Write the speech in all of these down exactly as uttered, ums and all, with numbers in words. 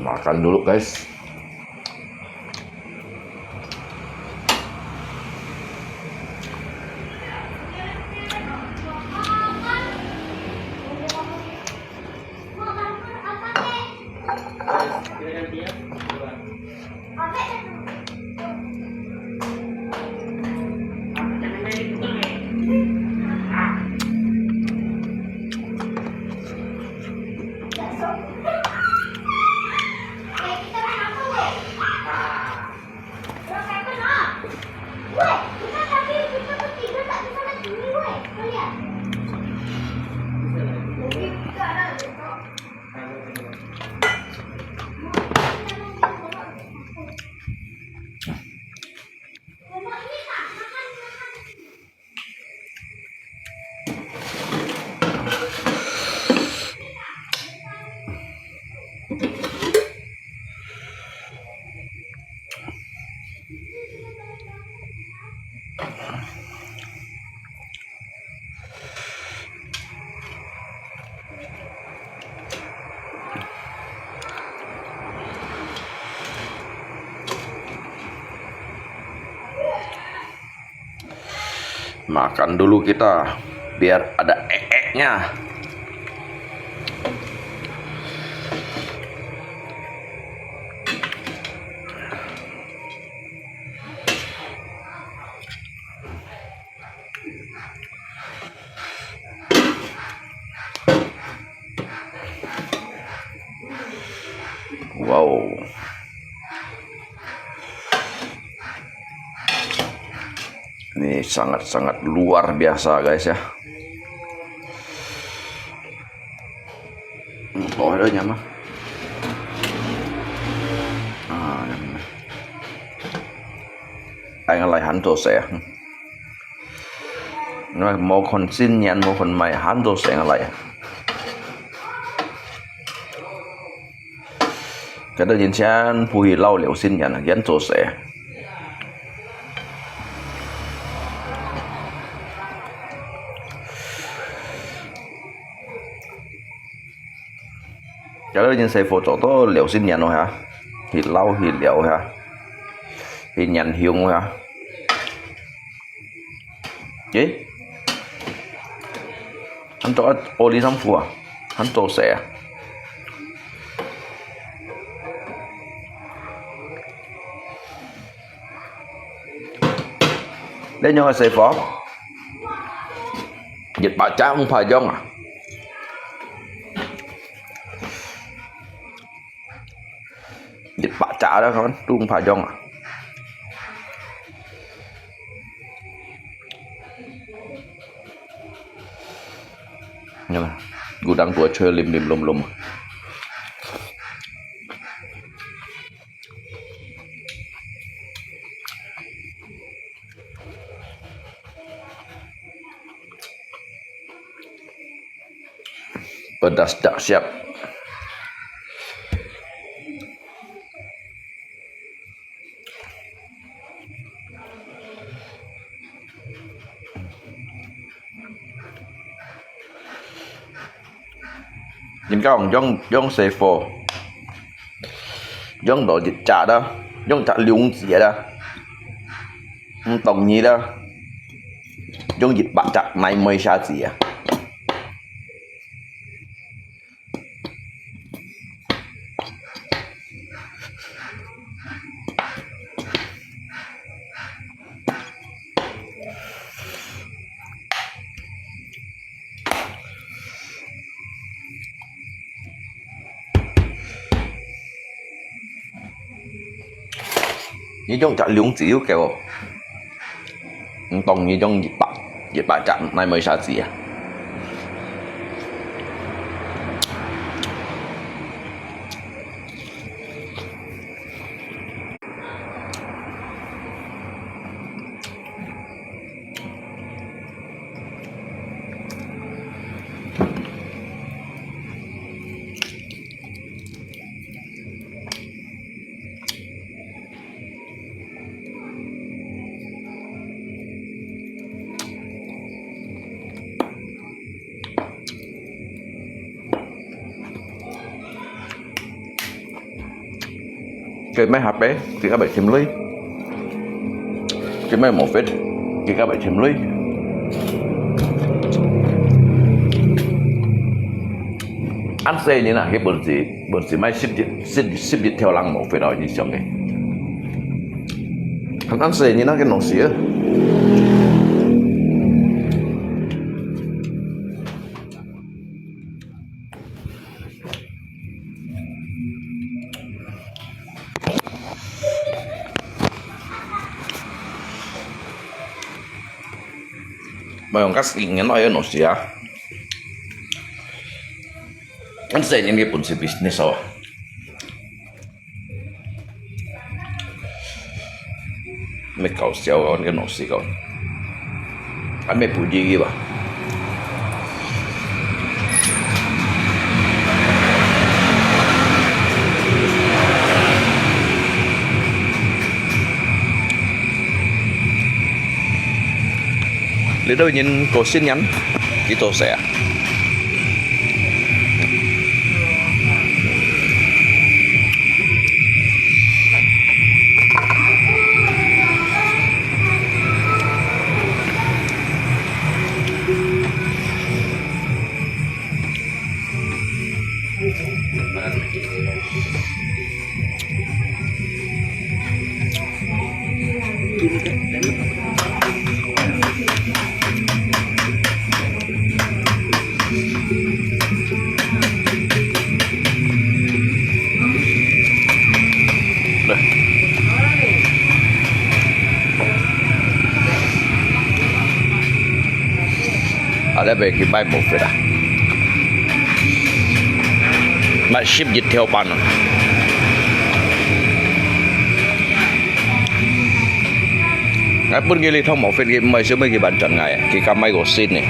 Makan dulu, guys. Makan dulu kita, biar ada ek-eknya. Wow. Ini sangat-sangat luar biasa, guys, ya. Hmm, oh, ada nyama. Ah, nyama. Ai ngalai han to se. Ngalai mo kon sin nyan mo kon mai han to se ngalai. Kada jin sian puhi lau liu sin nyan yan to se. Jalo jin sai pho cho to liu sin nyan no ha. Hi lau hi liu ha. Hi nyan hiung ha. Ê? An to oli sam phu à? An to se à? Lê nyong sai pho. Jit pa cha ung pa jong à. Jit pa cha đó con, tung pa jong à. Nè, gu đang tua chơ lim lim lum lum. Pedas dahsyat. Yin kau yong yong se fo. Yong do jit cha da. Yong cha liung zi da. Hm tong ni da. 用一百隻奶妹下子啊！你用隻量子又夠哦，你當你用一百，一百隻奶妹下子啊！ 佢買下杯，佢个會添鐳；佢買無fit，佢个會添鐳。恁細人啊，佢本事，本事買十一，十，十一條人無fit哦，你想个。恁細人啊，佢弄死啊！ 無用較新个，哪有東西啊？恁細人个本事business哦。 你搞笑哦，你个老师讲，还没不利益吧？你都已经过新年，几多岁啊？ 啊，你袂去買無fit啊？買十一條半啊！𠊎分佢哩通無fit，佢毋係想要佢還轉𠊎，佢敢買個新个。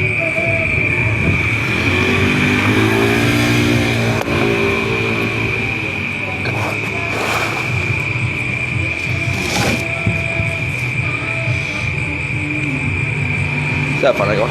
再翻来一个。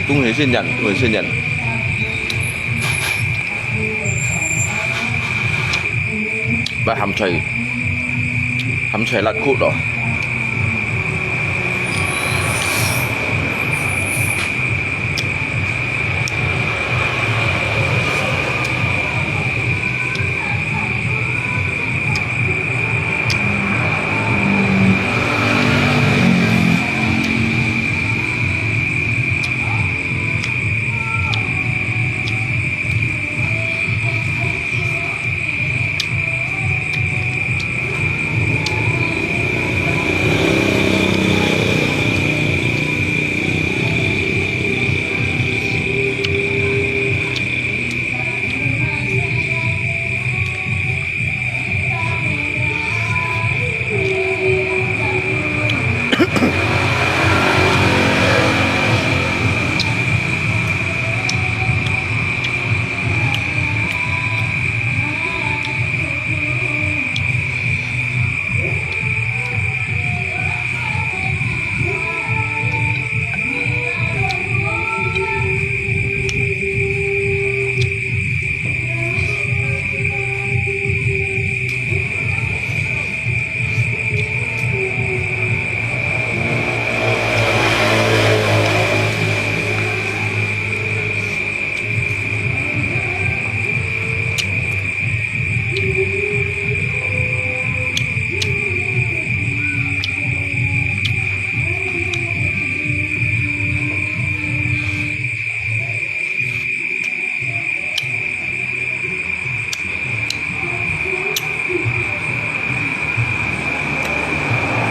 恭喜新年，恭喜新年！來鹹菜，鹹菜辣口咯。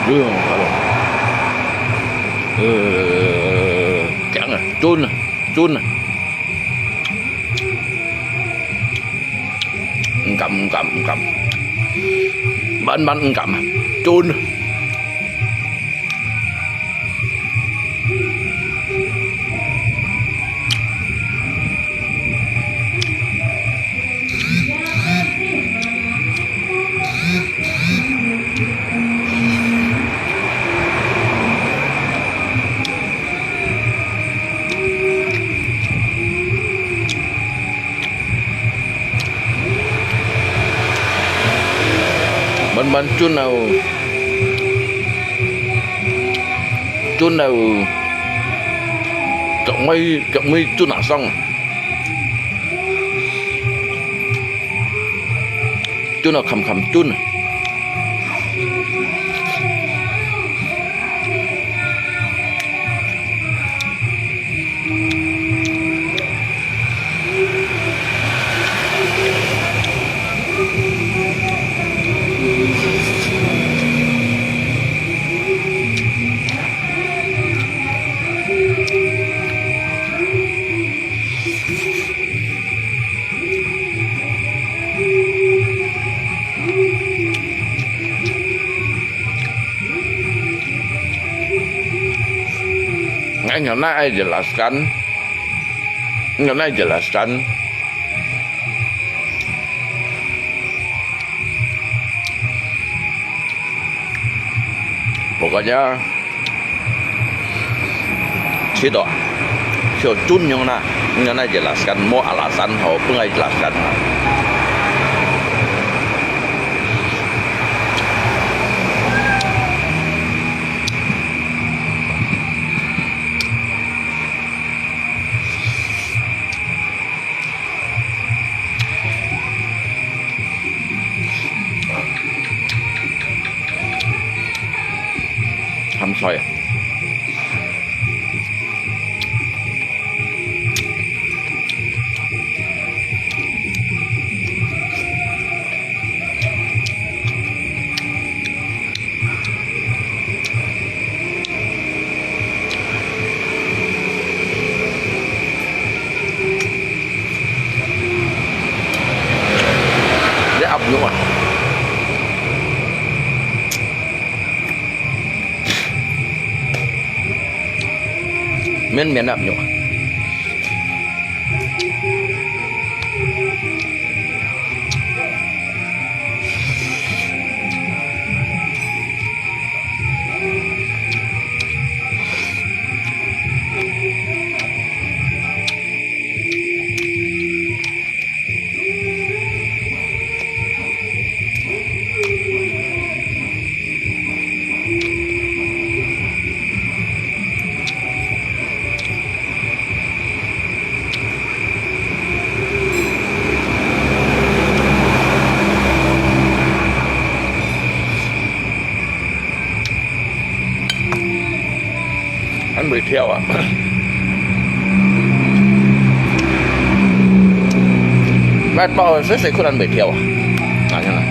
哎呦，好了。呃，靚啊，準啊，準啊。毋敢，毋敢，毋敢。萬萬毋敢啊，準啊。 滿滿準啊，準啊，腳尾，腳尾準啊爽。 準啊，堪堪準啊。 Ngan nyo na ai jelaskan. Nyo na ai jelaskan. Pokoknya, sito, sio cun nyo na, nyo na jelaskan, mo alasan ho, pun ai jelaskan. Ham xoài à? Ini ap nyo ah. Miên miên ap nyo ah.恁會跳啊！來，包細細塊恁會跳啊！啊，真的。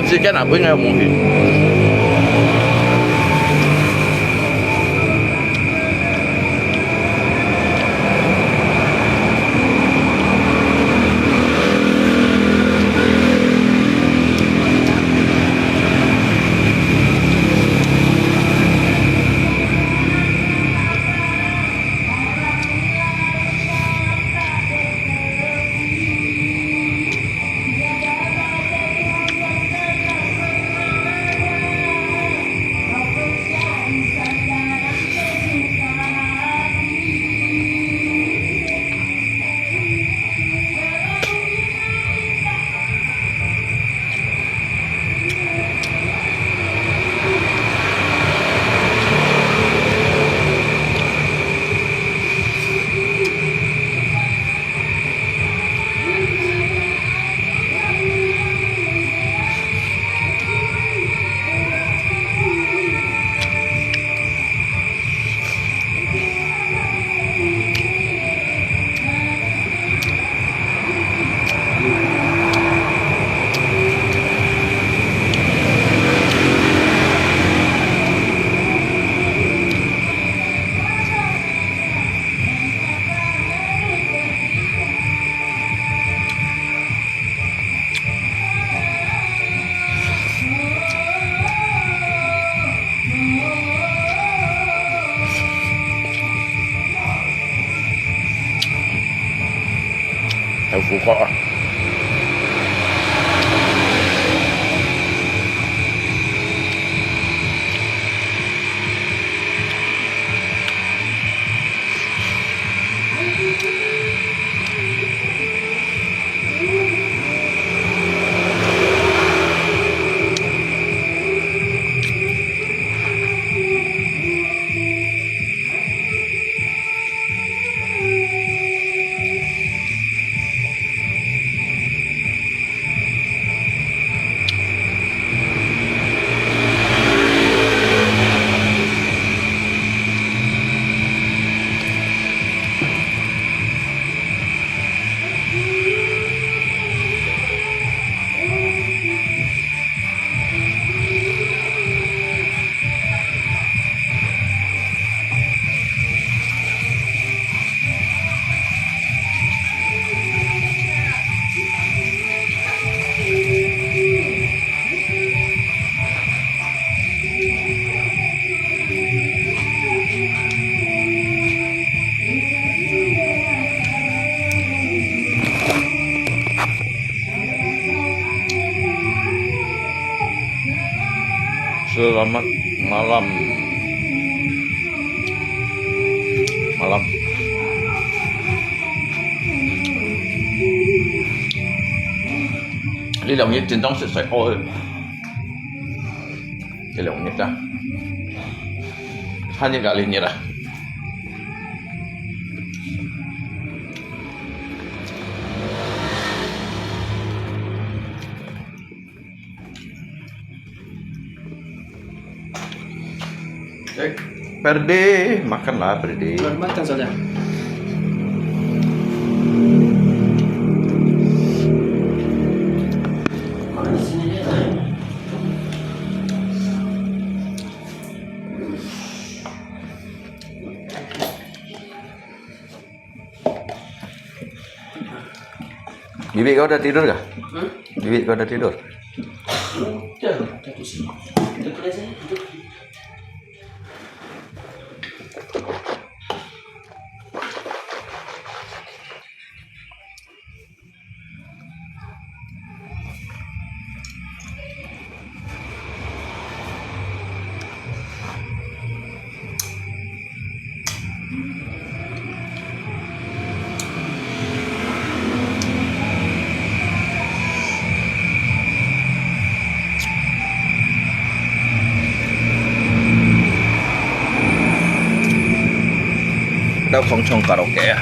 時間啊，本來無去。豆腐角啊！ Selamat malam. Malam. 呢兩日正當食水果去。呢兩日啊，下日啊，呢日啊。 Eh, Perde, makanlah, Perde. Makan saja. Makan di sini aja, sayang. Bibik kau dah tidur kah? Hmm? Bibik kau dah tidur? Udah, udah di sini. Duduk aja, duduk. Daw khong chong karaoke ah.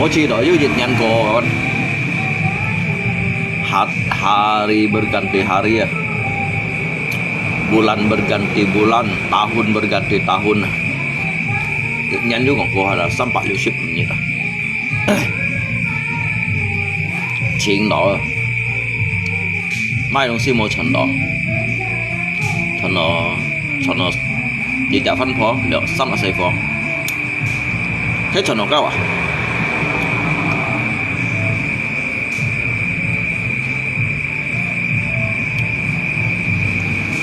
Oke, dah, yuk, yit nyan ko, kawan. Hat-, hari berganti hari, ya. Bulan berganti bulan, tahun berganti tahun. Yit nyan yuk kong ko ha, 三百六十五日啊。 清到，買東西無穿到，穿到，穿到，一隻飯泡，兩，三隻細火，該穿到夠啊？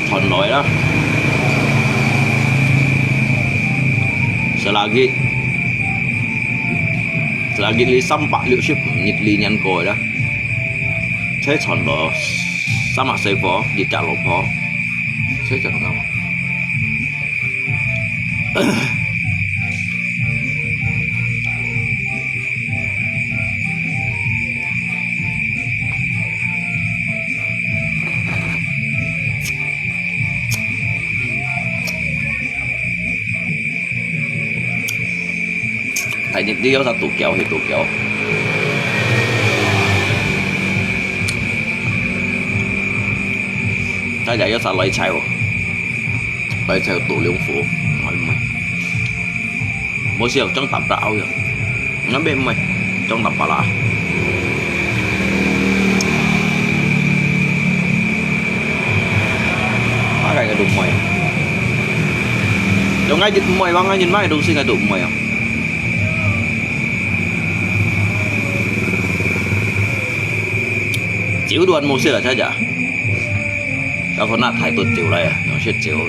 穿落啦。Selagi, selagi li 三百六十五日 li nyan ko dah. 車穿到三隻細火，一隻老婆，車穿到。 大日子有啥度繳係度繳。大家有啥來菜無？來菜度兩壺，買毋買？無事，裝淡白拗樣。 Ngambil mai. Trong tampak lah. Makai ka dumai. Trong ngai jit mai bang ngai jit mai dong si ngai dumai. Chiu duan mo sila saja. Ka ko na thai tut chiu lai, no shit chiu.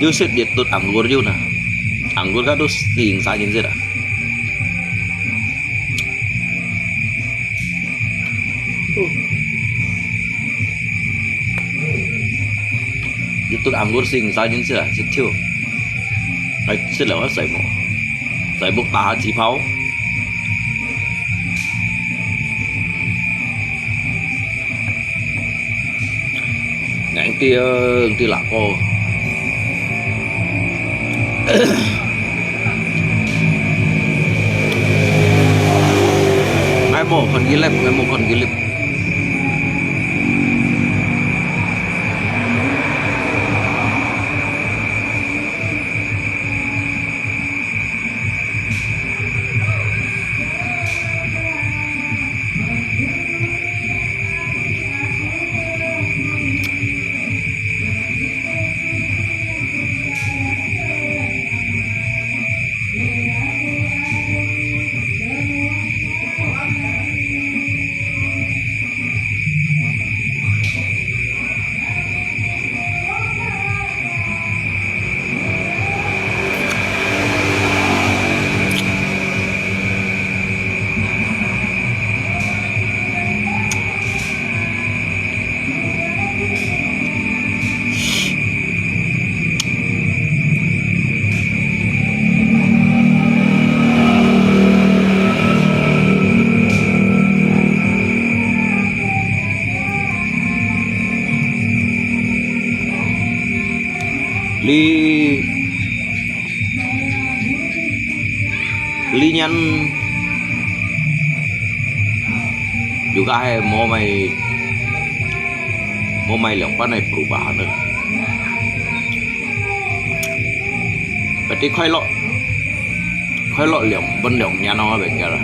Yusuf dia tut anggur yuna. Anggur ka dus ting sa jin sira. Dia tut anggur sing sa jin sira, sitiu. Ai, sila wa sai mo. Sai buk taha chi pau. Ngang ti, ngang ti lak ko. Ngai mo kon gilip, ngai mo kon gilip. Li, li nyan juga hai mo mai, mo mai liang panai perubahan. Berarti 快樂, 快樂兩，分兩年咯，變个啦。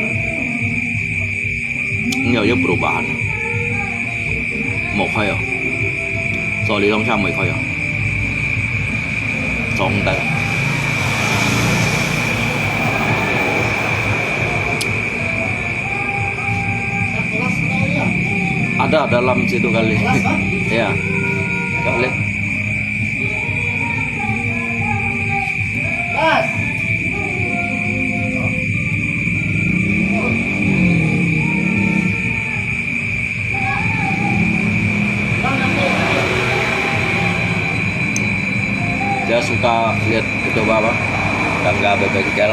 Nggak有 perubahan. Mo khoy oh. Sorry, tong siya mo khoy oh. Song tai. Ada dalam situ kali. Ya. Kau lihat. Dia suka lihat itu apa? Tangga bebengkel.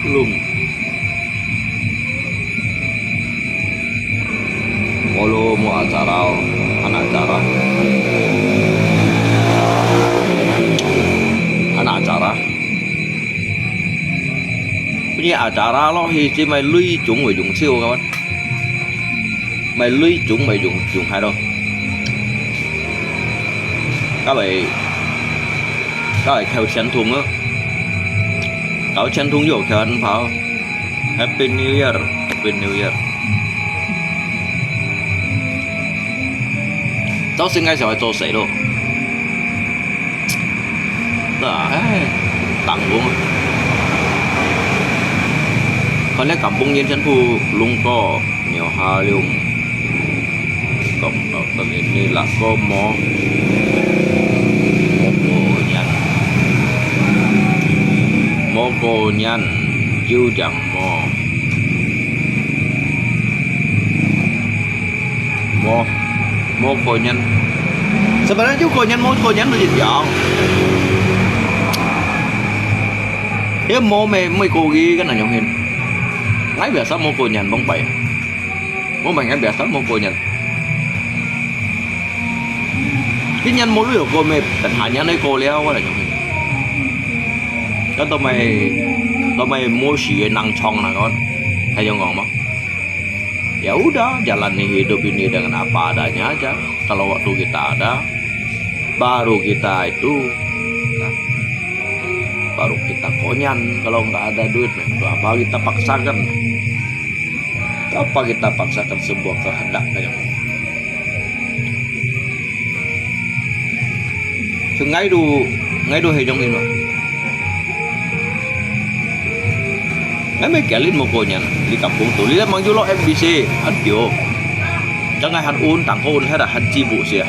Belum. Belum acara, an acara. An acara. Punya acara lo, hi si mai lui chung wei yung chiu kawan. Mai lui chung mai yung yung hai lo. Ka lai, ka lai khâu chén thùng á. Khâu chén thùng yuk khâu ăn pháo. Happy New Year, Happy New Year. Cháu xin ngay sau ai cho sẻ lo. Đó, ai, tăng luôn. Còn lẽ cảm bông yên chân phu lung co. Ngiau ha liung. Kong tau tengin ni lah ko mo. Mo ko nyan. Mo ko nyan. Jiu jang mo. Mo. Mo ko nyan. Sebenarnya jiu ko nyan, mo ko nyan tu jiang. Dia mo me, mo ko gi kan anyong hin. Ngai biasa mo ko nyan bong pai. Mo mai ngai biasa mo ko nyan. Cái nhan mo lui ko me tận hà nhan ấy cô léo quá là nhung. Kan tau mai, tau mai mo si năng chong na kon. Hay yang ngong mo. Ya udah, jalani hidup ini dengan apa adanya aja. Kalau waktu kita ada, baru kita itu, nah, baru kita konyan. Kalau nggak ada duit, nah, untuk apa kita paksakan? Apa kita paksakan sebuah kehendak ka nyong? Sungaidu, ngaidu he jong ino. Ngai me kialin mo ko nyan, li kampung tu, li mang julo M B C, han kio. Jangan han un, tang ko un, hera han cibu sia.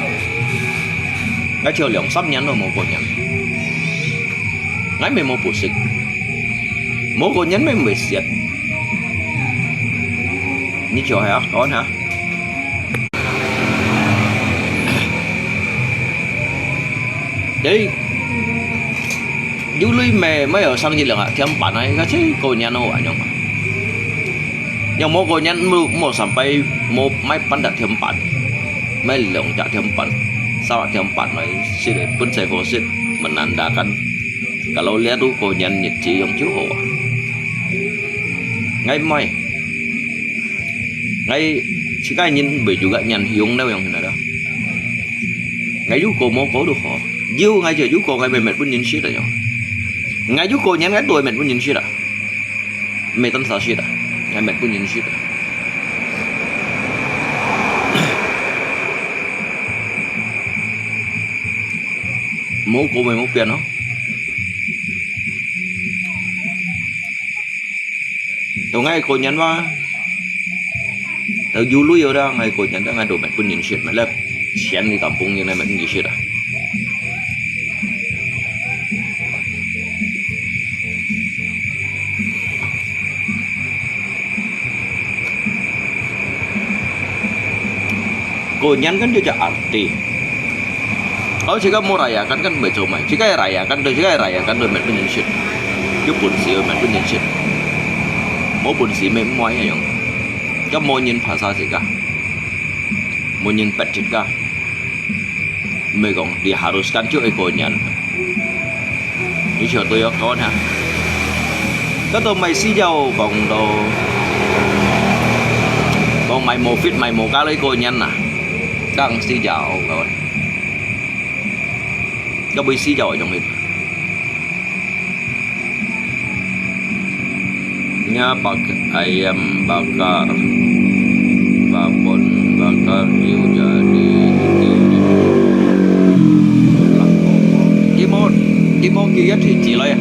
Ngai cio liang sam nyan lo mo ko nyan. Ngai me mo pusik. Mo ko nyan me me siat. Ni cio hả, con hả? Jadi, du lui me, me ở sang ji leng hả, thiam pan ai, ka chi ko nyan o anyong. Yang mo ko nyan mo, mo sampai mo mai pan dat thiam pan. Mai liang jak thiam pan. Sa thiam pan mai, sit pun sai ko sit, menandakan. Kalau lihat tu ko nyan nyet ji yang ju ho. Ngai mai. Ngai, si kai nyin be juga nyan hiung neu yang hina da. Ngai ju ko mo ko du ho. Jiu ngai je ju ko ngai be met pun nyin sit da yang. Ngai ju ko nyan ngai du met pun nyin sit da. Me tan sa sit da. Ngai met pun nyin sit da. Mo ko me mo pian no. Tau ngai ko nyan wa. Tau ju lui yo da ngai ko nyan da ngai du met pun nyin sit ma lep. Sian ni kampung ni ngai met nyin sit da. Ko nyan kan ju ja arti. Au, si ka mo rayakan kan me cho mai. Si ka rayakan tu, si ka rayakan tu met pun nyin sit. Ju pun si met pun nyin sit. Mo pun si me mo ya yang. Ka mo nyin phasa si ka. Mo nyin pet sit ka. Me kong diharuskan ju ai ko nyan. Ni cio tu yo kon ha. Ka tu mai si jau kong tu. Kong mai mo fit mai mo ka lai ko nyan na. Kang si jau kon. Ka bui si jau jong it. Nya pak ayam bakar, babon bakar, liu jadi, liu jadi. Imo, imo kiat hi ji lai.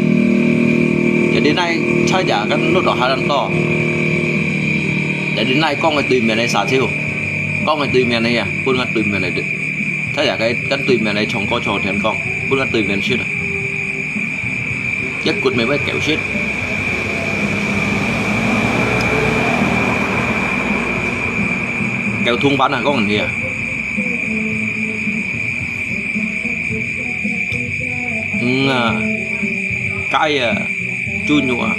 Jadi nai cha ya kan lut do haran to. Jadi nai kong ai tui mian ai sa chiu. Kong ai tui mian ai ya, pun kan tui mian ai de. Cha ya kai kan tui mian ai chong ko chong thian kong, pun kan tui mian sit. Chắc cụt mày với kẹo shit. Kẹo thun bán à, có cần gì à? Ừ, à. Cái à, 豬肉啊。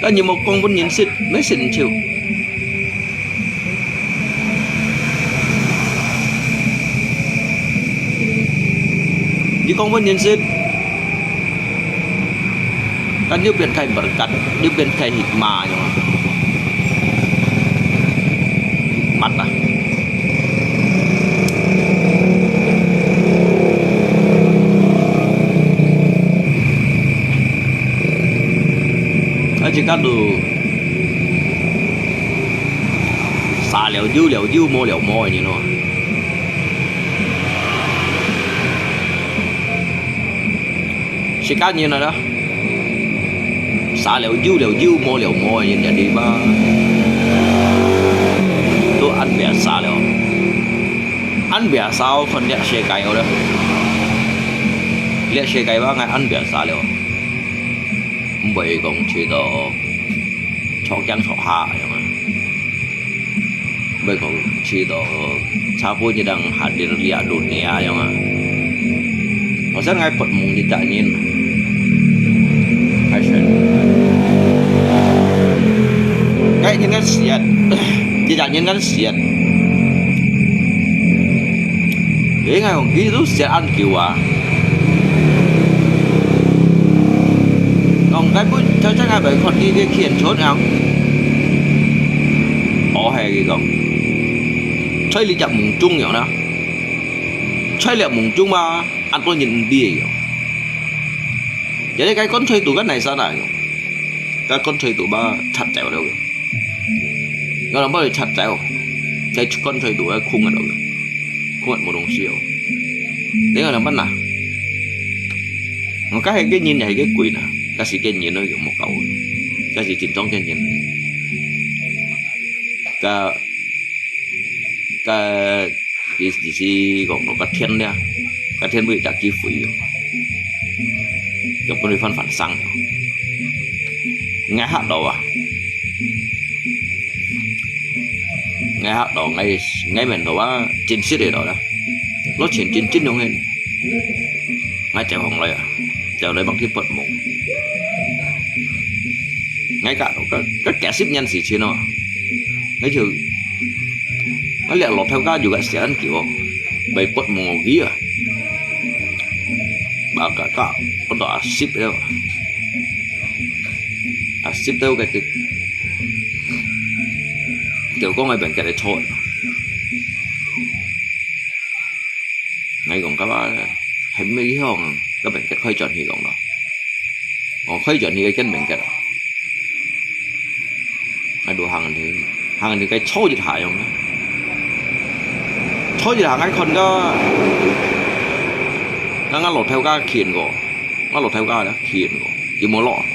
但你無講分人食，你食毋少。 你講分人食，kan又變開berkat，又變開hikmah樣啊。Hikmat啊。啊，這个都 沙了有了有，無了無个人咯。自家人來啦，沙了有了有，無了無个人也對吧？都恁biasa了，恁biasa看這世界了，這世界吧，𠊎恁biasa了，毋會講去到坐驚坐下樣啊。 毋會講去到差不多一檔下跌跌跌樣啊。好像𠊎發夢一隻人，還是，𠊎應該死啊，一隻人該死啊。應該講佢都死恁久啊。講該本，頭先𠊎咪看佢个ขี人出樣。哦，係佢講。 在這隻夢中樣啦，在這夢中嘛，恁多人毋知个樣。Jadi該乾脆都該泥沙那樣，該乾脆都嘛拆走了樣。𠊎諗法拆走，該乾脆都該空个了樣，空个無東西哦。你愛仰般啊？𠊎該係个人還係个鬼呢？該係个人咯，有無搞？該係真正个人。該 該佢意思講到該天了，該天會有隻機會哦，就分佢翻翻生了。𠊎嚇到啊！𠊎嚇到，𠊎，𠊎面頭啊，真實个到啦，落全真真樣个。 𠊎走上來啊，走來望去發夢。𠊎个，个，个幾十年事情哦，𠊎就，𠊎這老頭家有个時間叫，會發夢去啊。把个，个，發到阿十了，阿十到个，就講个邊个來坐。 𠊎講，該把，係毋係去講，該邊个開轉去講咯。哦，開轉去該間邊个啊。𠊎都行去，行去該坐一下樣啊。坐一下，𠊎看个，𠊎，𠊎老頭家企過，𠊎老頭家咧企過，佢無落。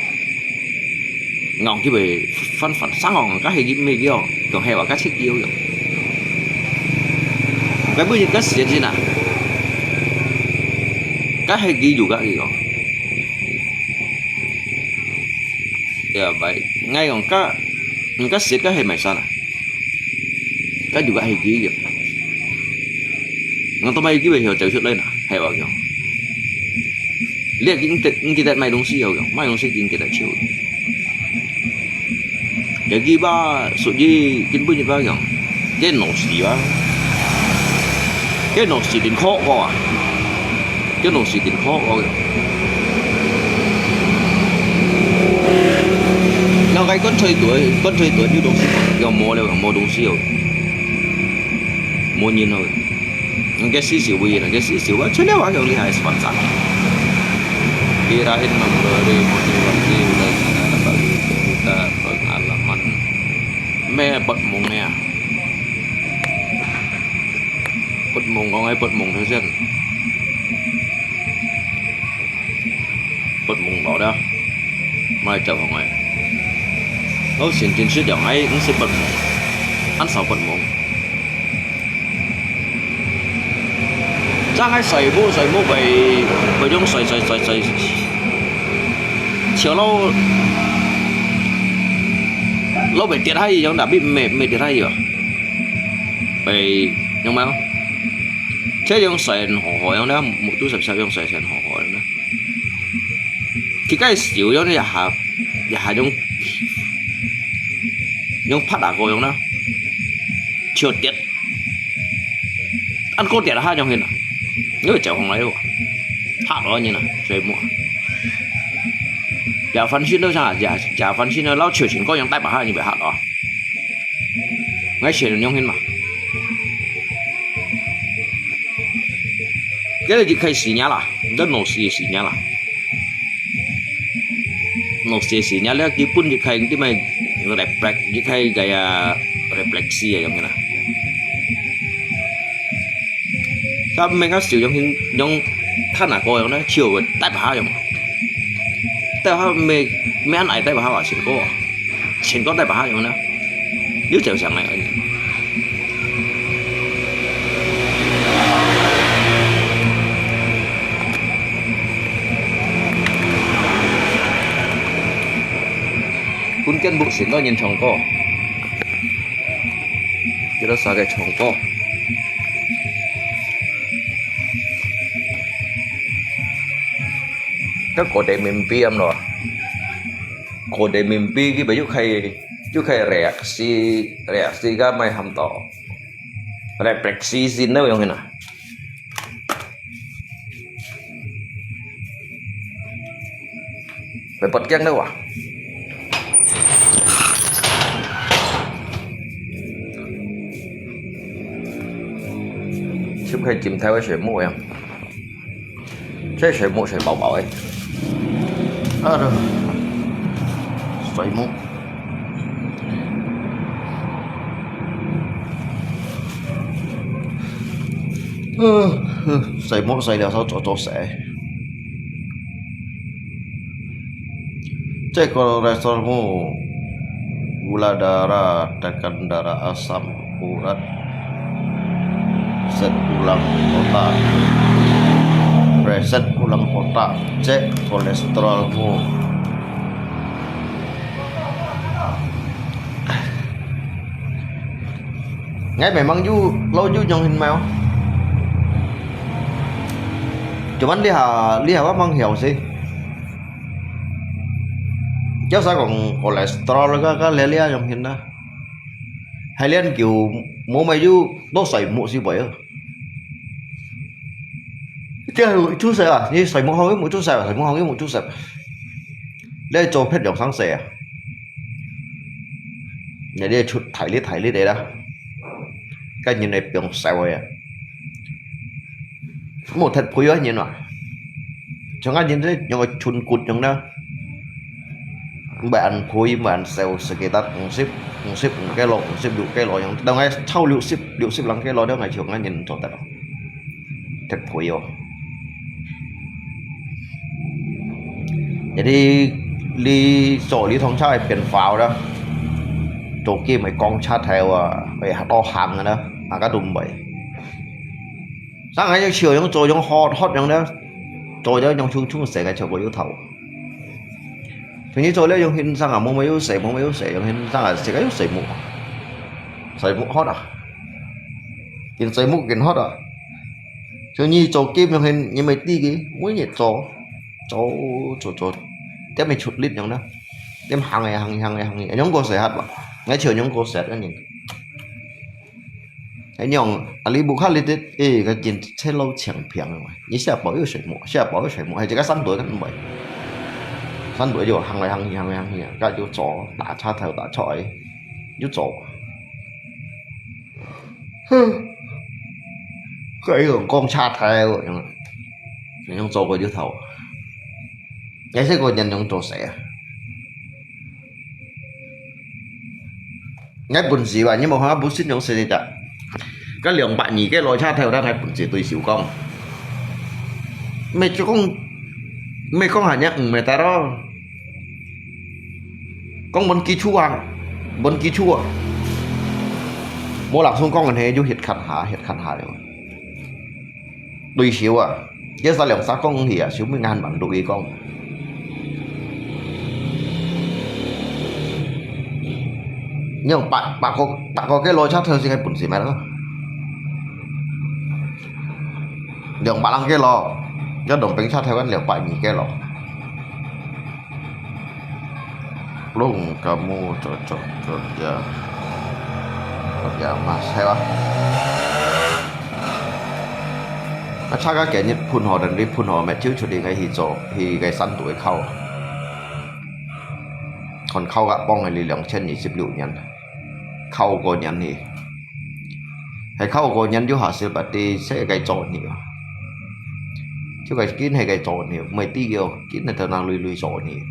𠊎佢會翻翻生哦，該係佢毋係佢哦，講係話該係佢哦。該每日該時間啊，該係佢有个佢哦。呀，拜，𠊎講該，嗯，該時間該係麼儕啊？ 該就个係佢个。𠊎都買機會曉走出來啦，係話講。你也記得，你記得買東西要講，買東西緊記得手。這句話屬於根本就話講，該老師啊，該老師真可惡啊。 該老師真可惡个。然後該乾脆袋，乾脆袋有東西，又無了，又無東西哦，無人哦。該死少位啦，該死少啊，出了啊，用你還係反殺。Kirain memberi motivasi dan pengalaman. Mê發夢呀。 發夢講係發夢頭先，發夢到了，莫走行來。好，先真實樣，𠊎毋識發夢，恁少發夢。正𠊎睡目睡目會，會用睡睡睡睡，笑到老板跌下去樣，tapi毋係，毋係跌下去哦。哎，有無？這樣細好好樣呢，目珠十十樣細細好好樣呢。佢該手樣呢，也下，也下用，用拍打過樣呢，就跌。恁高跌下樣去呢，因為走上來哦，嚇到人啊，所以莫。也翻身都啥，也，也翻身都，老球全高樣帶把下，你別嚇到啊。 𠊎先用先嘛。這个一開始爾啦，這老師也是爾啦。老師也是爾，這基本一開，這麼reflect，一開个呀，refleksi啊，用个啦。佢毋係講少用，用，用，他拿過用呢，就帶把下用。帶把下毋係，毋係恁矮帶把下啊，先過啊。 全國帶把下用呢，又走上來而已。本間屋先到人唱歌，叫做啥个唱歌？該個地面變咯。 個地面變，佢又開，又開reaksi，reaksi个麼个喊到，refleksi先到用个啦。會發驚到啊！就開金條个水木樣。 這水木水飽飽个。啊，這水木。呃，呃，水木水了，燒做做事。這個來說木，gula darah, tekan darah, asam urat, reset ulang otak, reset ulang otak, cek kolesterolmu. Ngai memang yu, lo yu nyong hin mau. Cuman liha, liha wa mang hiau si. Kiau sa kong kolesterol ka, ka lia lia nyong hin na. Hai lian kiu mo mai yu, to sai mo si bai. Kiau chu sai a, ni sai mo hong mo chu sai, sai mo hong mo chu sai. Lia cho phet yong sang sai a. Nè đi chụt thải lít thải lít đấy đó. Cái nhìn này piong xèo vậy à. Một thật phui á nhìn mà. Cho ngã nhìn thế, nhưng mà chun cụt nhưng đó. Bạn ăn phui, bạn ăn xèo, sự kỳ tắc, cũng xếp, cũng xếp, cũng cái lọ, cũng xếp đủ cái lọ, nhưng đâu ngay sau liu xếp, liu xếp lăng cái lọ đó ngay chiều ngã nhìn cho thật. Thật phui vô. Jadi li so li thong chai pian fao đó. Tổ kia mày con cha theo à, mày hạt to hàng đó, à cái đùm bầy. Sáng ngày chiều yung cho yung hot hot yung đó. Cho yung yung chung chung sẽ cái cho có yêu thầu. Thứ như cho lẽ yung hin sang à mua mày yêu sẽ mua mày yêu sẽ yung hin sang à sẽ cái yêu sẽ mua. Sẽ mua hot à. Kin sai muk kin hot à. Cho nyi cho kim yang hen nyi mai ti ki, mui nyi cho. Cho, cho, cho. Tiap mai chut lit yang na. Tiap hang e, hang, hang e, hang e. Yang ko sai hat ba. Ngai chiu yang ko sai an yin. Ai nyong, a li bu kha lit tit, e, ka jin che lo chiang piang ma. Nyi sia bao yu sai mo, sia bao yu sai mo. Hai che ka san doi kan bai. San doi yu hang e, hang e, hang e, hang e. Ka yu cho, da cha thau, da cho e. Yu cho. Cái còn con cha theo rồi. Nó không cho coi dưới thầu. Ngày xưa coi nhìn không cho sẻ. Ngay bún gì vậy, nhưng mà hóa bún xít không sẻ đi chả. Cái lượng bạn nhỉ cái lối cha theo đã thấy bún gì tôi xíu con. Mày cho con, mày con hả nhá, ừ, mày ta đó. Kong mun ki chua, mun ki chua. Mo lak sung kong an he yu hiet khat ha, hiet khat ha yo. Tui siu a, ye sa liang sa kong hi a, siu mi ngan mang du i kong. 你用百，百个，百个个落車頭先个本事咩咯？兩百零个咯，要兩百車頭跟兩百二个咯。Belum kamu cocok kerja, kerja emas, 係吧？啊，差个幾日噴火，等你噴火，乜就出去个去做，去个山肚个考。看考个幫个你兩千二十六年，考過年去，係考過年就下雪，把地世界做你啊。就个緊係个做你，毋係地个，緊係頭那累累做你。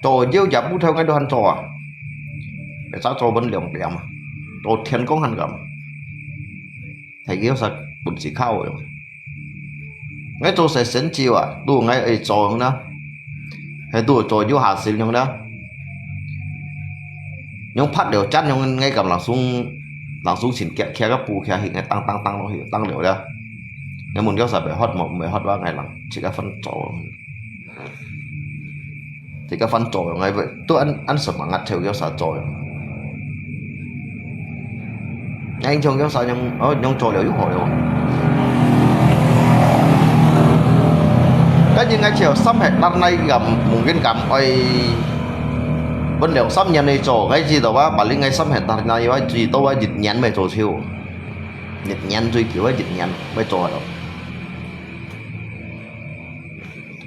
做朝也毋透，𠊎都還做啊。別儕做分兩點啊，做天光還敢。係叫啥本事考个。𠊎做事先朝啊，都𠊎愛做樣啦，係都做朝下先樣啦。用拍了針樣，𠊎敢langsung，langsung先徛，徛个布徛去，𠊎當當當落去，當了了。𠊎問叫啥袂喝無，袂喝話，𠊎人自家分做。 這个番作用，哎，都恁，恁semangat，就叫啥作用？哎，像叫啥用，哦，用做了又好了。該應該就三hektar那个，mungkin敢愛分兩三年來做，該知道哇，paling該三hektar那个，最多啊一年咪做就，一年最久啊一年咪做了。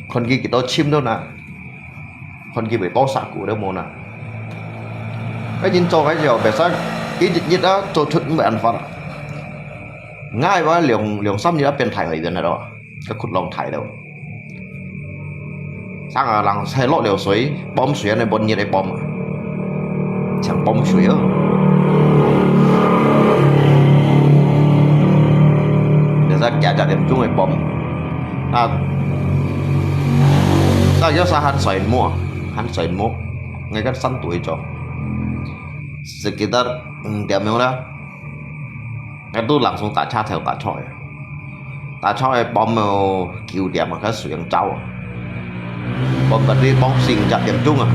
看佢幾多深都拿，看佢會多殺股都無拿。該人做該時候，別使一日一日啊，做出毋會安法啊。𠊎話兩，兩三日啊，變大海員了咯，該窟窿大了。生啊，人係落了水，bomb水，恁樣半日个bomb啊。 像bomb水哦。Biasa幾隻點鐘个bomb。啊，大約係還睡目，還睡目，𠊎个三隊長。Sekitar五點鐘啦。 該都langsung打車頭打出去。打出去bomb到九點啊，該水樣走啊。Bomb tadi bomb四五隻點鐘啊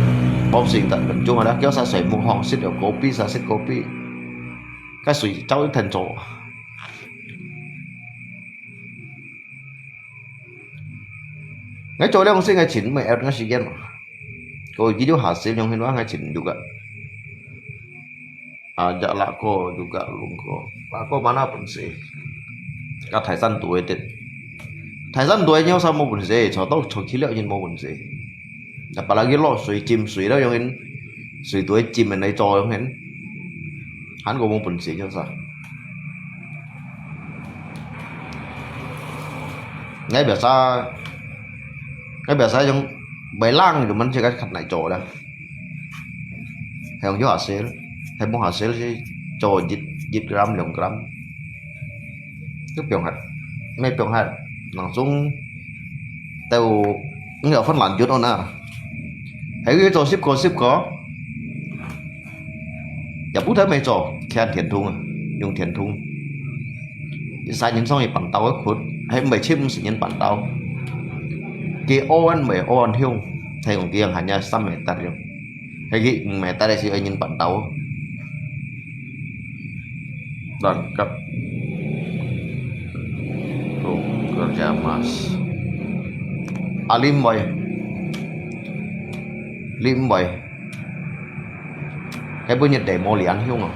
，bomb四五隻點鐘啊，叫晒睡目吼，食了kopi，晒食kopi。該水走一天走啊。𠊎做了先，𠊎尋毋係，𠊎時間嘛。Kau gitu hasil yang hino，𠊎尋juga。 啊，這那個juga lungko，那個mana本事？該大山肚个，大山肚个有啥無本事？坐到坐起了已經無本事。Apalagi落水浸水了，用人水都會浸人來做，用人，還過無本事，就係。𠊎biasa，𠊎biasa用，會冷就มัน自家較難做啦。 係用有hasil，係無hasil係做一，一gram、兩gram，都毋用核，毋係毋用核，langsung到，你有分lanjut哦那，係佢做十個、十個，也毋得毋做，看電筒啊，用電筒。 一儕人上去辦到个窟，係毋係全部係人辦到。佢屙恁毋係屙恁香，係講佢樣還有三hektar樣，係佢五hektar个係愛人辦到。Lengkap。Kerja emas。啊，你毋會，你毋會。 該本日地無蓮香哦，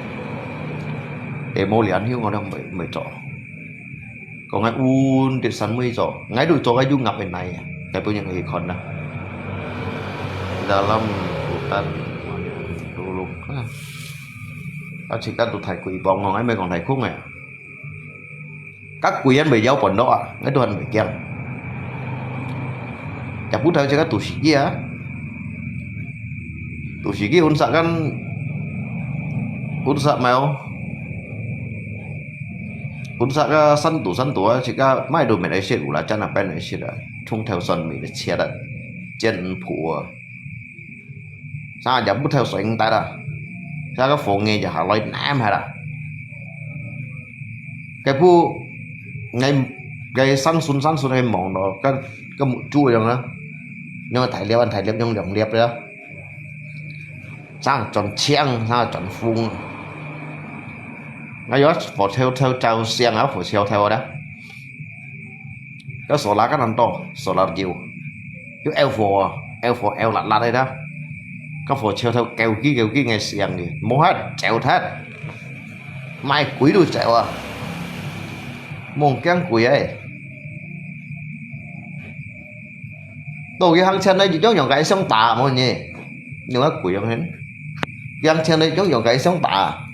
地無蓮香哦，你毋會，毋會做。講𠊎穩得山尾做，𠊎都做个有鴨个奶啊，該本日去看啦。Dalam hutan dulu啊，啊，自家都大鬼幫哦，𠊎毋係講大空个。 該鬼人會搖本落啊，𠊎都還會驚。也毋透自家都死機啊，都死機，分殺kan，分殺mau，分殺个山肚山肚啊，自家買都毋會食，有啦，真係毋會食啊，從頭算毋會食啊，煎毋破啊。 Sa也毋透水應帶啦，sa个風个也下來揇下啦。該不，該，該生存生存个忙咯，跟，跟豬一樣啊，用大粒啊，大粒用兩粒啊。正轉青，正轉紅。𠊎有火燒透照相啊，火燒透个。該solar該恁多，solar油，有L火啊，L火L辣辣个啦。該火燒透，狗機狗機个聲个，無忒走忒，賣鬼都走啊，無驚鬼个。 到佢行前來，就用用个相打，無呢？用个鬼用hin。佢行前來，用用个相打。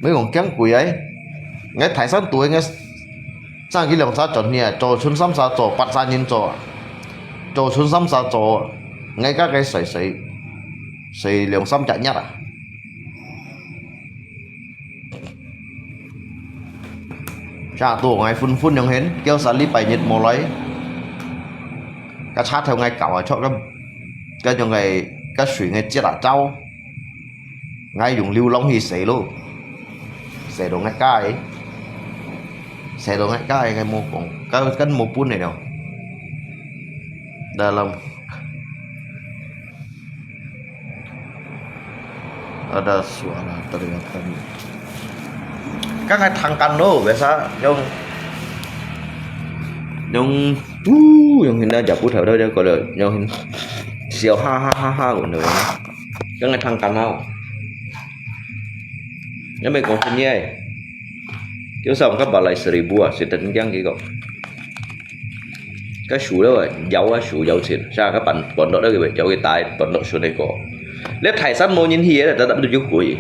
無用驚鬼个。𠊎大山肚个，𠊎上去兩三轉呢，做村三儕做，八儕人做，做村三儕做，𠊎家个細細，細兩三隻月啊。 Sa到𠊎昏昏樣hin，叫三禮拜日無來。該車頭𠊎搞啊，著該，該種个，該水𠊎接啊走。𠊎用流浪去洗咯，洗到𠊎家个，洗到𠊎家个，𠊎無講，該，該無分个了。Dalam Ada suara teriakan. Kan ai thangkan lo, biasa yang, yang, uh, yang hina jabu thau thau dia kalau yang hin, siau ha ha ha ha, gitu. Kan ai thangkan lo. Yang mai kong hini ai. Kêu sao ka balai seribu ah, si ten kiang kiko. Ka su lo, yau ah su yau chin. Sa ka pan pon dok lo, yau ki tai pon dok su ne ko. Le Thai san mo nyin hi le, ta ta tu ju kui.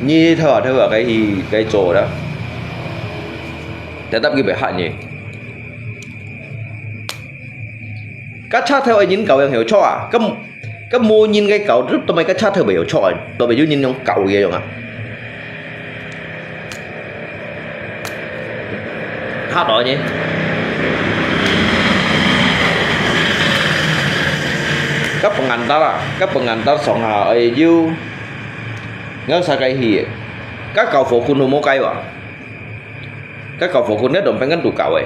Ni thao thao ka hi ka zo da. Ta ta ki be ha ni. Ka cha thao ai nyin kau yang hiu cho ah. Ka Ka mo nyin ke kau, tu mai ka cha thao be yo cho, to be yu nyin yong kau ye yong a. Ha to ni. Ka pengantar a, ka pengantar song ha, ai yu. Ngau sa kai hi. Ka kau fo kun mo kai wa. Ka kau fo kun ne dom pen kan tu kau e.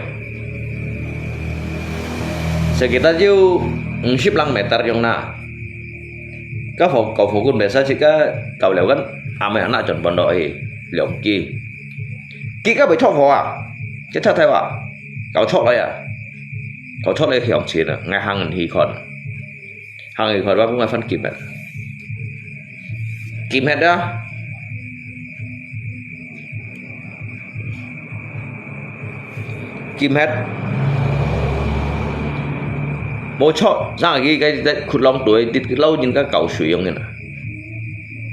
Sekitar yu, mm, sip lang meter yong na. Ka fo, kau fo kun biasa si ka kau leo kan, ame anak chon pon do e, leong ki. Ki ka be chok fo a, ke cha thai wa, kau chok lai a. Kau chok lai hiong chin a, ngai hang hi kon. Hang hi kon wa pung a fan kim et. Kim et a. Kim het. Mo chok, sang ki kai, kai khut long tuai, tit lau nyin ka kau sui yong nyin a.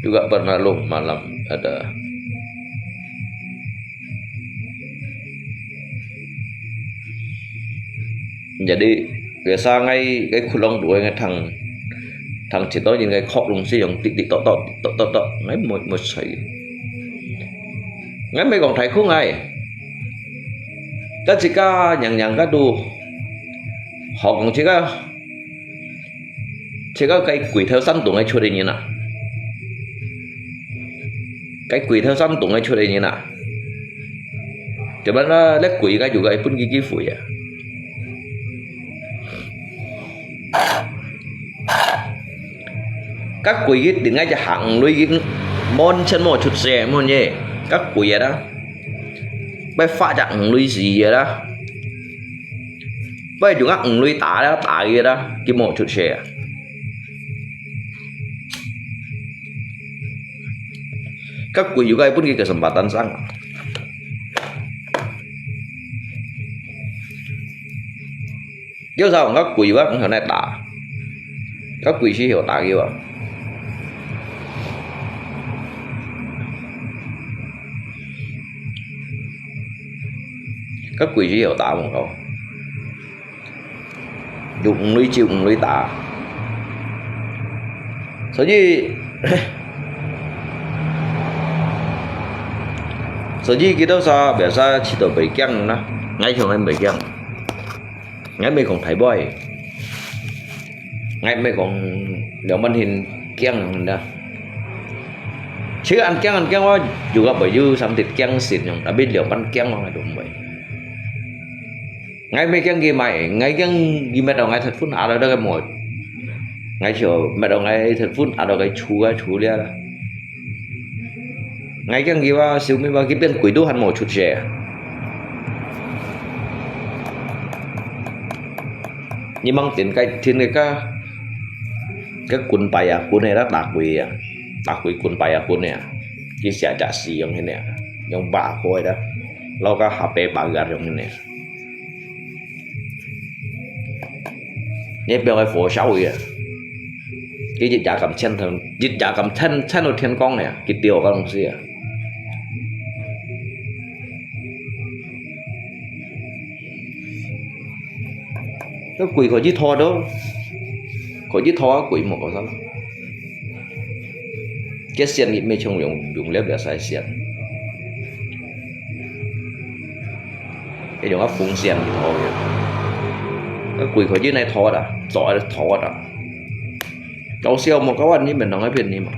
Juga pernah lo malam ada. Jadi, biasa ngai, kai khut long tuai ngai thang, thang chit to nyin kai khok long si yong tit tit tok tok, tit tok tok tok, ngai mo, mo sai. Ngai mai kong thai khu ngai. Ka chi ka nyang nyang ka du. Hok kong chi ka, chi ka kai kui thao san tung ai chut ai nyin a. Kai kui thao san tung ai chut ai nyin a. Te ban la le kui ka yu ka pun ki ki fui a. Ka kui ki tin ngai ja hang lui ki mon chen mo chut se mo nye. Ka kui a da. Bai fa ja hang lui si a da. Bai ju ngak ung lui ta da, ta ye da, ki mo chut se a. Ka kui yu kai pun ki kesempatan sang. Yo sa ka kui wa, ka nai ta. Ka kui si yo ta ki wa. Ka kui si yo ta mo ko. Dùng ung lui chiu ung lui ta. Sở dĩ, sở dĩ kita sa biasa chỉ tao bai kiang na. Ngai chong ngai bai kiang. Ngai mai kong thai bai. Ngai mai kong liang ban hin kiang na. Chỉ ăn kiang ăn kiang wa, yu ka bai yu sam tit kiang sin yong, tapi liang ban kiang wa ngai dum bai. 𠊎毋驚佢買，𠊎驚佢搣到𠊎忒分，啊，到該無。𠊎就搣到𠊎忒分，啊，到該出啊出了啦。𠊎驚佢話，小妹話，佢變鬼都還無出世啊。你望天該，天該个，个棍擺啊，棍个啦，打鬼啊，打鬼棍擺啊，棍个啊，佢寫隻字用个呢，用畫過个啦，老个下背畫个用个呢。 你表个火燒佢啊！佢一夜咁撐到，一夜咁撐，撐到天光呢，佢丟个東西啊！該鬼可以拖到，可以拖啊，鬼無搞錯。 該線你毋係像用，用了了使線，係用个風扇去拖个。該鬼可以來拖个，做个拖个。搞笑無，搞完你們兩个騙你嘛。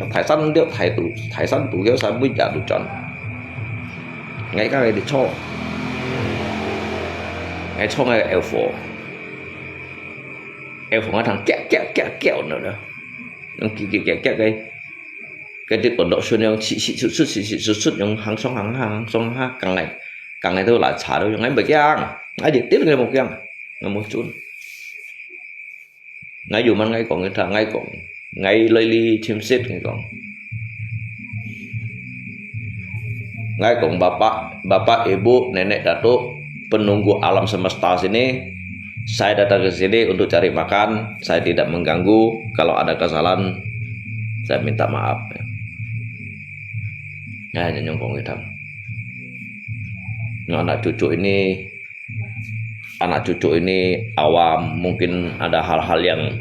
大山了，大肚，大山肚，有山尾也都轉。𠊎講个你錯，𠊎錯个有火，有火个通叫叫叫叫了了。 用嘰嘰嘎嘎个，該隻滾到順用，哧哧出出，哧哧出出，用行上行下，行上行下，講來，講來都來查到用，𠊎毋驚，𠊎一點都無驚，𠊎無準。𠊎有問𠊎講个，𠊎講，𠊎來哩親切，𠊎講。 Ngai kong bapak, bapak, ibu, nenek, datuk, penunggu alam semesta sini, saya datang ke sini untuk cari makan, saya tidak mengganggu. Kalau ada kesalahan, saya minta maaf. Ngai hanya nyong kong idam. Ngai anak cucu ini, anak cucu ini awam, mungkin ada hal-hal yang,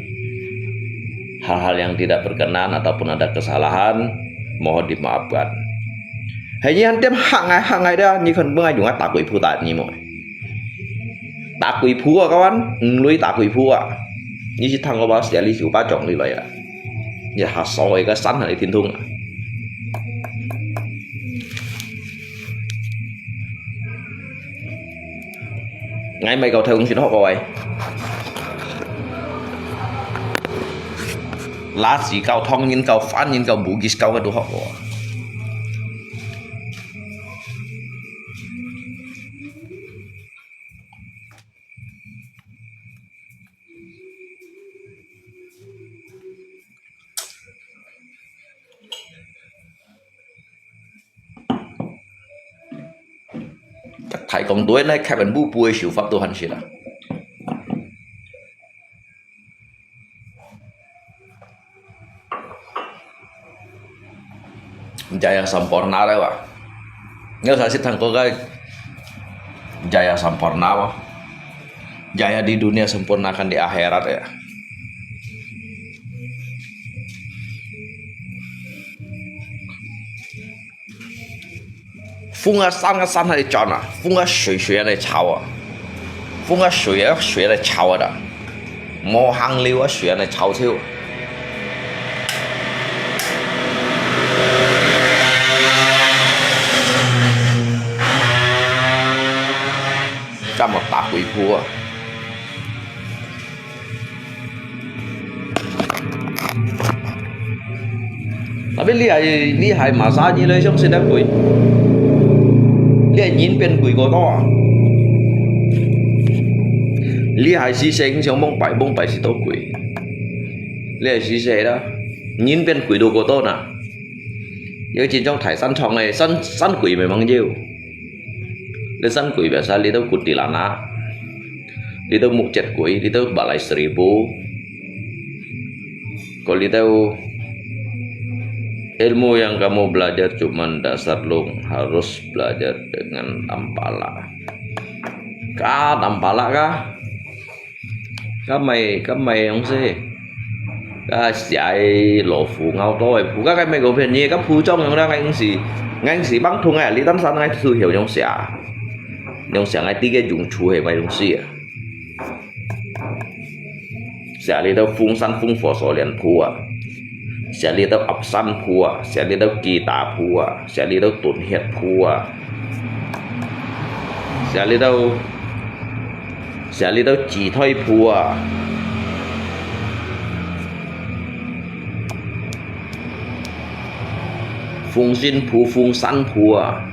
hal-hal yang tidak berkenan ataupun ada kesalahan, mohon dimaafkan. Hai nyi han tiêm hak ngai, hak ngai dia, nyi khen bưng ngai yung ngai ta kui phu ta nyi mo. Ta kui phu a kawan, nglui ta kui phu a. Nyi si thang ko ba sia li siu ba chong li lai a. Nyi ha so e ka san ha li tin thung a. Ngai mai kau thai ung sin hok kau ai. Lá chỉ kau thong yin kau fan yin kau Bugis kau ka du hok kau. Chắc thầy còn tuổi này Kevin bu bui siu pháp tu hành xịt à. Jaya Samporna lah, wah. Nggak usah sih tangko kai. Jaya Samporna, wah. Jaya di dunia sempurnakan di akhirat ya. Phung a san a san hai chon a, phung a shui shui a nai chao a, phung a shui a shui a nai chao a da, mo hang liu a shui a nai chao chiu. Ka mo ta hui phu a. Tapi 這係，這係麼儕你來相信个鬼？這係人變鬼過多啊！這係死生想蒙拜，蒙拜死到鬼。這係死生啦，人變鬼都過多呐。有這種大山場个，山，山鬼咪猛有。這山鬼biasa，這兜kuntilanak。 Dito Mukjat Kui, dito Balai Seribu. Kalau dito, ilmu yang kamu belajar cuman dasar lung, harus belajar dengan tampala. Ka tampala ka? Ka mai, ka mai yang se. Ka siai lo fu ngau to e fu ka kai mai ko phen ni ka fu chong yang da ngai si, ngai si bang thung ngai li tan san ngai su hiu yang sia. Yang sia ngai ti ke yung chu he mai yang si. Sia li tau phung san phung fo so lian phu a. Sia li tau ap san phu a, sia li tau ki ta phu a, sia li tau tun hiet phu a. Sia li tau 寫這兜紙袋簿啊，風信簿、風扇簿啊，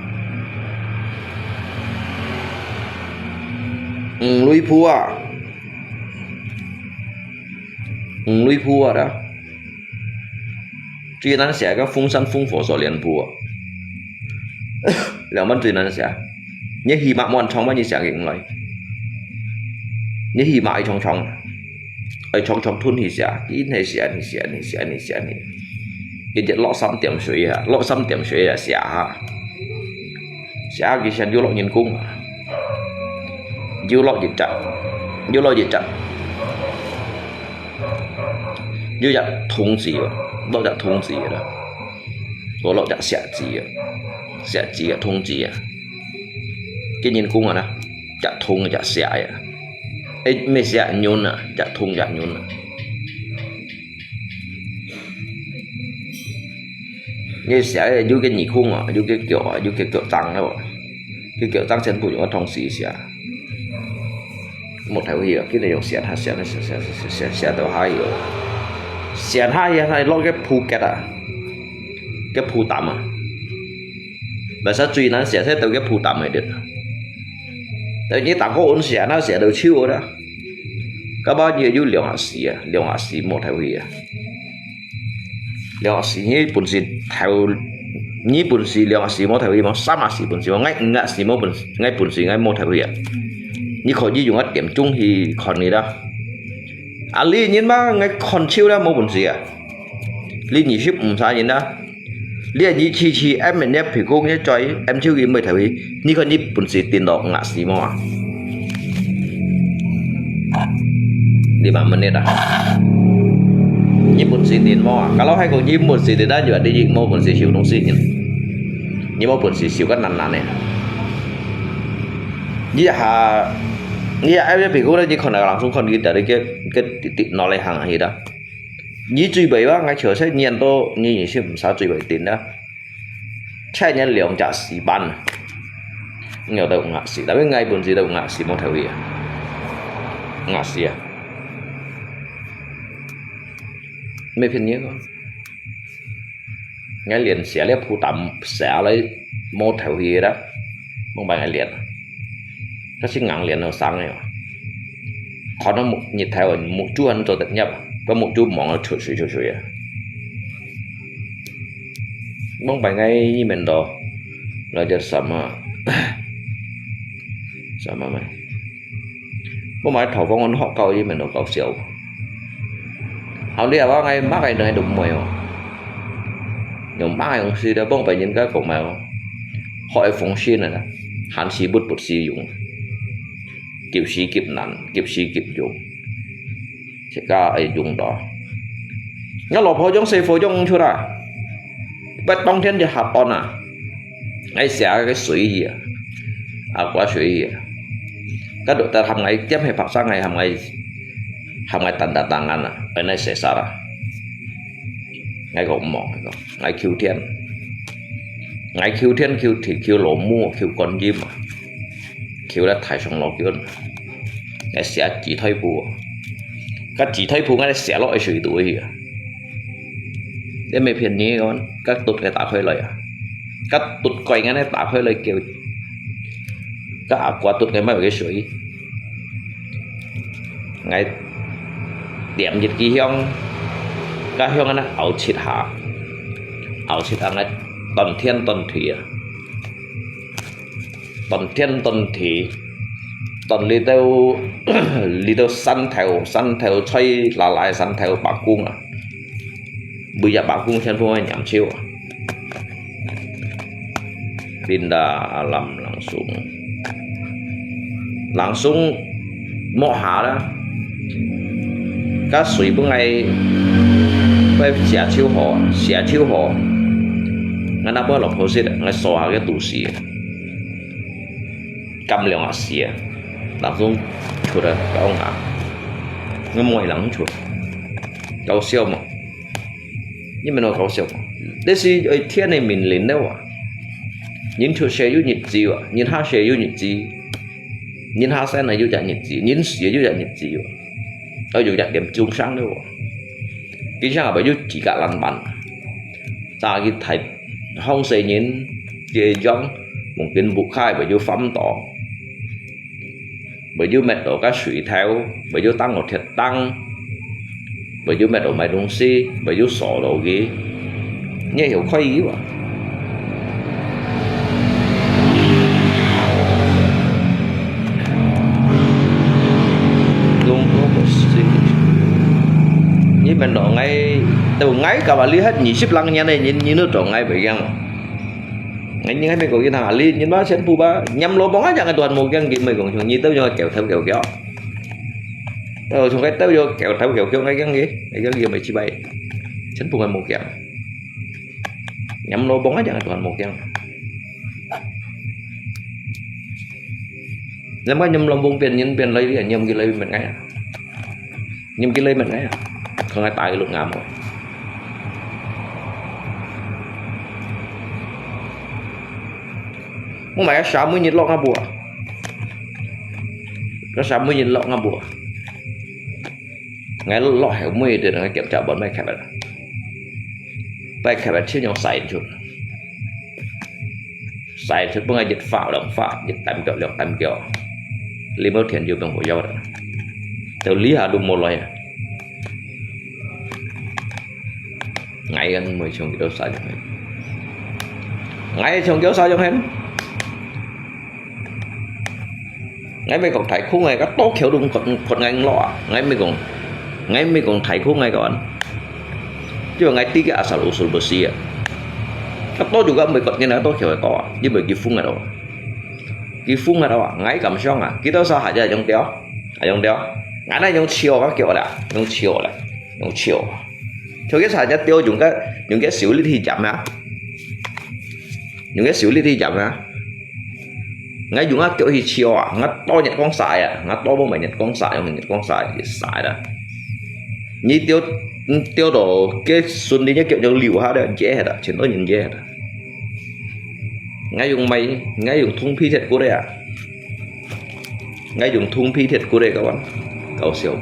魚類簿啊，魚類簿啊啦。 最難寫个風扇風火鎖鏈簿啊。兩萬最難寫。你起碼無人創辦，你寫个毋來。你起碼愛長長，愛長長吞去寫，緊去寫，去寫，去寫，去寫，去。一直落三點水啊，落三點水啊，寫下。 寫幾時又落人工啊？又落一隻，又落一隻，又一通知啊，落一通知啦。我落一寫字啊，寫字啊，通知啊。見人工啊啦，一通一寫啊。誒，毋係寫人啊，一通一人啊。 你寫个有个耳空啊，有个腳啊，有个腳踭了，个腳踭全部用个通知寫。無頭去啊，今日用寫下寫下寫寫寫寫寫到下去哦。寫下去，下落个簿結啊，个簿擔啊，毋使最難寫，寫到个簿擔个了。但你打過文寫，那寫到手了，搞不好你有兩下時啊，兩下時無頭去啊。 兩下時，你本事頭，你本事兩下時無頭去無？三下時本事無？𠊎五下時無本事，𠊎本事𠊎無頭去啊！你可以用一點鐘去看佢啦。啊，你人嘛，𠊎看手啦，無本事啊！你二十五歲人啦，你二七七，M N F皮工，你再M手去無頭去，你看你本事跌到五下時無啊？ 你慢慢个啦。你本事定無啊？Kalau係講你本事定，但係你無本事收東西，你無本事收个難難个。你下，你下，哎，比如講，你看到langsung看佢在那个个跌跌落來行去啦。你最尾啊，𠊎確實念到你也是毋使最尾定啦。 才念兩隻時半，你有得五下時，tapi𠊎本事都五下時無頭去啊，五下時啊，毋係騙你个。𠊎連寫了簿擔寫來無頭去啦，往擺𠊎連，該係硬連到生个嘛。看到目日頭啊，目珠還做得入，該目珠望到出水出水啊。 往擺𠊎一面到，那叫什麼，什麼咩？往擺頭放阮學校一面到搞笑。好了啊，𠊎麼个人都毋會哦。用麼个東西都往擺人家講嘛哦。學个風險啊，閒時不不時用，急時急難，急時急用。 自家會用到。𠊎老婆用細火用毋出啊，不當天就下班啊。𠊎寫个水去啊，啊，掛水去啊。該都得含𠊎點去白沙，𠊎含𠊎，含𠊎等等等等啊，安尼寫煞啊。𠊎講毋好，𠊎講，𠊎求天，𠊎求天，求地，求老母，求觀音啊。 求了大上老君，來寫紙袋簿啊。該紙袋簿𠊎寫落去水肚去啊。你毋係騙你个，該肚个打開來啊。該肚蓋𠊎來打開來叫，該阿哥肚个買个水。𠊎點一支香，該香安尼拗七下，拗七下𠊎斷天斷地啊。 斷天斷地，斷裡肚，裡肚山頭，山頭吹拉拉个山頭伯公啊，每隻伯公全部愛念咒啊。Pinda alam langsung，langsung摸下啦。 該水分𠊎，𠊎寫手好，寫手好，𠊎若無落好勢，𠊎手下个肚屎，甘涼啊死啊，人總出來搞啊，𠊎無人出，搞笑嘛，你們都搞笑嘛，這是愛天个命令了啊，人出世有日子啊，人下世有日子。人下生啊有隻日子，人死啊有隻日子哦，愛有隻點鐘聲了哦。佢想啊，有幾个人辦，早佢大放細人，佢樣望見屋下會有飯到，會有搣到个水頭，會有當我鐵當，會有搣到買東西，會有掃落去，你也有可以有啊。 你問到𠊎，到𠊎个話，你還二十零年个人，你都到𠊎袂驚哦。𠊎，你還沒講佢哪裡，你嘛全部吧，nhắm lô bông aja ngai Tuhan無驚佢，沒講像你兜樣狗頭狗腳。到像該兜樣狗頭狗腳，𠊎驚佢，𠊎驚佢咪失敗，全部𠊎無驚。Nhắm lô bông aja ngai Tuhan無驚。 Lama nyum lombong pian nyin pian lai lian nyum ki lai met ngai. Nyum ki lai met ngai. Kong ngai tai lut ngam. Mong mai sa mui nyit lok ngabua. Ka sa mui nyit lok ngabua. Ngai lok heo mui de ngai kiap cha bon mai kap. Pai kap chi nyong sai chut. Sai chut bưng ai jit fa lòng fa, jit tam kiao lòng tam kiao. Li mâu thiện yu bưng hổ yau da. Teu li ha du mô loi. Ngai gan mui chung kiao sa yong hen. Ngai chung kiao sa yong hen. Ngai mi kong thai khung ngai ka to khiau dung kot kot ngai lo a. Ngai mi kong, ngai mi kong thai khung ngai kon. Chứ ngai ti cái asal usul besi a. Ka to juga mi kot ngai to khiau to a. Ni mi ki phung ngai to. Ki phung ngai to a. Ngai kam siang a. Kita sa haja yong tiao. A yong tiao. Ngai na yong chiao ka kiao la. Yong chiao la. Yong chiao. Cho cái sa haja tiao yung ka, yung ka siu li thi jam a. Yung ka siu li thi jam a. Ngai yung a kiao hi chiao a, ngai to nhật quang sai a, ngai to bông mai nhật quang sai, yung nhật quang sai, sai da. Ni tiao, tiao to cái sun đi nhá kiao yung liu ha da, dễ ha da, chen to nyin dễ ha da. Ngai yung mai, ngai yung thung phi thiệt cú da. Ngai yung thung phi thiệt cú da các bạn. Cao siêu.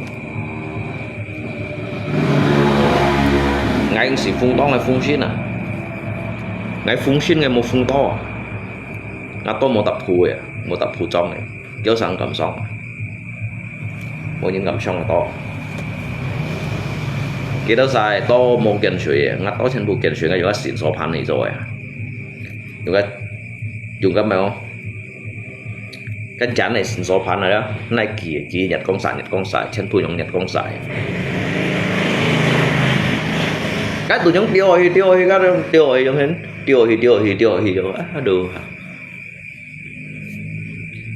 Ngai si phung to ngai phung shin a. Ngai phung shin ngai mô phung to. Ngai to mô tap phu ya, mô tap phu chong ya. Kiao sang kam song. Mô nyin kam song to. Kita sai to mô kian shui ya. Ngai to chen bu kian shui ngai yung a sin so pan ni zo ya. Yung ka, yung ka mèo. Kan chan này sin so pan ya. Nai ki, ki nhật quang sai, nhật quang sai, chen bu yung nhật quang sai. Ka tu yung tiao hi, tiao hi, ka tu tiao hi yung hen. Tiao hi, tiao hi, tiao hi yung. Aduh.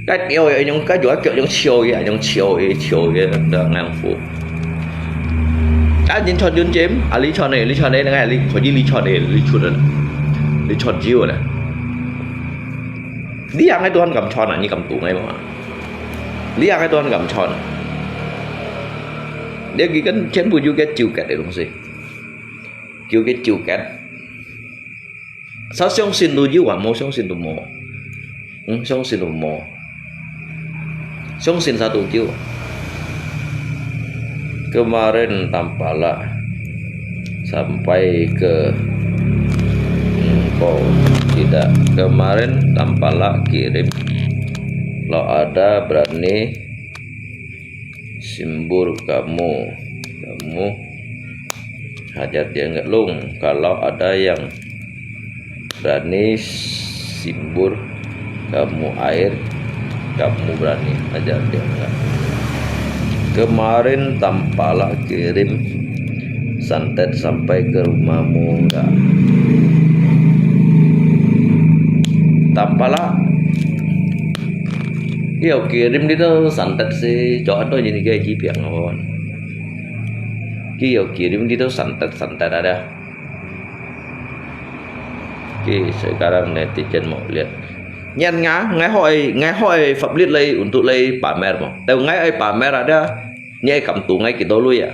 Ka tiao ya yung ka jua kiao yung chiao ya, yung chiao ya, chiao ya, da ngang fu. Ka nyin chon yun jem, a li chon ne, li chon ne, ngai li, ko ji li chon ne, li chut ne. Li chon jiu ne. Li yang ngai tuan kam chon a, ni kam tu ngai ma. Li yang ngai tuan kam chon. Dia ki kan chen bu ju ke jiu kat de dong si. Jiu ke jiu kat. Sa siang sin tu jiu a, mô siang sin tu mô. Hmm, siang sin tu mô. Siang sin sa tu jiu. Kemarin Tampala sampai ke engkau tidak. Kemarin Tampala kirim. Kalau ada berani simbur kamu, kamu hajar dia ngelung. Kalau ada yang berani simbur kamu air, kamu berani hajar dia ngelung. Kemarin Tampala kirim santet sampai ke rumahmu enggak? Tampala kiao kirim đi tao santet si cho ăn to nyin ke ji piang on. Kiao kirim đi tao santet santet ada. Ki sekarang netizen mau lihat. Nyan nga, ngai hoi, ngai hoi public lai untuk lai pamer mo. Teu ngai ai pamer ada. Ngai kam tu ngai kito lui a.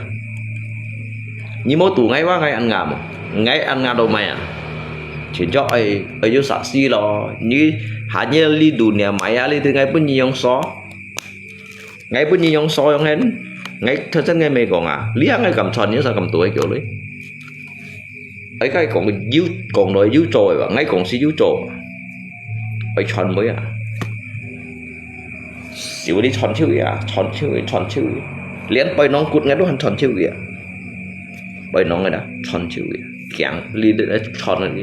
Ni mô tu ngai wa ngai ăn nga mô. Ngai ăn nga do mai a. Chen chok ai, ai yu sa si lo. Ni ha ni li dunia maya li tu ngai pun ni yong so. 𠊎分你用手用hand，𠊎頭先𠊎毋係講啊，這𠊎敢穿，你就敢對佢講咧。𠊎該講有，講來有做个吧，𠊎講係有做，愛穿會啊。手裡穿手个啊，穿手个，穿手个，連背囊骨𠊎都還穿手个啊。背囊个啦，穿手个，驚你，你穿个你，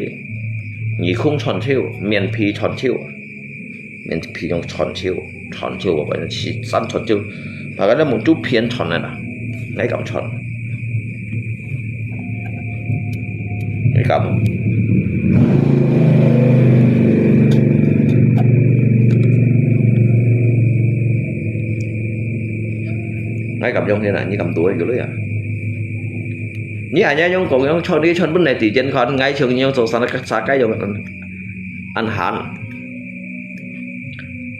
耳空穿手，面皮穿手。 面皮用穿手，穿手，我反正是三穿手，大家都目珠片穿个啦，𠊎敢穿，𠊎敢，𠊎敢用个啦，你敢對个啊？你還要用講用穿，你穿本來底肩看，𠊎像用做啥个啥个用，恁閒。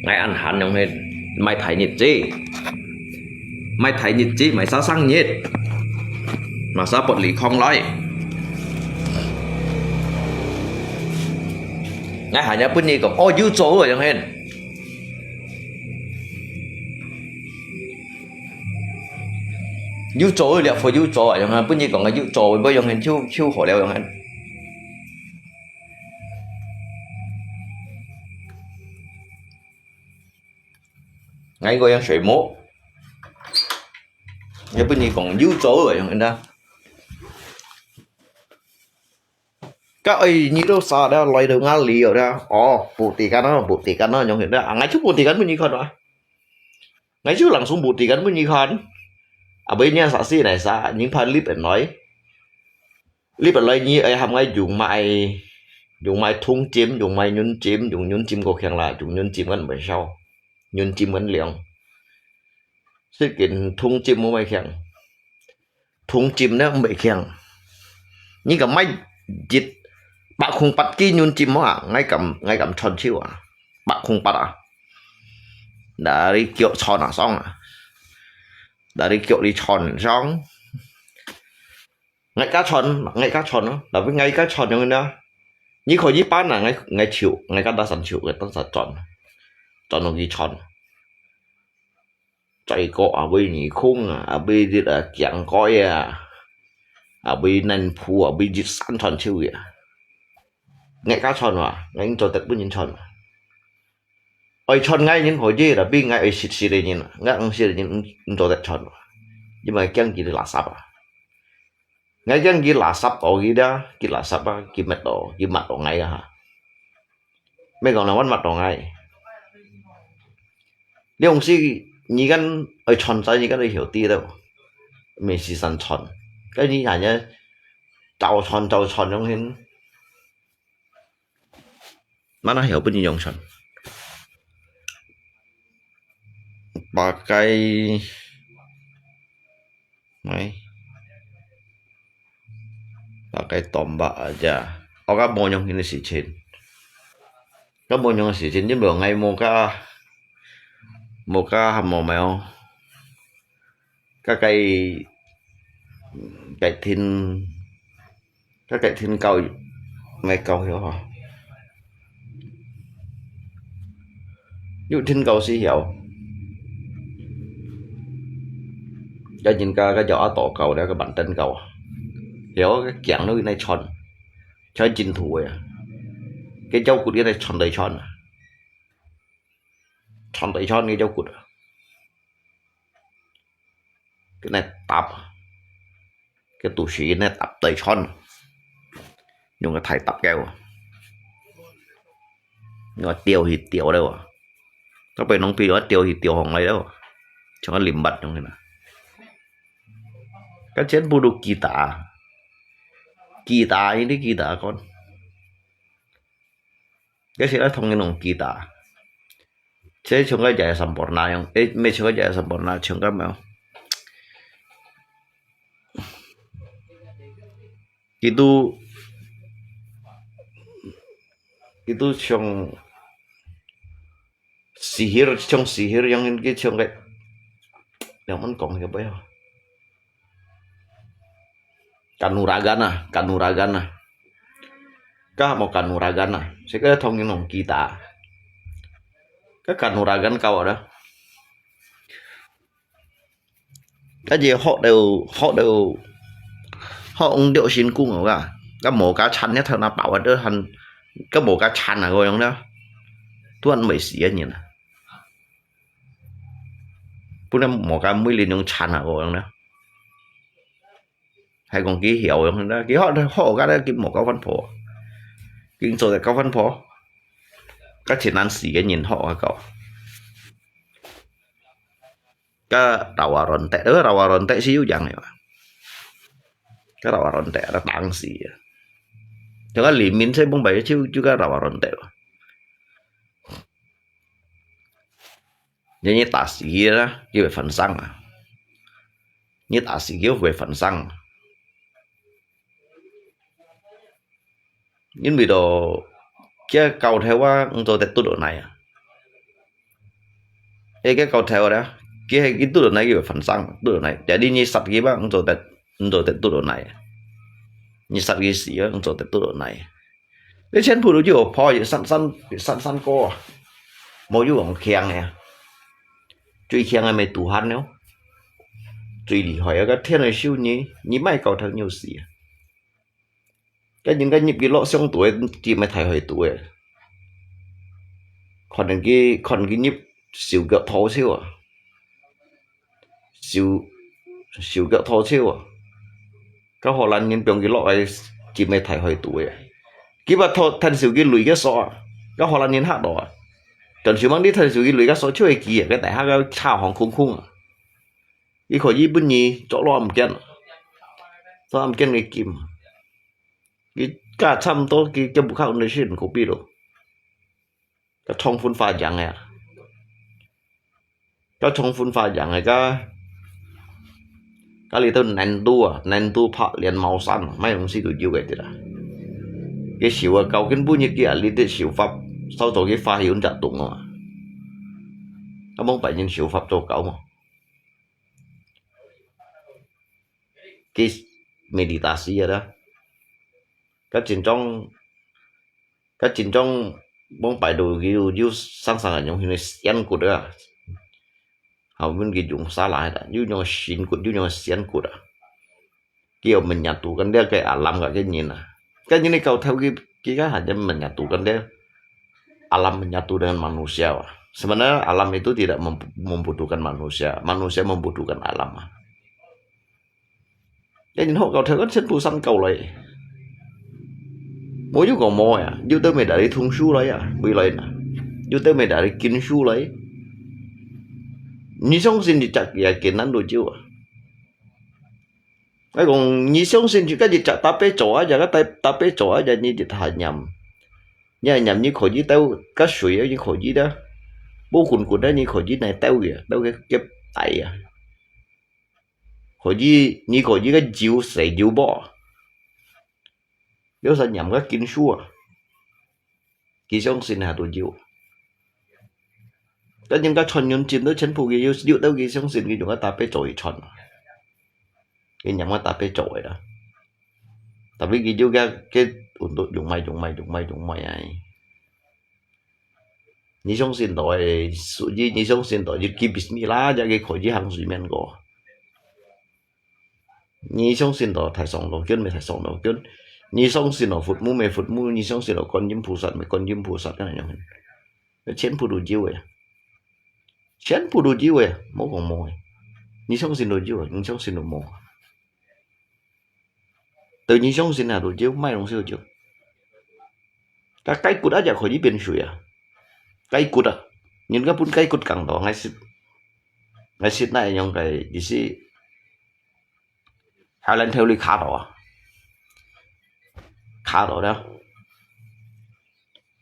𠊎恁閒樣个，買大日子，買大日子，買啥生日，買啥玻璃空來。𠊎還要分你講，哦，有做个樣个，有做个了，有做啊，樣个分你講个有做，不用很就就好了，樣个。 𠊎个樣水母，也分你講有做个樣个。該愛你都啥了，來到哪裡了？哦，buktikan啊，buktikan啊，樣个。啊，𠊎就buktikan分你看啊。𠊎就langsung buktikan分你看。啊，不然你啥事来啥，你怕立人來。 你本來你愛喊𠊎用買，用買銅針，用買銀針，用銀針過強啦，用銀針恁會燒，銀針恁亮。所以跟銅針無會強，銅針呢毋會強。你敢買一百空八支銀針啊？𠊎敢，𠊎敢穿手啊，百空八啊，拿你腳穿啊爽啊，拿你腳裡穿爽。 𠊎家穿，𠊎家穿咯，tapi𠊎家穿樣呢，你可以搬啊，𠊎，𠊎手，𠊎家打算手，𠊎打算轉，轉落去穿。再過啊，會耳空啊，啊，會這啊，頸蓋啊，啊，會nenpu啊，會一身穿手个。𠊎家穿啊，𠊎應做得分人穿啊。 愛穿𠊎人可以，tapi𠊎愛實實个人，𠊎毋實个人毋，毋做得穿，因為驚佢垃圾啊。𠊎驚佢垃圾到佢啦，佢垃圾啊，佢抹到，佢抹到𠊎啊哈。毋係講人乜抹到𠊎。你用時你間愛穿衫，你間都曉知了，毋係時常穿，該你還要照穿照穿用hin。 Mana曉分你用穿？Pakai，哎，pakai tombak aja。哦，該無用个事情，該無用个事情，因為𠊎無加，無加，無有。 該个，該天，該个天狗，𠊎狗曉吼。有天狗是曉。該人家該隻阿多狗了，該板凳狗啊，曉該頸都來穿，穿真土个啊，該腰骨个來穿來穿啊，穿來穿个腰骨啊。 該那搭，該肚屎該那搭對穿，用个大搭个，用个吊去吊了，到背囊邊用个吊去吊上來了，像个林拔樣个啦。該全部都吉他，吉他，一个吉他管。 該時愛同人用吉他。這像个Jaya Sampoerna樣，誒，毋係像个Jaya Sampoerna，像个麼个？佢都，佢都像sihir，像sihir樣，佢像个，仰般講个不要。 Kanuragan啊，Kanuragan啊。該無Kanuragan啊，這个同人用吉他。該Kanuragan搞个。該就學到，學到，學用了辛苦个，該無加餐，一頭那飽啊，都還，該無加餐啊，个樣了，都還未死个人啊，本來無加每日用餐啊，个樣了，還講佢曉樣啦，佢學，學个咧，佢無交番婆，佢做得交番婆，該真難死个人學啊，个。 个Rawa Rontek，个Rawa Rontek是有影个嘛。个Rawa Rontek ada tang si。就个里面这帮白就就个Rawa Rontek咯。你你打死佢啦，佢會翻生啊。你打死佢會翻生啊。 因為咯，佢个高頭啊，毋做得跌落來啊。誒，佢个高頭咧，佢係佢跌落來，佢會翻生，跌落來。Jadi你殺佢吧，毋做得，毋做得跌落來。你殺佢死啊，毋做得跌落來。你全部都有破，有三三三三个啊，無有用強个啊。最強个咪杜漢咯，最厲害个，个天个手你，你賣高頭你就死啊。 該人家入去落相對个，佢咪大海肚个。看人佢，看佢入手腳土手啊，手，手腳土手啊。該荷蘭人放佢落來，佢咪大海肚个。佢把土，趁手佢累个索啊，該荷蘭人嚇到啊。但是望你趁手佢累个索，就係佢啊，該大下个車行空空啊。佢可以分你做落毋見，做毋見个金。 佢價差毋多，佢，佢屋下个先kopi咯。該重分發揚个啊，該重分發揚个，該，該裡頭難度啊，難度拍連毛衫啊，買東西都有个對啦。佢手啊，高根本一个啊，你得手法，手做佢發現隻洞啊。啊，望別人手法做高嘛。 佢meditasi啊啦。該真正，該真正往擺到有，有生生个用迄個仙骨啊。後面佢用沙拉啦，有用仙骨，有用仙骨啊。佢有menyatukan dia ke alam ka ke nyin啊。Kan ini kau tahu ki, kita hanya menyatukan dia alam menyatu dengan manusia啊。Sebenarnya alam itu tidak mem-, membutuhkan manusia, manusia membutuhkan alam啊。 你學到頭，全部山狗來。無有講無呀，有兜咩dari通書來呀，回來啦，有兜咩dari經書來。你相信你隻也艱難都有啊。我講，你相信你自己隻打牌做啊，隻个打，打牌做啊，隻你就太念。你還念你可以兜，个水啊，你可以兜，無滾滾啊，你可以來兜个，兜个夾帶啊。 可以，你可以个有勢有無？有時念个經書啊，佢相信下都有。但人家傳人進到全部佢有，有兜佢相信佢用个打牌做一傳啊。佢念个打牌做个啦。Tapi佢有个，个untuk用買，用買，用買，用買啊。 你相信到个，所以你相信到，你去bismillah，就佢可以行水面个。你相信到大上羅經，咪大上羅經。你相信到佛母，咪佛母。你相信到觀音菩薩，咪觀音菩薩，恁樣。全部都有个，全部都有个，無講無个。你相信都有个，你相信都無。 對你相信啊，都有，買東西都有。該雞骨啊，也可以變水啊。雞骨啊，人家分雞骨講到，𠊎食，𠊎食那樣个，意思，海南頭裡卡到啊，卡到了。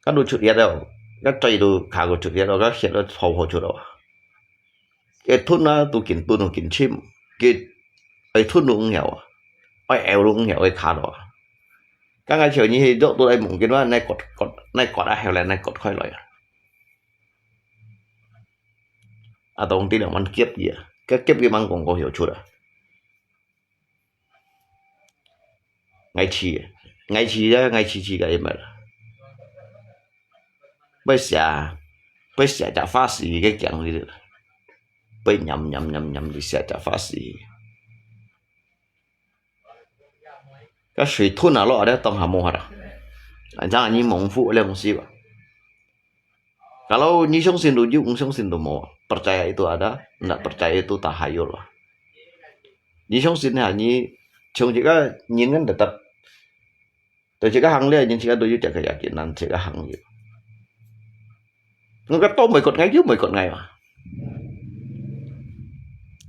該都出血了，該嘴都卡過出血了，該血都泡泡出了。該吞啊，都緊吞，都緊深，該愛吞都毋曉啊，愛咬都毋曉，愛卡到啊。剛剛像你去捉到來夢見話，那割，割，那割啊，後來那割開來啊。啊，當地人還夾佢啊，該夾佢吂講過曉出啊。 𠊎試，𠊎試啊，𠊎試試个，毋係啦。愛寫，愛寫隻法師个經歷，愛念念念念就寫隻法師。該水吞下落，這當下無法啊。Anjang你蒙福了東西吧。Kalau你相信都有，毋相信都無。Percaya itu ada, ndak percaya itu tahayul lah. 你相信下，你像一個人kan tetap，對一個行咧，你自家都有一個yakinan，自家行了。我个都無ikut ngai，有無ikut ngai嘛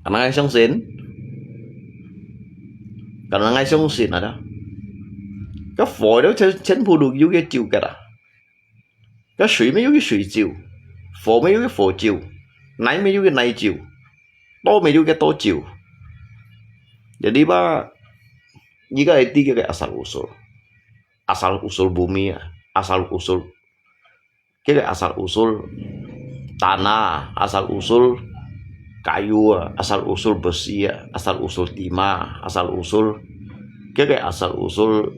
？Karena ngai相信，karena ngai相信ada。該火都全全部都有个酒个啦。 該水乜有个水酒，火乜有个火酒，泥乜有个泥酒，刀乜有个刀酒。Jadi吧，你个知个个asal usul，asal usul bumi啊，asal usul，个个asal usul tanah，asal usul kayu啊，asal usul besi啊，asal usul timah，asal usul，个个asal usul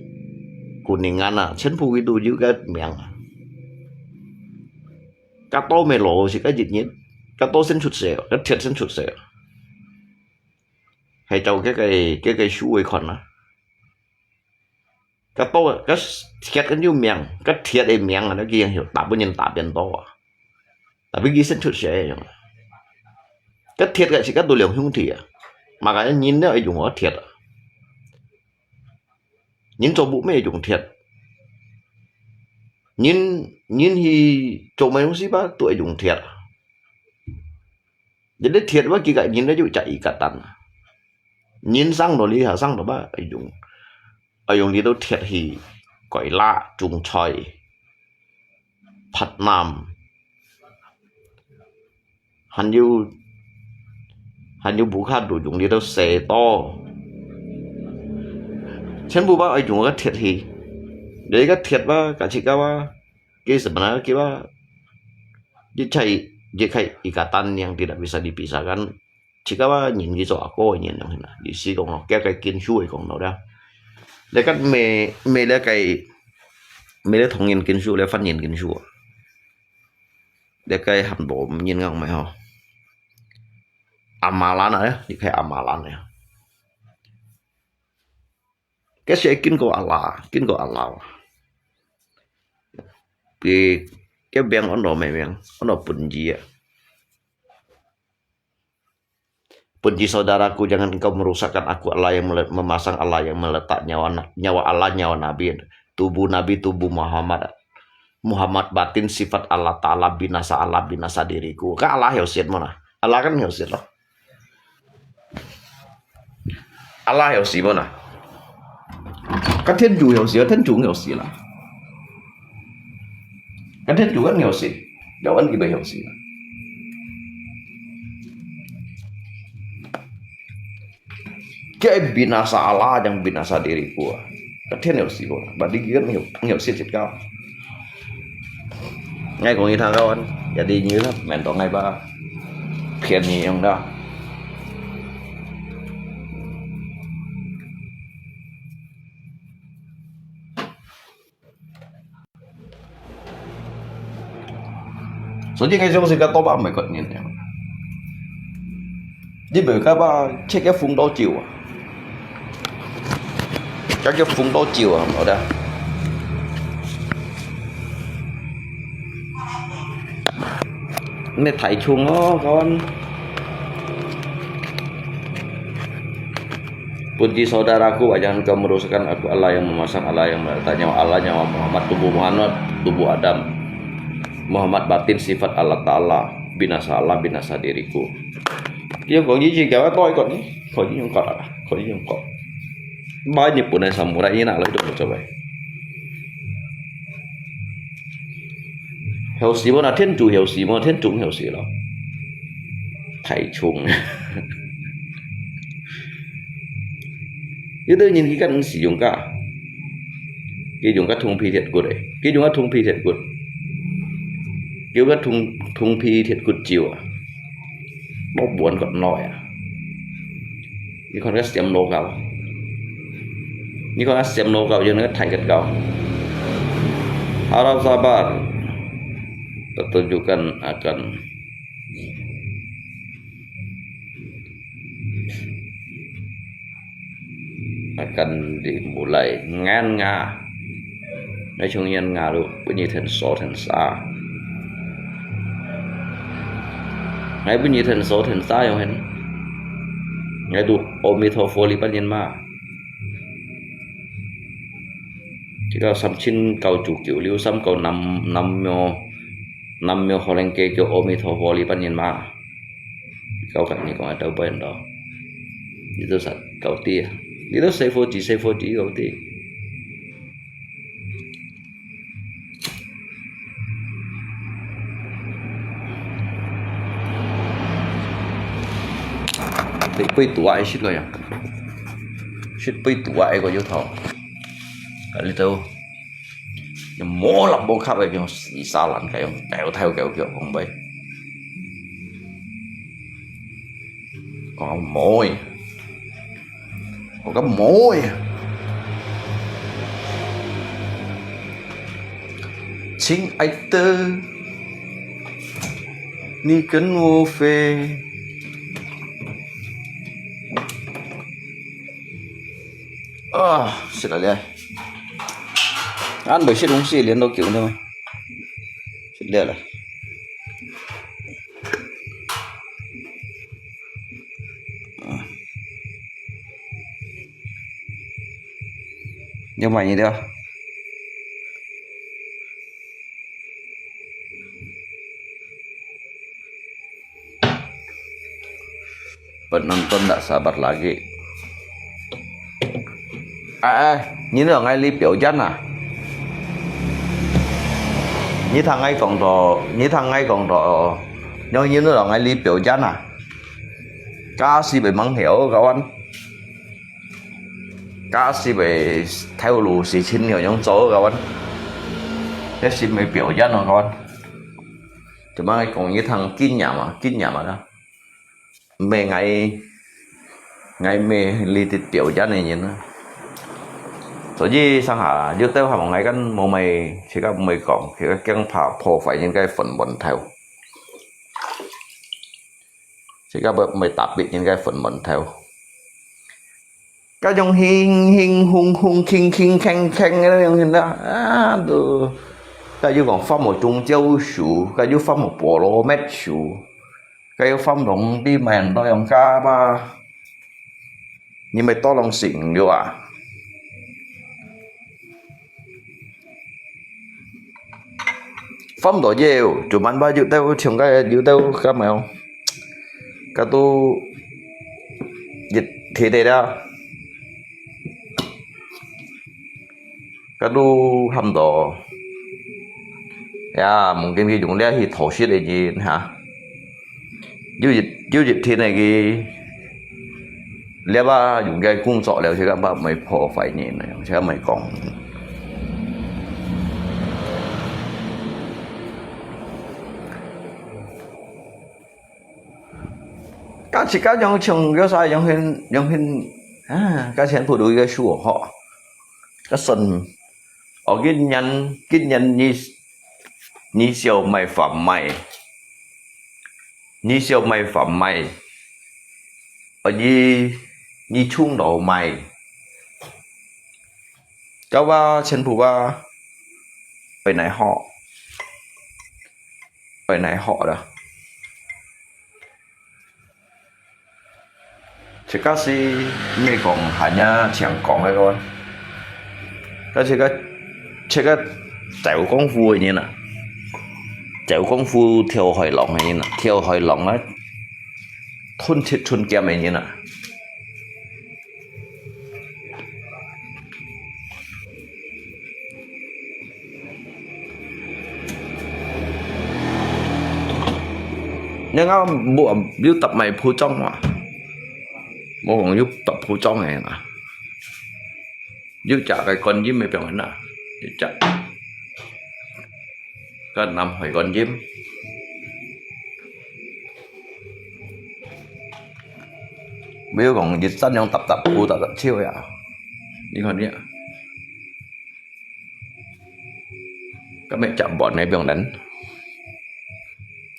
Kuningan啊，全部佢都有个名啊。該刀乜老是个日日，該刀先出世，該鐵先出世，係照个个个个書會看啊。該刀，該鐵个有名，該鐵个名啊，佢有大部分人打扁刀啊。Tapi佢先出世个樣啊。該鐵个是个都兩兄弟啊，嘛个人咧愛用个鐵啊。 人做屋乜用鐵，人人去做麼東西吧，都愛用鐵。Jadi鐵吧，佢个人咧就一隻ikatan。人生到這下生到吧，愛用，愛用這兜鐵去改罅、種菜、伐林。 還有，還有屋下都用這兜細刀，全部吧愛用个鐵去。這个鐵吧，該自家吧，佢sebenarnya佢吧，一切，一切ikatan yang tidak bisa dipisahkan，自家吧，人佢做阿哥个人樣啦。意思講咯，該个經書會講到了。這个每，每這个，每這唐人經書，這番人經書啊。 這个很多人講咩吼，amalan啊，你看amalan啊，該係經過Allah，經過Allah。佢，佢名安到咩名？安到本子啊。 Benci saudaraku, jangan engkau merusakkan aku, Allah yang mele-, memasang, Allah yang meletak nyawa na-, nyawa Allah, nyawa Nabi, tubuh Nabi, tubuh Muhammad. Muhammad batin sifat Allah Ta'ala, binasa Allah, binasa diriku. Kan Allah heo sit mona. Allah kan heo sit lo. Allah heo sit mona. 該天主有時，天主有時啦。該天主有時，有人佢有時啦。佢binasa Allah，正binasa diriku啊。該天有時無啦，berarti佢有，有時直到。𠊎講佢聽kawan，jadi你啦，免當𠊎吧，騙你用的。 所以𠊎相信該刀把毋係割人个。你無該把切个風刀酒啊，該叫風刀酒啊，好的。你太重哦，kawan。 Benci saudaraku, jangan engkau merusakkan aku, Allah yang memasang, Allah yang meletak nyawa Allah, nyawa Muhammad, tubuh Muhammad, tubuh Adam. Muhammad batin sifat Allah Ta'ala, binasa Allah, binasa diriku. Dia kau gigi kau apa ikut ni? Kau ni yang kau, kau ni yang kau. Banyak pun yang samurai ini nak lah itu coba. 有時無啦，天主有時無，天主有時咯。太重。有兜人佢敢毋使用个，佢用个銅皮鐵骨个，佢用个銅皮鐵骨，叫个銅，銅皮鐵骨酒啊，無換過耐啊。 你看該閃老狗，你看該閃老狗，有那個太極狗。Harap sabar, pertunjukan akan Makan di mulai ngan nga. Ngai chung ngan nga lu, bunyi ten so ten sa. Ngai bunyi ten so ten sa yong hen. Ngai tu Amitofo li pan yin ma. Kika 三千九百九十九 liu 三九 nam nam myo nam myo holeng ke kêu Amitofo li pan yin ma. Kau kat ni kong ada ben do. Itu sat kau ti. Itu sefo ji sefo ji kau ti. Di pui tua ai sit ko ya. Sit pui tua ai ko yu thau. Kali tau. Yang mo lap mo kap ai yang si sa lan kai yang tau thau kau kau kong bai. Kong mo. 我个妹呀！亲爱的，你跟我飞。啊，死了咧！俺没吃东西，连到狗呢吗？死了了。啊。 Nyo mai ni dia. Penonton tak sabar lagi. Ai, ai, ni lo ngai li piao jan ah. Ni thang ngai kong to, ni thang ngai kong to. Nyo ni lo ngai li piao jan ah. Ka si bai mang hiao kawan. Ka si bai thau lu si chin hiao yong zo kawan. Te si mai piao jan oh kawan. Cuma ngai kong ni thang kin ya ma, kin ya ma ka. Mai ngai, ngai mai li tit piao jan ni yin na. Cho ji sang ha, yu teu ha mong ngai kan mo mai, si ka mai kong, si ka kiang pha pho fai yin kai phun mon thau. Si ka mai tapit yin kai phun mon thau. Ka yong hing hing hung hung king king keng keng ka yong hin da. Ah, tu. Ka yu kong fam mo chung jiao shu, ka yu fam mo polo met shu. Ka yu fam dong di men to yong ka ba. Ni mai to long sing liu ah. Fam to yeu, chu man ba yu teu chung ka yu teu ka mai. Ka tu yit thi de da. Ka tu ham to. Ya, mungkin ki yung lia hi thổ sit de yin ha. Yu yit, yu yit thi ne ki. Lia ba yung kai kung sok liao, si ka ba mai pho fai ni na, si ka mai kong. Ka si ka yong chung, yo sa yong hin, yong hin, ah, ka chen pu du yu shu ho. Ka son, oh, kin nyan, kin nyan ni, ni siao mai fam mai. Ni siao mai fam mai. Oh, ni, ni chung lo mai. Ka wa chen pu wa, oi nai ho. Oi nai ho da. Chika si ngi kong hanya chiang kong ai loi. Ka chika, chika chèo kung fu ai yin a. Chèo kung fu thiao hai lòng ai yin a. Thiao hai lòng a. Thun chit thun kiam ai yin a. Nè ngà bua yu tap mai phu chong wa. Mo kong yu tap phu chong ai na. Yu chak kai kon yim mai piang na. Yu chak. Ka nam hoi kon yim. Yu kong yit san yong tap tap phu tap tap chiu ya. Ni kon ya. Ka mai chak bon ai piang dan.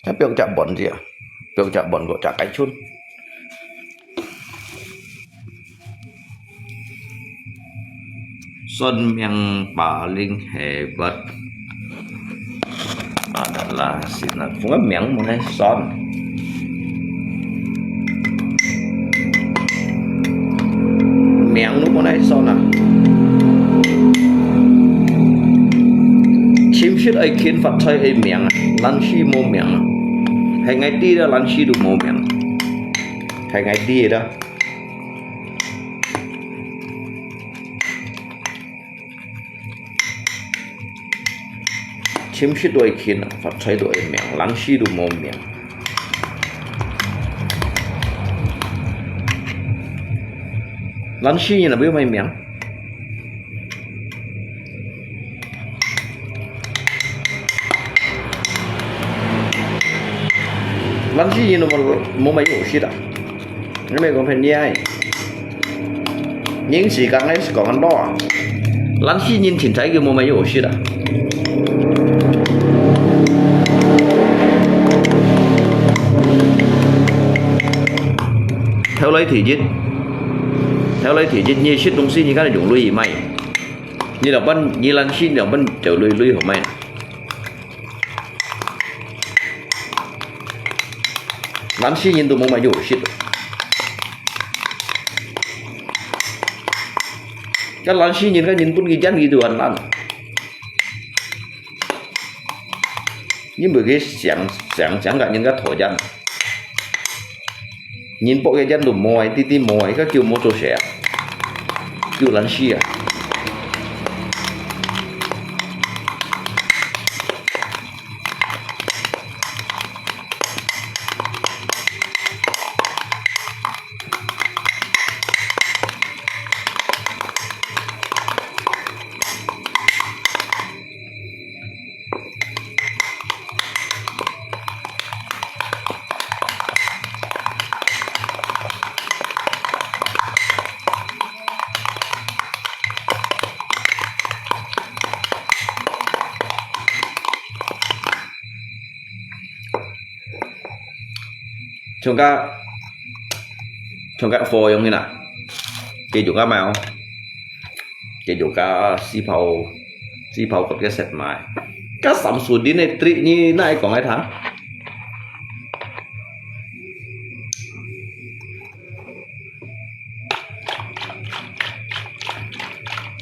Ka piang chak bon tia. Piang chak bon ko chak kai chun. 算命paling hebat adalah Cina. Phung ké名無哪算，名都無哪算啊！尋食愛勤，發財愛命啊，懶尸無命啊！係𠊎知啦，懶尸都無命，係𠊎知啦。 尋食都愛勤啊，發財都愛命，懶尸都無命。懶尸人啊，無麼命。懶尸人都無，無麼有食啊。 你毋好講騙人啊！人時間个係講恁多啊！懶尸人停在佢無麼有食啊！頭來第一，頭來第一，你食東西你敢用鐳買？你老闆，你懶尸，你老闆就鐳鐳好買。 懶尸人都無麼有食。該懶尸人，該人分佢厭，佢都還懶。你毋好去想，想，想个人家討厭。 人博个人都無愛，弟弟無愛，該叫無做事啊，叫懶尸啊。 像該，像該火樣个啦，佢就該賣哦，佢就該四泡，四泡个set賣。該三十年个trik你哪會講个他？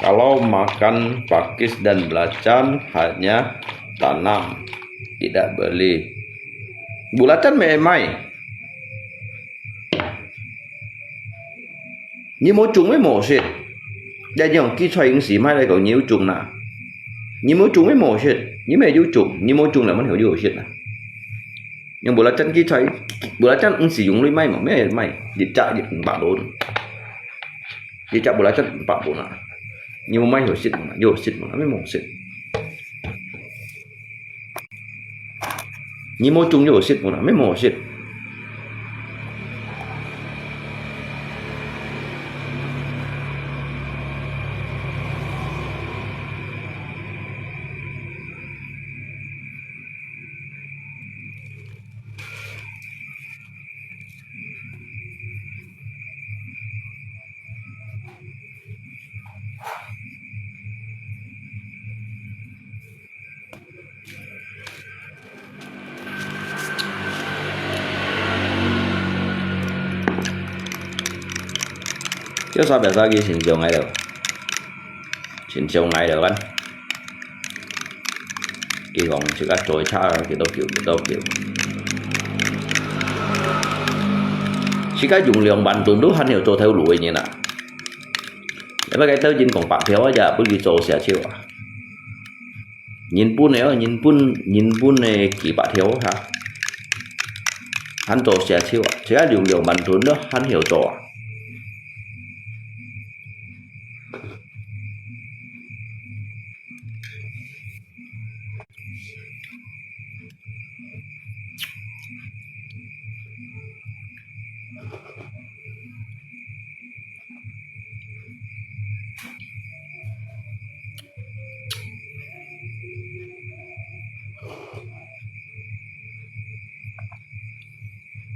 Kalau makan pakis dan belacan hanya tanam, tidak beli. Belacan meh mai. 你無種乜無食，一樣佢出用時買來講你有種啦。你無種乜無食，你乜有種，你無種了，乜有食啦。用belacan佢出，belacan毋係用來賣嘛，乜賣，一隻一五百銀。一隻belacan五百銀啊。你無買有食嘛，有食嘛，乜無食。 你無種有食無啦，乜無食。Yo sabi sa佢先上來了，先上來了kan。佢講自家做差幾多久幾多久，自家用兩萬噸都還有做頭路个人啊！你不該頭先講白票啊，也不如做下手啊！ 人分个哦，人分，人分个幾百條哈，還做下手啊，自家用兩萬噸都還曉做啊！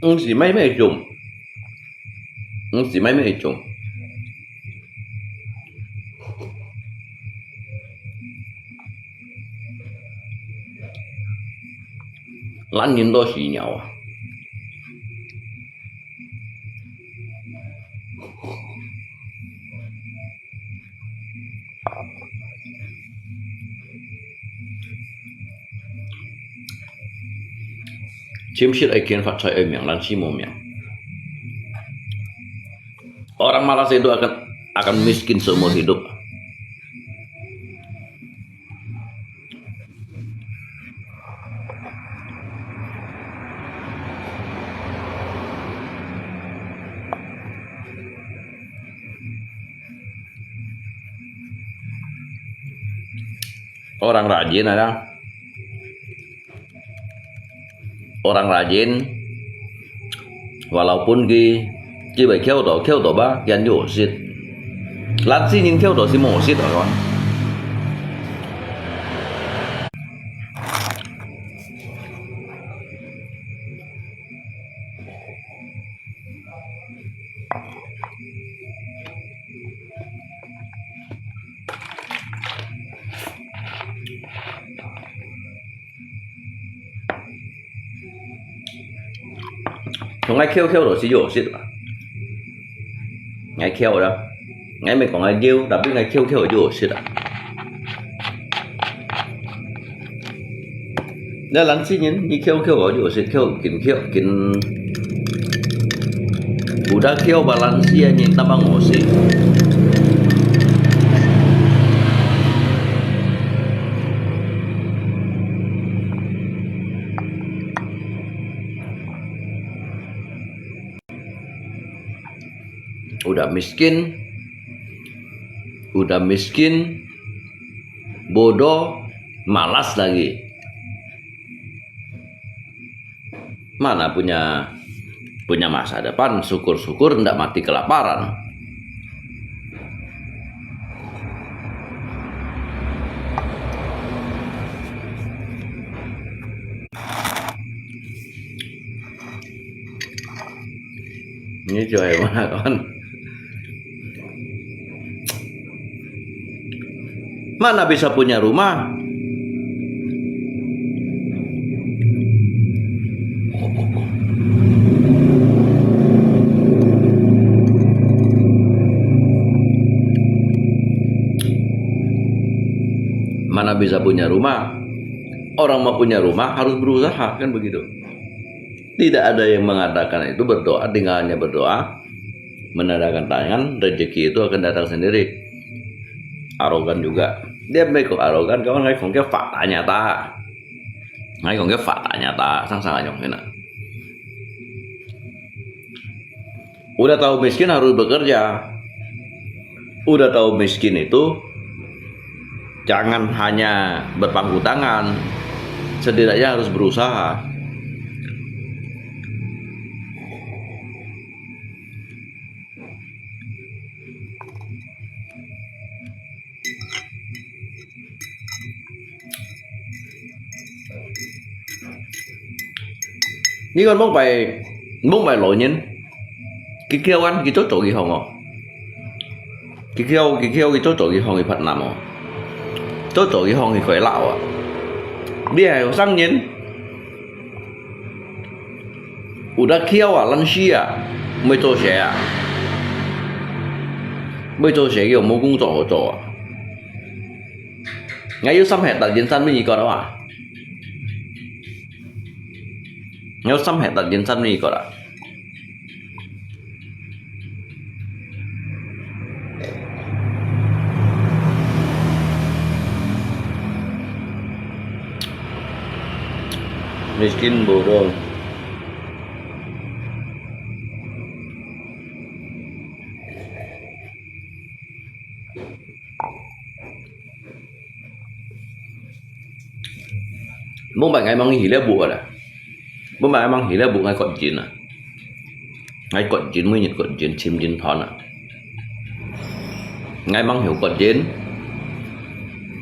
毋係買乜種，毋係買乜種。懶人都死鳥啊！尋食愛緊，發財愛命，懶尸無命。Orang malas itu akan akan miskin seumur hidup. Orang rajin ada. Orang rajin, walaupun ki ki bai kiau to, kiau to ba, kian yo sit. Lat si nyin kiau to si mo sit aron. 從𠊎Q Q就係有食啊，𠊎Q啦，𠊎毋係講𠊎有，tapi𠊎Q Q就有食啊。 你懶尸人，你Q Q就係Q，緊Q，緊，udah Q ba懶尸个人，tambah ngosip。 Udah miskin, udah miskin, bodoh, malas lagi. Mana punya punya masa depan, syukur-syukur ndak mati kelaparan. Ini cuy, mana kawan? Mana bisa punya rumah? Mana bisa punya rumah? Orang mau punya rumah harus berusaha, kan begitu. Tidak ada yang mengatakan itu berdoa, tinggal hanya berdoa, menandakan tangan, rezeki itu akan datang sendiri. Arogan juga. Dia meko arogan, kawan ngai kong ke faktanya ta. Ngai kong ke faktanya ta, sang sang ayong hina. Udah tahu miskin harus bekerja. Udah tahu miskin itu jangan hanya berpangku tangan, setidaknya harus berusaha. 你看，往擺，往擺老人，佢叫人去做做佢行哦。佢叫，佢叫佢做做佢行，佢發難哦。做做佢行，佢快老啊。你還有生人，有得叫啊，懶尸啊，會做事啊。會做事又無工作好做啊。 𠊎有三hektar人參分你割啊！𠊎有三hektar人參分你割啊！Miskin bodoh. 往擺𠊎吂去了屋啦，往擺𠊎吂去了屋，𠊎割人啊，𠊎割人，每日割人，尋人斷啊。𠊎吂曉割人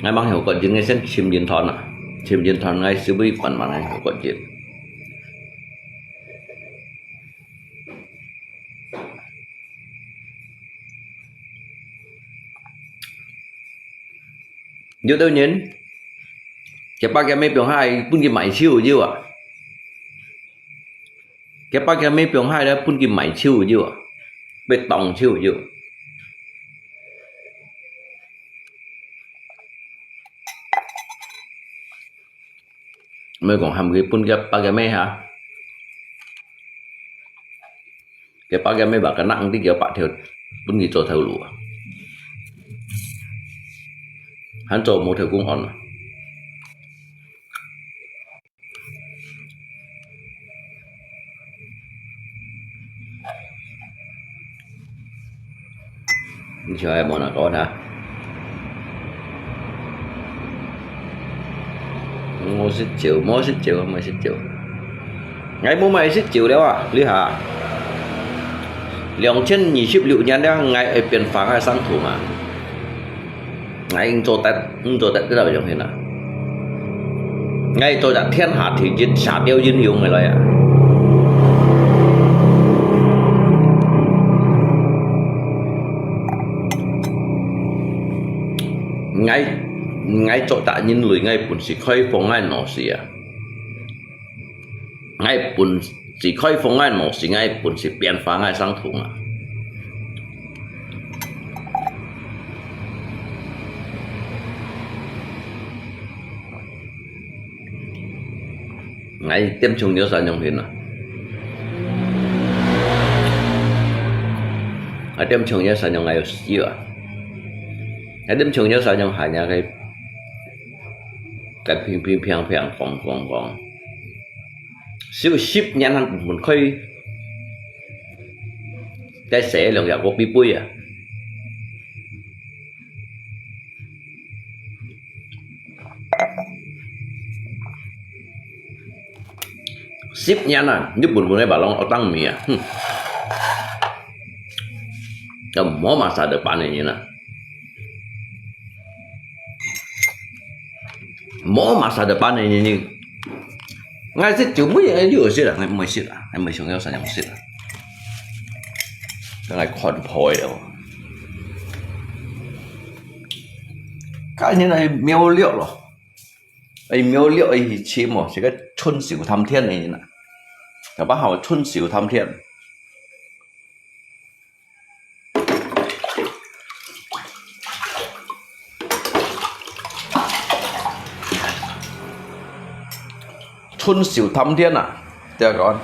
，𠊎吂曉割人，𠊎先尋人斷啊，尋人斷，𠊎先會辦法，𠊎曉割人。 有兜人，佢爸佢姆放下，分佢賣手有啊。佢爸佢姆放下咧，分佢賣樹葉啊，分當樹葉。毋係講喊佢分佢爸佢姆哈，佢爸佢姆話佢拿毋知幾百條，分佢做頭路啊，還做無頭公案啊。 你想愛無哪个啊？無食酒，無食酒，無食酒。𠊎無賣食酒了啊，你哈。兩千二十六年了，𠊎會變化个生圖嘛。 𠊎應做得，應做得這種人啊。𠊎做得天下第一射雕英雄个來啊。𠊎，𠊎做得人類，𠊎本事開放，𠊎腦屎啊。 𠊎本事開放，𠊎腦屎，𠊎本事變化，𠊎生圖啊。𠊎點像有啥用心啊？𠊎點像有啥用，𠊎有笑啊？𠊎點像有啥用，還有个，个乒乒乓乓，哐哐哐。 燒十年還毋開，該洗兩日過必杯啊！十年啊，日本本來把人惡當面啊，哼！要摸嘛啥的把你呢？ 無嘛，啥都半年呢。𠊎食酒，每日有食啊，𠊎毋會食啊，𠊎毋會想要啥樣食啊。𠊎看破了。今年來苗栗咯，哎，苗栗哎去尋哦，這个春秀探天的呢，有辦法春秀探天。 春秀探天啊，對啊，講。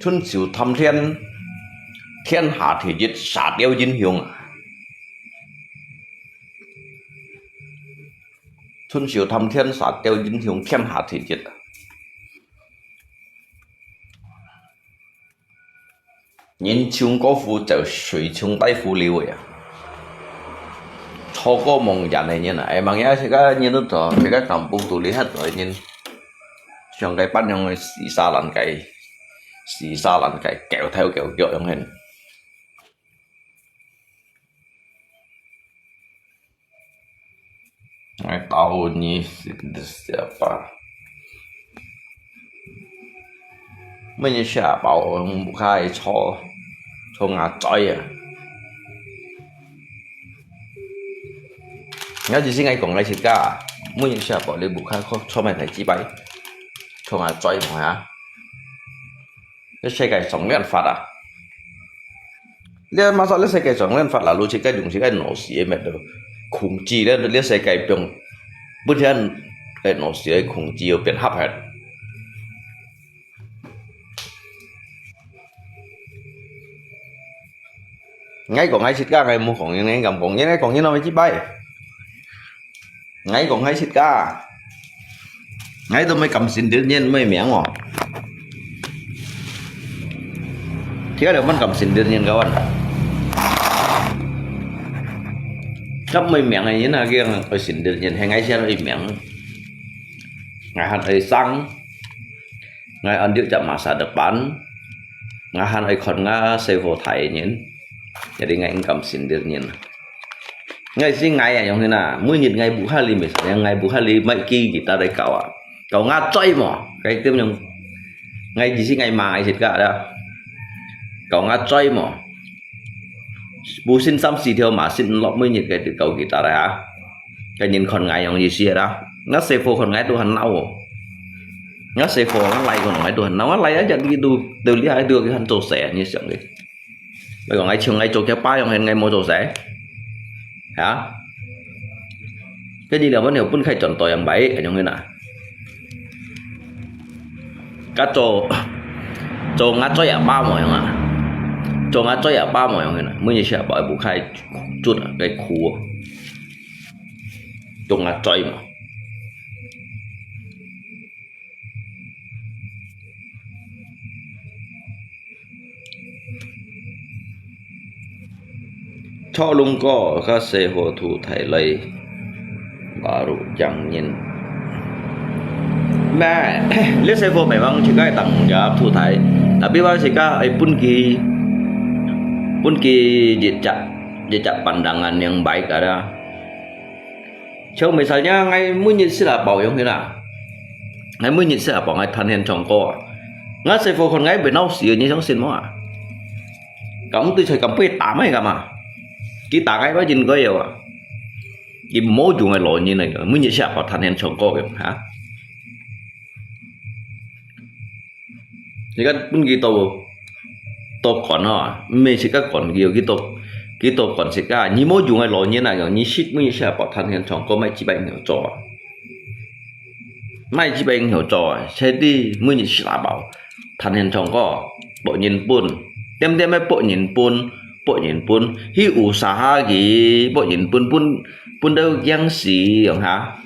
春秀探天，天下第一射雕英雄啊！春秀探天，射雕英雄，天下第一啊！ 人像高夫就水像大夫了呀。錯過夢魘的人啊，哎，望呀，這个人都做，這个根本都厲害个人，像个扮樣个死沙爛个，死沙爛个，狗頭狗腳樣形。 哎，到你是个小吧。每日下包，我们不开炒，炒牙嘴啊。我只是爱讲个自家，每日下包你不开炒，炒咩大鸡排，炒牙嘴嘛啊。 這世界上亂發啊！你嘛說這世界上亂發啦，你自家用自家腦屎个物料控制咧，這世界變，本身个腦屎个控制又變合合。𠊎講𠊎自家，𠊎無講人，𠊎敢講人，𠊎講人，𠊎自家。 𠊎講𠊎自家，𠊎都毋敢承認人个名哦。聽了毋敢承認人个話。該無名个人啊，佢愛承認人，係𠊎先有名。𠊎還愛生，𠊎安到隻masa depan，𠊎還愛看𠊎細伙大个人，jadi𠊎毋敢承認人。，𠊎係𠊎啊，樣形啊，每日𠊎屋下裡面，𠊎屋下裡買支吉他來搞啊，搞𠊎嘴無，該點樣，𠊎意思𠊎罵𠊎自家啦，搞𠊎嘴無，無信三四條嘛，信落每日該搞吉他來啊，該人看𠊎樣意思啦，𠊎細伙看𠊎都還鬧哦，𠊎細伙𠊎來看𠊎都還鬧，𠊎來一日佢都，都厲害都佢還做事啊，你想个。 你講𠊎像𠊎做佢爸樣，𠊎無做事，哈？跟住了，分你分開轉到樣擺，樣形啊？該做，做𠊎做阿爸無樣啊？做𠊎做阿爸無樣形啊？每日食飽不開，做啊，該苦哦，做𠊎做嘛。 Chok Lung哥，該細伙渡大來，baru正人。咩？你細伙memang自家當家渡大，tapi話自家愛分佢，分佢一隻，一隻pandangan yang baik ada。 像misalnya，𠊎每日食啊飽樣形啊，𠊎每日食啊飽，𠊎彈絃唱歌啊。𠊎細伙看𠊎會鬧死，你相信無啊？講對菜講不會打咩幹嘛？佢打𠊎，𠊎應該有啊。佢無用个老人來个，每日食啊飽彈絃唱歌个，哈？ 你看分佢到，到管哦，毋係自家管佢，佢到，佢到管自家。你無用个老人啊，你食每日食飽彈絃唱歌，賣幾百年做啊？賣幾百年做啊？所以每日食啊飽，彈絃唱歌，博人分，點點个博人分，博人分，去usaha佢，博人分，分，分到驚死，用下。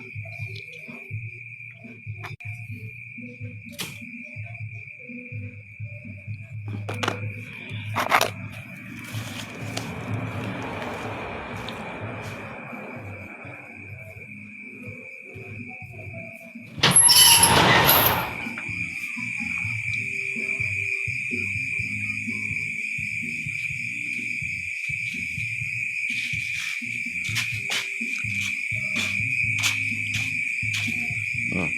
嗯。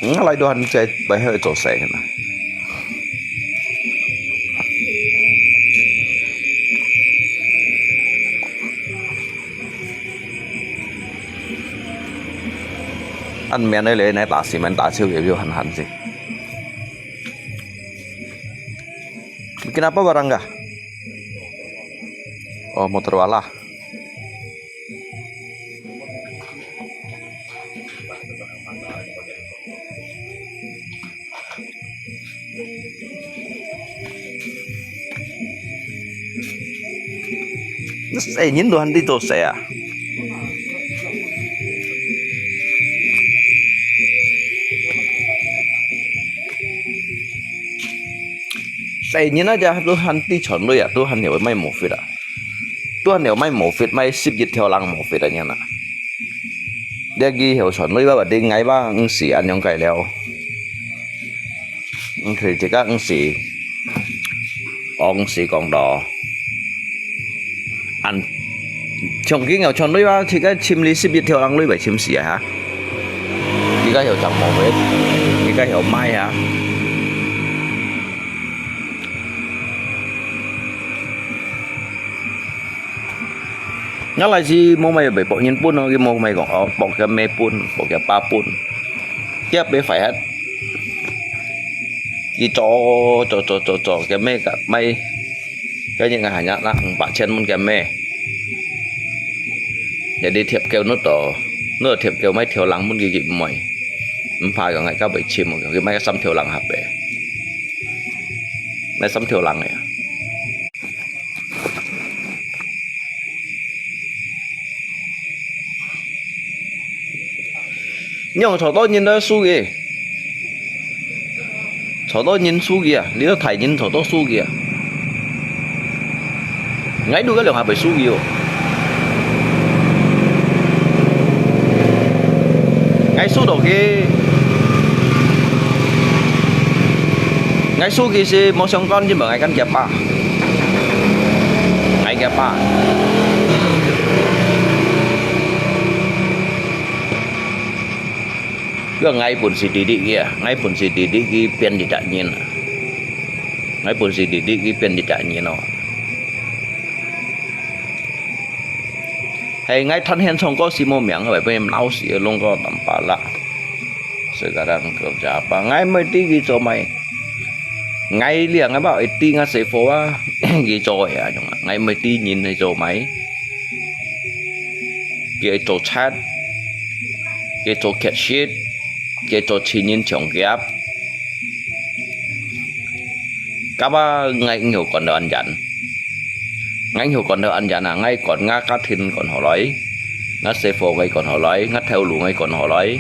嗯，來到還在背後做事呢。An mian le ne ta si men ta chiu ye biu han han si. Bikin apa barang kah? Oh, motor wala. Sai nyin tuh han ti to sai ah. Sai nyin aja tuh han ti chon lui ah, tuh han yo mai mo fit ah. Tuh han yo mai mo fit, mai sip yit theo lang mo fit ah nyin ah. Dia gi heo chon lui ba ba ding ngai ba ng si an yong kai leo. Ng kri ti ka ng si. Ong si kong do. An chong gi ngau chon lui ba ti ka chim li sip yit theo lang lui ba chim si ah ha. Ti ka heo chang mo fit. Ti ka heo mai ah. Ngă lai si mô mai bê pok nhin pun, ki mô mai kong, ơ, pok kia mê pun, pok kia pa pun. Kia bê phải hết. Ki cho, cho, cho, cho, cho, kia mê cả mai. Cái những hàng nhã nặng, ba chen mun kia mê. Jadi thiệp kêu nút đó, nút thiệp kêu mai theo lăng mun ki ki môi. Mpa kong ngai ka bê chim, ki mai ka sam theo lăng hạp bê. Mai sam theo lăng ya. Nhông chhô to nhin đó su kì. Chhô to nhin su kì à, li đó thải nhin chhô to su kì à. Ngai đu cái lượng hạp bê su kì ồ. Ngai su đó kì. Ngai su kì si mô xiong kon chứ mà ngai căn kia pa. Ngai kia pa. 个，𠊎本事直直个，𠊎本事直直个變一隻人啊，𠊎本事直直个變一隻人哦。係𠊎趁現場歌係無名，會分人鬧死，弄个南巴拉。Sekarang kerja apa？𠊎毋知佢做麼个。𠊎這𠊎毋會知𠊎師傅啊，佢做个啊，種啊，𠊎毋會知人係做麼个。佢做賊，佢做乞食，佢做尋人搶劫。Kapa𠊎毋曉管到恁嚴。 𠊎曉管到恁嚴啊，𠊎管𠊎家庭管好來，𠊎師傅𠊎管好來，𠊎頭路𠊎管好來。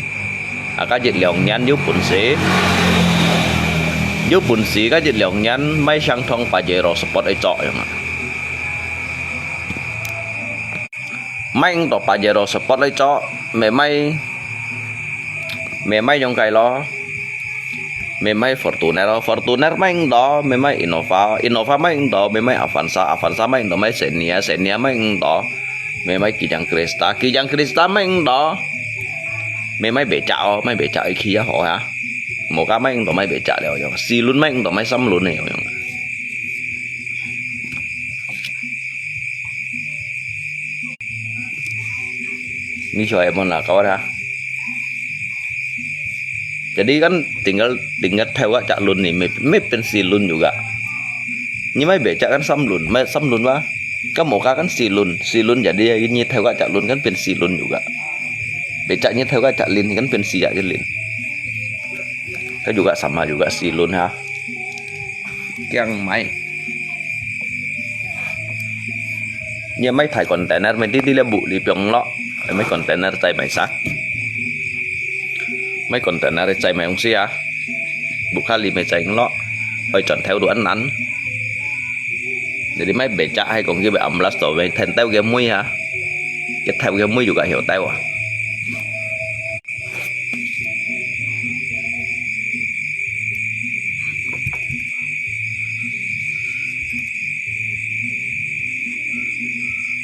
啊，該一兩年有本事，有本事該一兩年買相同Pajero Sport來做樣啊。買毋到Pajero Sport來做，買買買買用該咯。 買買Fortuner咯，Fortuner買毋到，買買Innova，Innova買毋到，買買Avanza，Avanza買毋到，買Xenia，Xenia買毋到，買買Kijang Creta，Kijang Creta買毋到，買買becak哦，買becak去較好啊。無个買毋到，買becak了樣，四輪買毋到，買三輪个樣樣。你曉得無啦，搞啊？Jadi kan tinggal tinggal thèo ka cak lun ni, may may pen silun juga. Ni may becak kan samlun, may samlun ba? Kan moka kan silun, silun jadi ni thèo ka cak lun kan pen silun juga. Becak ni thèo ka cak lin kan pen si cak lin. Kan juga sama juga silun ha. Kiang mai. Nya mai thai container mai ti ti le bu li piong lo. Mai container chai mai sak. Mai container chai mai ong sia. Bu kha li mai chai lo. Oi chọn theo đuổi ăn năn. Jadi mai becak hai kong ki be amblas to mai then teo ke mui ha. Ke theo ke mui juga hiểu teo à.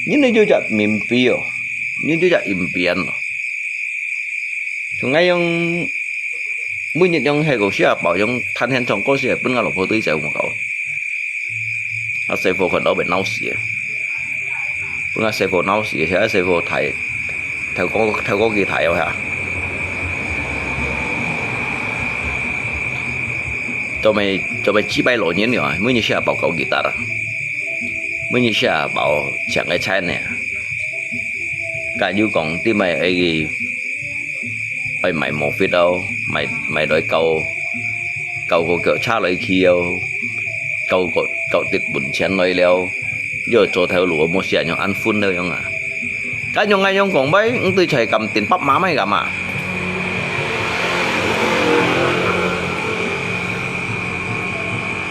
Ini juga mimpi yo. Ini juga impian lo. Sungai yang每日用迄個小包用攤現場過時，分我老婆對手無搞。啊，師傅看到被鬧死啊！分我師傅鬧死，現在師傅抬，頭過頭過去抬哦下。做咩做咩幾百老年了啊？每日小包搞吉他啊？每日小包搶个菜呢？ 假如講，點解愛愛買毛筆哦，買買來搞搞個腳車來去哦，搞個搞跌本錢來了，又做頭路，莫想用安分了用啊！假用愛用講，喂，你對在咁定北馬買幹嘛？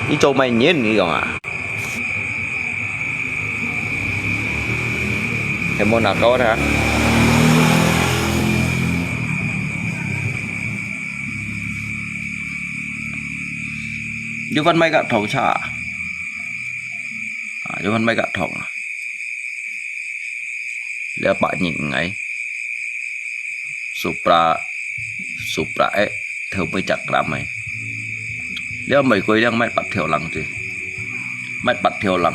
你做買人，你講啊？ Hay mo nakaw na? Yuvan mai ka thong cha. Ah, yuvan mai ka thong. Lia pa ni ngai. Supra, Supra e, theo mui chak ram e. Lia mai koi liang mai pat theo lang ti. Mai pat theo lang.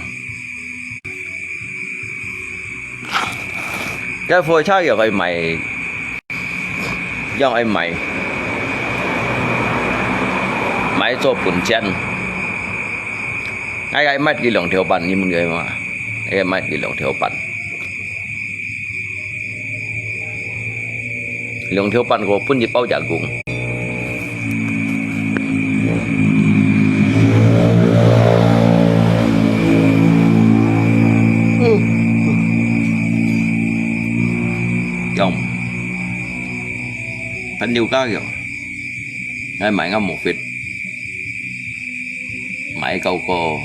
Cái phôi chak yau ai mai, yau ai mai, mai cho bún chén. Ai ai mai cái lòng theo pan, ni mun cái mà. Ai mai cái lòng theo pan. Lòng theo pan có bún gì bao giờ cũng. Yom. Pan nhiều cá yom. Ai mai ngắm một phít. Mai kau ko,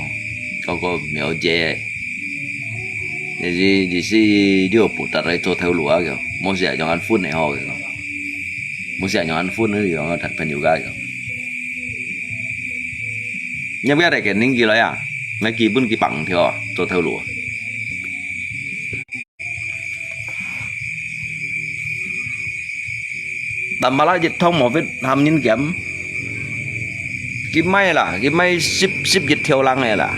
kau ko miao je. Jadi, di si dia putar ai cho theo lua kio. Mo sia jong an phun ne ho kio. Mo sia jong an phun ne jong an phan yu ga kio. Nya bia dai ken ning ki lo ya. Ngai ki bun ki pang theo, cho theo lua. 但馬拉一桶無fit喊人減。佢賣啦，佢賣十、十一條零个啦。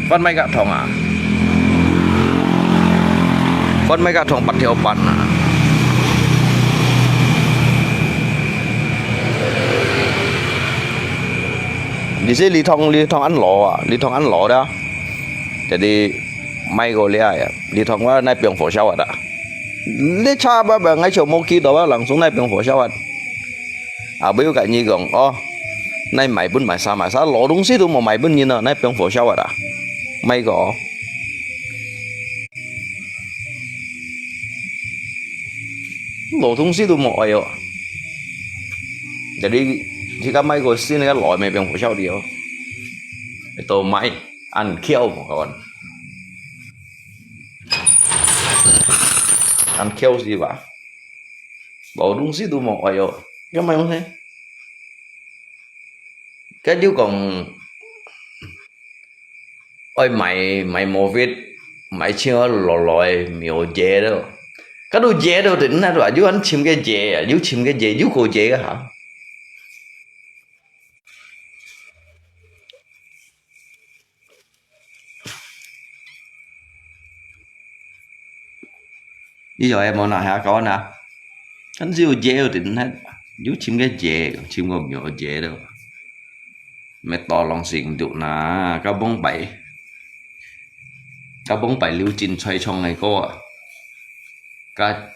分賣个桶啊？分賣个桶八條半啊？你是你桶、你桶恁老啊？你桶恁老的啊？Jadi 賣過了呀，你同我那邊火燒啊？你差不多，𠊎就無記得啊，langsung那邊火燒啊。啊，不要跟你講哦，那賣分賣啥賣啥，老東西都無賣分人了，那邊火燒啊？賣過哦，老東西都無愛哦。Jadi，這個賣過新个老，那邊火燒的哦，都賣。 恁巧無？恁巧是吧？無東西都無愛哦，要買東西。該就講，愛買，買無fit，買錢落來，無嘢了。該都嘢了，等下都啊，又恁尋个嘢啊，又尋个嘢，又過嘢个哈。 你有無拿下搞啊？但是有嘢有點那，有尋个嘢，尋个無嘢了。乜多lòng成熟那，該幫擺，該幫擺流進菜場个歌啊，該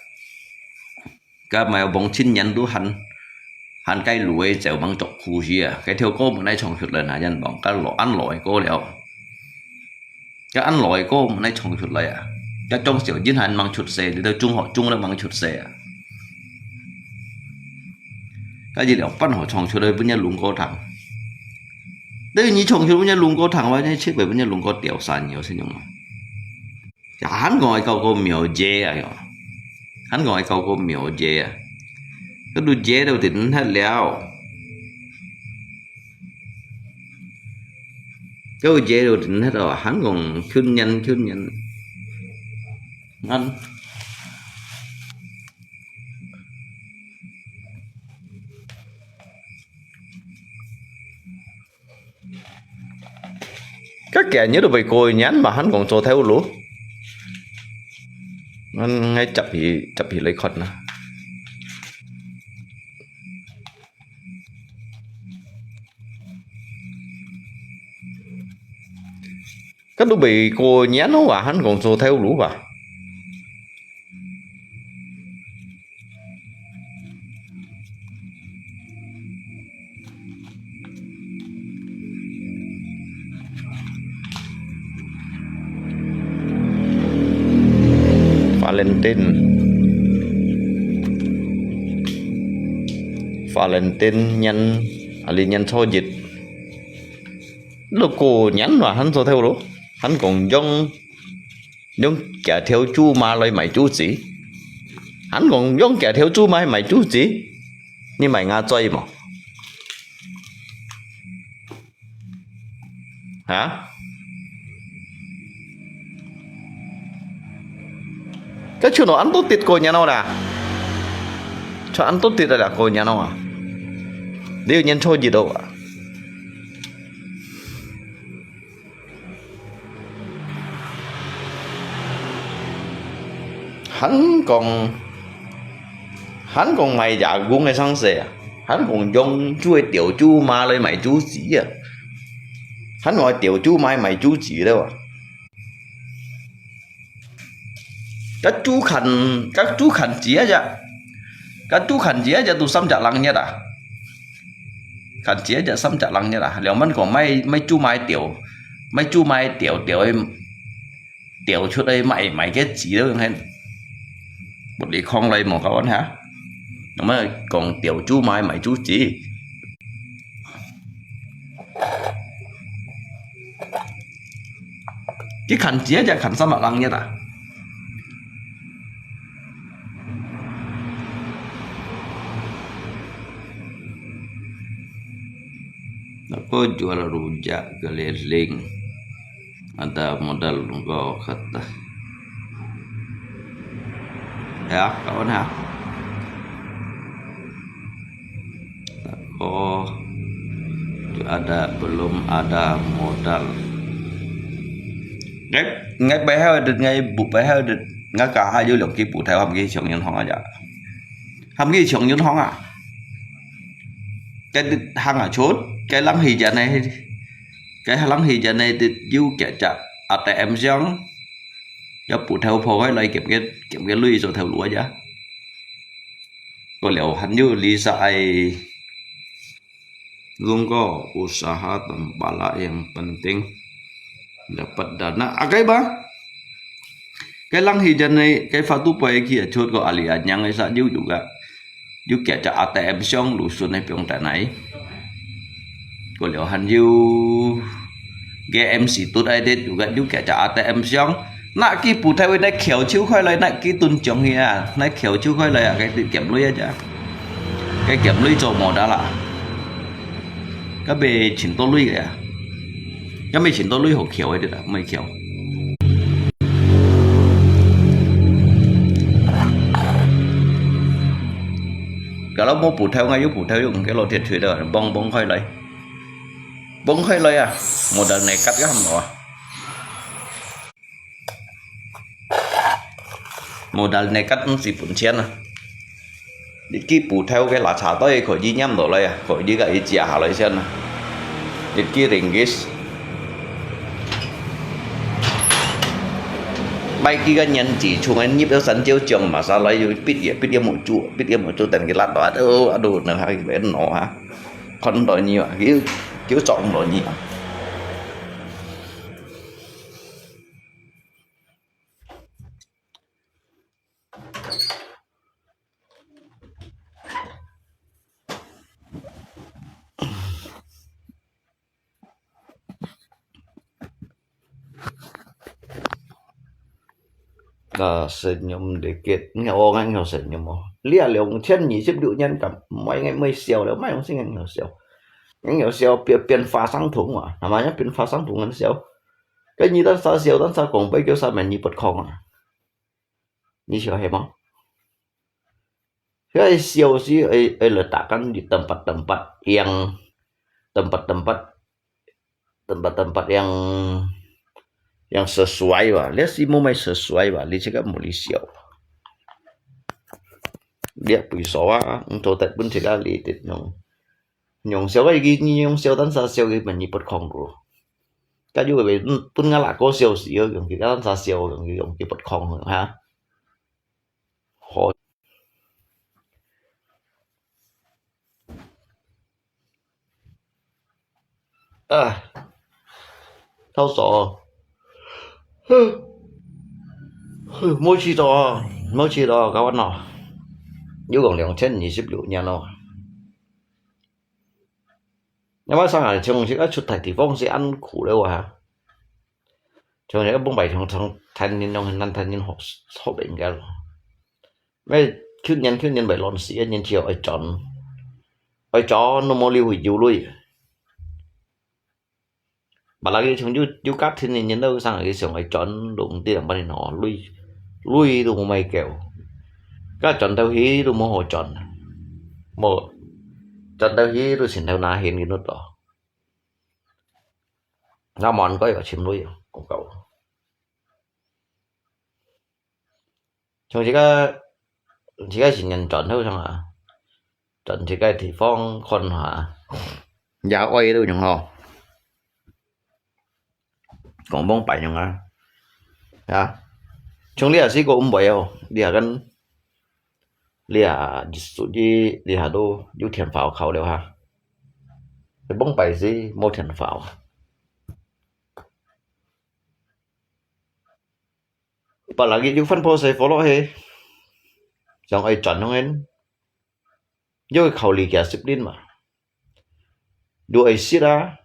該賣黃青年都還，還該路个走忙作苦事啊！該條歌毋愛唱出來啊，人講，該老，恁老个歌了。該恁老个歌毋愛唱出來啊！該張小燕還吂出世，你兜中學中都吂出世啊！該一條半好唱出來，分人龍哥聽。對你唱出來，分人龍哥聽，我真係會分人龍哥吊山，有信用嗎？ 還講愛搞個廟街啊，又，還講愛搞個廟街啊，該都街都停忒了，該街都停忒了，還講去年去年，恁，該今日都未過年嘛，還講做頭路。𠊎，𠊎接起，接起來看啊。該都未過年咯啊，還講做頭路啊。 Valentine，Valentine年，啊，這年初一。 都過年嘛，還做頭路，還講用，用幾條豬嫲來賣豬子，還講用幾條豬嫲賣豬子，你賣𠊎嘴無？啊？ 該全部恁多跌過年咯啦，全恁多跌个啦，過年咯啊！你有年初一咯啊？還講，還講賣夜公个生死啊！還講用豬个吊豬嫲來賣豬子啊！還講吊豬嫲賣豬子了啊！ 該豬牽，該豬牽子一隻，該豬牽子一隻都三隻零一啊！牽子一隻三隻零一啊！了，𠊎講賣，賣豬嫲吊，賣豬嫲吊，吊个，吊出來賣，賣个子了，用該物理空來無搞啊！那麼講吊豬嫲賣豬子。 佢牽子一隻牽三百零一啊？Aku jual rujak keliling, ada modal nunggu kata. Ya, kawan ha. Oh, ada belum ada modal. Ngai, ngai pai hau dit, ngai bu pai hau dit, ngai ka ha yu lòng ki bu thai ham ki chong yun hong a ya. Ham ki chong yun hong a. Cái hàng à chốt, cái lăng hì giờ này, cái lăng hì giờ này thì yu kia cha A T M siang. Ya bu thai pho kai lai kiam ke, kiam ke lui cho thai lua ya. Ko liao han yu li sa ai. Zong ko usaha tempala yang penting dapat dana. Akai ba? Cái lăng hì giờ này, cái pha tu pai kia chốt ko ali anyang ai sa yu yu ga. Yu kia cha A T M siang lu sun ai piong ta nai. Ko liao han yu G M C tut ai det yu ga yu kia cha A T M siang. Na ki bu thai wei nai khiao chiu khoi lai na ki tun chong hi a. Nai khiao chiu khoi lai a, cái kiam lui a cha. Cái kiam lui cho modal a. Cái bê chỉnh tô lui a. Cái bê chỉnh tô lui hộp khiao ai det a, mê khiao. Kalau mau bu thai ngai yu bu thai yu cái lo thiệt thuê đó, bong bong khoi lai. Bong khoi lai a. Modal nekat cái ham nó. Modal nekat mesti pun sian a. Dit ki bu thai cái lá trà tôi khỏi đi nhắm đó lai a, khỏi đi cái ý chia hà lai sian a. Dit ki ringgit. Mai ki cái nhẫn chỉ chung anh nhịp đó sẵn chiếu trường mà sao lai yu bịt ye bịt ye một chu, bịt ye một chu tên cái lát đó. Ơ, adu nó ha cái nó ha. Con đó nhiều à, kiểu kiểu trọng đó nhiều. Senyum dikit, nggak orang yang senyum oh. Lihat lihat, 千二十六年咁，唔係，唔係笑了，唔係用聲音笑，音樂笑變變化相同啊，係嘛？變化相同很笑。跟你當時笑，當時講白叫啥名？你不空啊？ 你曉係無？佢係笑死，愛愛來打กันdi tempat-tempat yang tempat-tempat tempat-tempat yang yang sesuai ba. Lihat si mau mai sesuai ba, li cakap mau li siau. Lihat pui soa, untuk tak pun cakap li tit nong. Nyong siau ka iki nyong siau tan sa siau ki man ni pot khong ko. Ka yu be pun nga la ko siau si yo yong ki tan sa siau yong ki yong ki pot khong ha. Ho. Ah, thâu sổ. Hư. Hư, mua chi đó, mua chi đó, các bạn nó. Nếu còn 两千二十六年咯。因為上海從這個出大地方係恁苦了啊。從這個崩敗從從談人用很難談人好好應該咯。因為去年去年被亂死，一年之後愛轉，愛轉都無留有鐳。 Apalagi從有有家庭个人都上去上去轉，都毋知點辦呢，鐳鐳都無買夠，該轉到去都無好轉，無轉到去都前頭拿現个咯。那麼該個尋鐳，我講。 從這個這個新年轉好上啊，轉這個地方看下，也愛都用吼，講講白用啊，啊，從你也試過毋會哦，你也跟你也屬於你也都有電話考了哈，你崩敗是無電話啊。 Apalagi有番婆細伙落去，想愛轉向因，又考慮佢十年嘛，又愛食啊，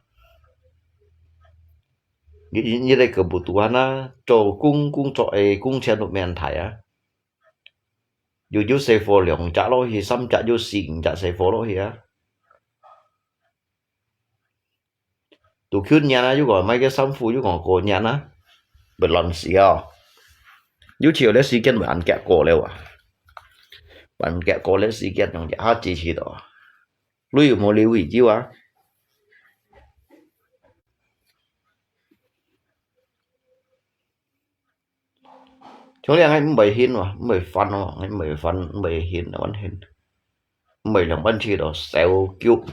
你你你个kebutuhan啊，做工工作个工錢都免提啊，又有細伙兩隻落去，三隻又四五隻細伙落去啊。 都去年啊，又講買个衫褲，又講過年啊，會亂死哦。尤其有个時間會恁遽過了啊。辦个過年時間用一下支持到。你有無留意到啊？像這樣个毋會興哦，毋會煩哦，毋會煩，毋會興，毋會興，毋會兩班去到燒腳。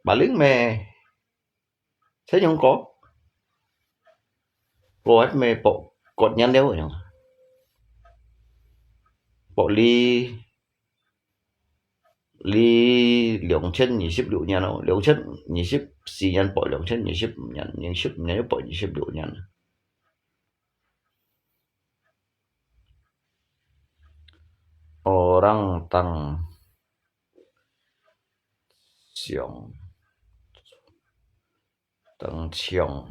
Paling meh， 先用過，過後乜薄，過年了樣，薄哩，哩兩千二十六年咯，兩千二十四年薄兩千二十五年，二十五年又薄二十六年。Orang tang siang, tang siang,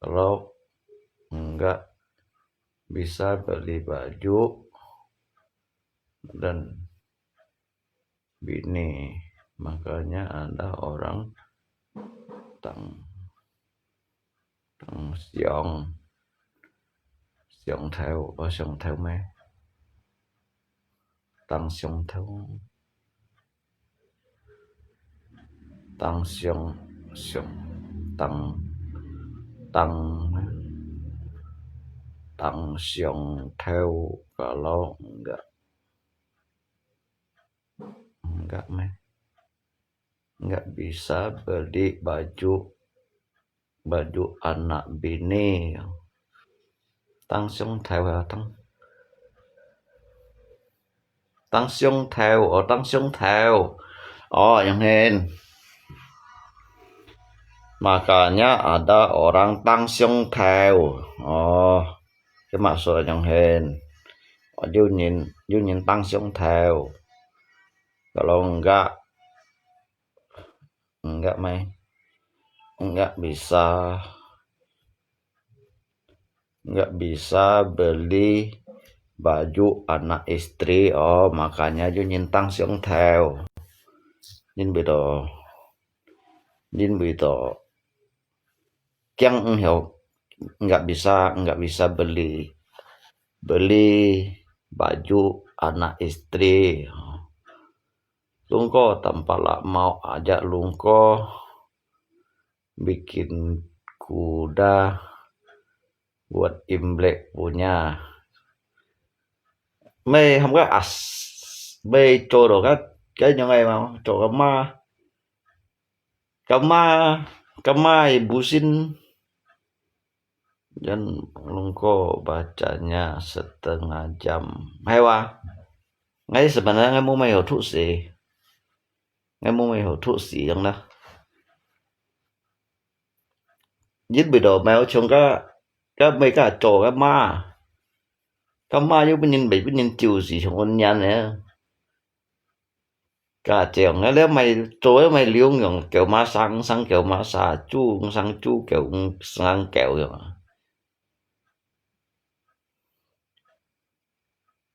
kalau enggak bisa beli baju dan bini, makanya ada orang tang, tang siang, siang thèu, oh, siang thèu meh, tang siang thèu, tang siang, siang, tang, tang, tang siang thèu, kalau enggak, enggak meh, enggak bisa beli baju, baju anak bini. Tang siang thèu ha, tang, tang siang thèu, oh, tang siang thèu. Oh, yang hen. Makanya ada orang tang siang thèu. Oh, cái maksud yang hen. Oh, 有人，有人 tang siang thèu. Kalau enggak, enggak meh, enggak bisa, enggak bisa beli baju anak istri. Oh, makanya 有人 tang siang thèu. 因為到，因為到驚毋曉，enggak bisa, enggak bisa beli, beli baju anak istri. Lungko tampalak mau ajak lungko bikin kuda buat Imlek punya. Mày hâm cái as, mày cho đồ cái, cái như ngày mà, cho cái ma, cái ma, cái ma busin. Yan lungko bacanya setengah jam. Hay wa. Ngay sebenarnya ngay mu mày hậu thuốc gì? Ngay mu mày hậu thuốc gì yang đó? Yết bị đổ mèo chung cái, cái mày cả trò cái ma. Cái ma yết bị nhìn bị, bị nhìn chiều gì chung ôn nhan nè. Cả chiều ngay lẽ mày trôi mày liu ngưỡng kéo ma sang, sang kéo ma sa, chu sang chu kéo, sang kéo rồi.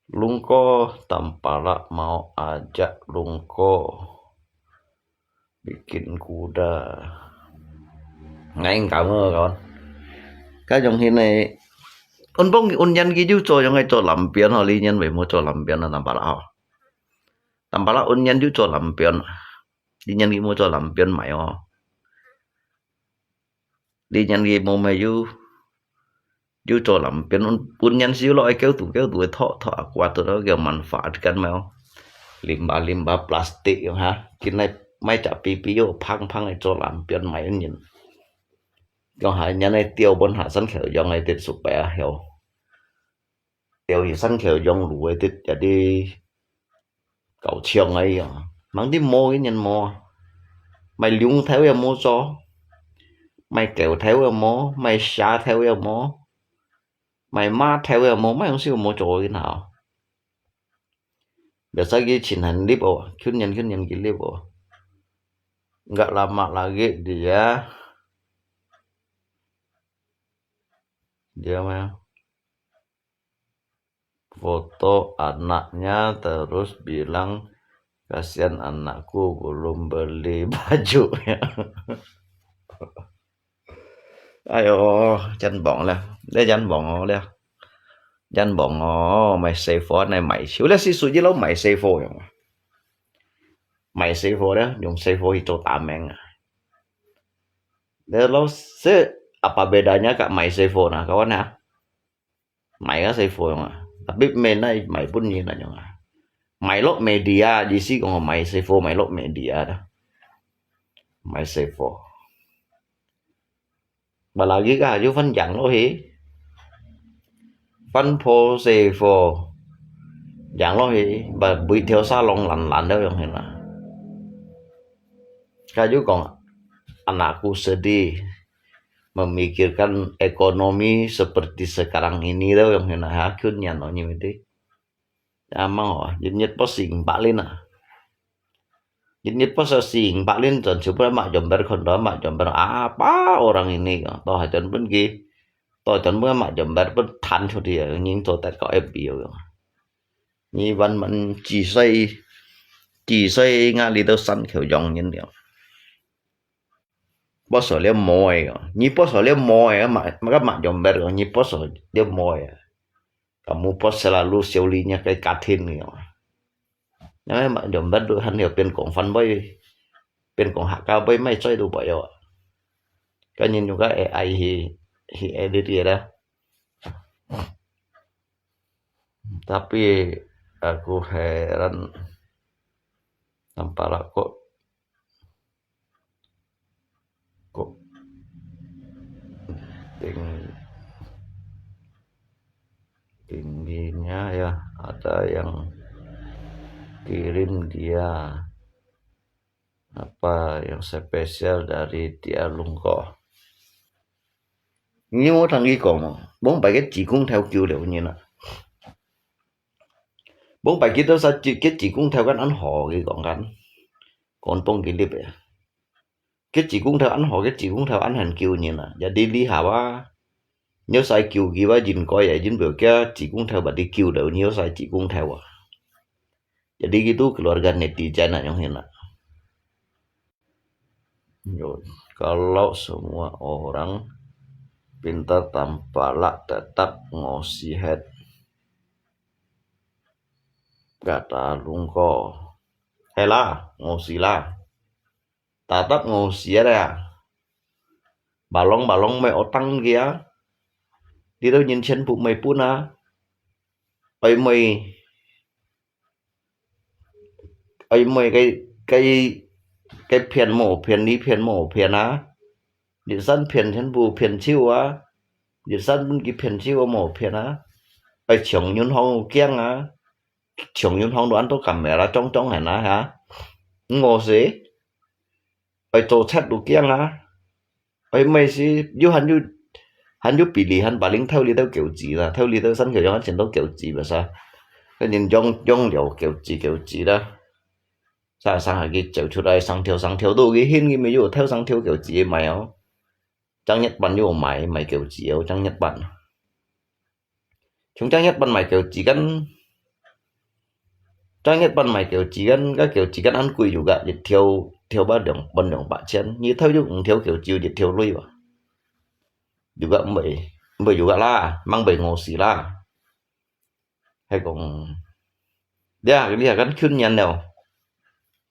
Lungko tampalak mau ajak lungko bikin kuda. Ngay kamu kawan. Cái dòng hình này, ôn bông ôn nhân cái dụ cho dòng ngay cho làm biến ho, lý nhân vậy mua cho làm biến là tampalak ho. Tampalak ôn nhân dụ cho làm biến. Lý nhân cái mua cho làm biến mày ho. Lý nhân cái mua mày dụ, dụ cho làm biến ôn, ôn nhân xíu lo ai kéo tủ, kéo tủ thọ, thọ qua tủ đó kéo mặn phá cái mèo. Lim ba, lim ba plastic ha. Cái này mày chả pi pi yo, phăng phăng cho làm biến mày ôn nhân. Kéo hai nhân này tiêu bốn hạ sẵn khéo dòng này tiết sụp bè hiểu. Tiêu thì sẵn khéo dòng lũ ấy tiết chả đi. Kau chiang ấy à. Mang đi mua cái nhân mua. Mày liu theo ya mua cho. Mày kéo theo ya mua, mày xa theo ya mua. Mày ma theo ya mua, mày không siêu mua cho cái nào. Biasa cái chính hành lip ổ, khuyên nhân, khuyên nhân cái lip ổ. Enggak lama lagi dia. Dia mah. Foto anaknya terus bilang, "Kasihan anakku belum beli baju." Ai yo, chân bóng leh, leh chân bóng leh. 人講哦，賣細貨，來賣，有咧係屬於摎賣細貨樣啊。賣細貨咧，用細貨去做打名啊。咧，老師，apa bedanya ka賣細貨nah，kawan啊？賣个細貨樣啊，tapi賣來賣分人啊樣啊。賣落media，意思講賣細貨，賣落media啦。賣細貨。 Apalagi ka，就分贏落去，分破細貨，贏落去，把每條沙龍爛爛了樣形啦。Ka就講，anakku sedih memikirkan ekonomi seperti sekarang ini了樣形啦，哈，去年咯，你们的。 啊，吂哦，一日博士五百零啊，一日博士四五百零，全部mak jomber，看到mak jomber，apa orang ini，到下轉分佢，到轉分mak jomber分彈出去啊，人做得搞FB哦。你慢慢幾歲，幾歲，𠊎這兜山口洋人了。博士了無个哦，你博士了無个，mak，mak jomber，你博士了無个。 Kamu pos selalu修理-nya个家庭个哦。Yang mak jomber tu han yo pian kong fan boy, pian kong haka boy mai choi tu boy yo. Kan yin juga AI hi, hi edit ye dah. Tapi aku heran, nampak lah kok 个，tingginya ya, ada yang kirim dia apa yang spesial dari Tialungko。你有聽佢講無？往擺个濟公頭救了人啊！往擺佢兜儕濟，个濟公頭間恁好，佢講間，講當佢粒个。 个濟公頭恁好，个濟公頭恁肯救人啊，jadi你好啊，你愛使救佢啊，應該啊，因為个濟公頭把你救了，你愛使濟公頭啊。Jadi gitu keluarga netizen啊，樣形啊。Yo, kalau semua orang pintar tampalak tetap ngosi het. Kata Lungko. Hela, ngosi lah. Tatap ngosi ada. Balong-balong mai otang kia. Đi đâu nhìn chén bụi mai pun à. Ơi mai, ơi mai cái, cái, cái phiền mổ phiền đi phiền mổ phiền à. Đi săn phiền chén bụi phiền chiu à. Đi săn bún kia phiền chiu mổ phiền à. Ơi chống nhún hông kiang à. Chống nhún hông đồ ăn tô camera trong trong hả na hả. Ngosi. Ơi tô chat đồ kiang à. Ơi mai si, yu han yu, han yu pili han ba ling thâu li thâu kiểu gì là, thâu li thâu săn kiểu yang han chén tô kiểu gì bà sa. Cái nhìn yong, yong liu kiểu gì kiểu gì đó. Sa sang hai cái chèo chuột ai sang thiêu sang thiêu tô cái hin cái mi yu thâu sang thiêu kiểu gì mai ó. Chang Nhật Bản yu mai, mai kiểu gì ó, chang Nhật Bản. Chúng chang Nhật Bản mai kiểu gì kan, chang Nhật Bản mai kiểu gì kan, cái kiểu gì kan ăn quỷ juga, dịch thiêu, thiêu ba đồng, bốn đồng ba千. Như thâu yu thiêu kiểu gì, dịch thiêu lui ba. Juga mbai, mbai juga lah, mang mbai ngosi lah. Hay kong, dia, dia kan khuyên nhan nèo.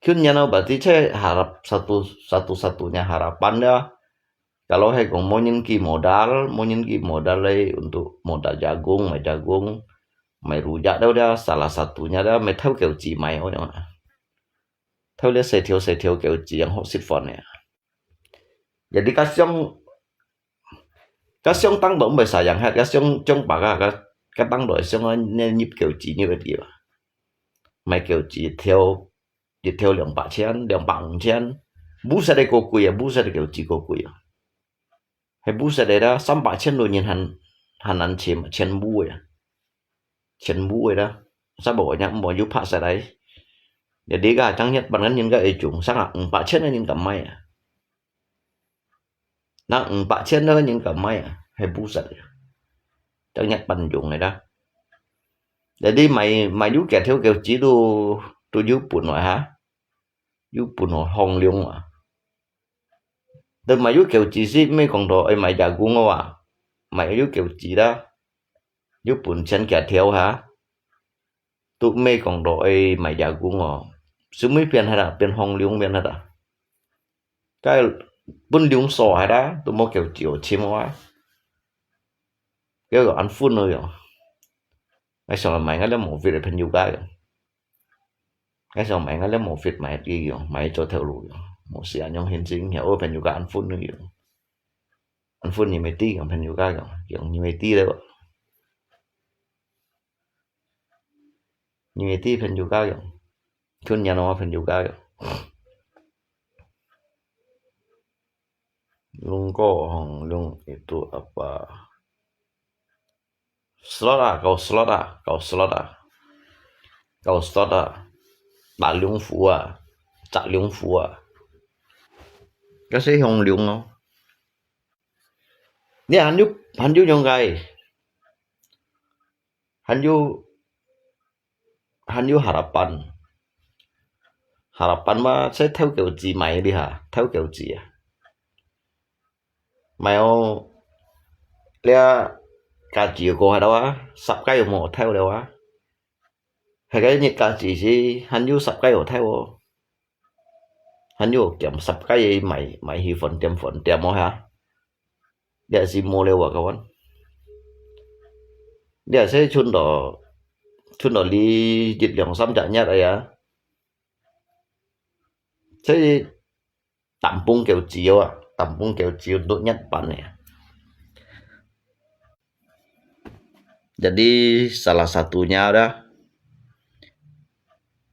Khuyên nhan nèo berarti cek harap satu, satu-satunya harapan dia. Kalau hay kong mau nyin ki modal, mau nyin ki modal lai untuk modal jagung, mai jagung, mai rujak dah, dah salah satunya dah, mai thâu kiểu gì mai ó. Thâu lihat sai thiêu sai thiêu kiểu gì yang hot sit phone ya. Jadi cái siang, cái siang tăng đó mbai sayang hat, cái siang, siang bạc à, cái, cái tăng đó siang á, nè nhịp kiểu gì nhịp đi ba. Mai kiểu gì thiêu, đi thiêu 两百千, 两百五千. Bù sa đây có quỷ à, bù sa đây kiểu gì có quỷ à. Hay bù sa đây dah, 三百千 đồ nhìn hẳn, hẳn ăn chém, chém bù à. Chém bù à dah. Sa bảo nhá, mò yu phạ sa đây. Jadi cái chang Nhật Bản kan nhìn cái ấy chúng, sang à, 五百千 nhìn cả mai à. Nang 五百千 đó nhìn cả mai à, hay bù sa à. Chang Nhật Bản dùng này dah. Jadi mai, mai yu kia thiêu kiểu gì tu, tu yu pun rồi hả. Yu pun rồi hong liung à. Từ mai yu kiểu gì si, mai kong đó, ai mai jagung à. Mai yu kiểu gì dah. 又分錢佢跳下，都毋係講到愛買夜公哦，就毋係變下啦，變放龍變下啦。該分龍鎖下啦，都無夠酒尋啊。該个安分了喲。𠊎想買𠊎這無fit个朋友家喲。𠊎想買𠊎這無fit買个喲，買做頭路喲。無事啊，用現金，然後朋友家安分了喲。安分你沒地，用朋友家喲，用你沒地了。你沒地朋友家喲，去年我朋友家喲。Lungko hong lung itu apa? Slot ah, kau slot ah, kau slot ah, kau slot ah. 打龍虎啊，砸龍虎啊。該係放龍哦。你還有還有用个，還有還有harapan。Harapan嘛，係透狗子買哩哈，透狗子啊。買哦，這價錢過下了啊，十個又無透了啊。係个日價錢係還有十個有透哦。還有減十個買買去飯店飯店哦哈。這係無了啊，kawan。這係存到存到你一兩三隻月个呀。 這係擔崩狗子啊，擔崩狗子六月半个。Jadi salah satunya dah,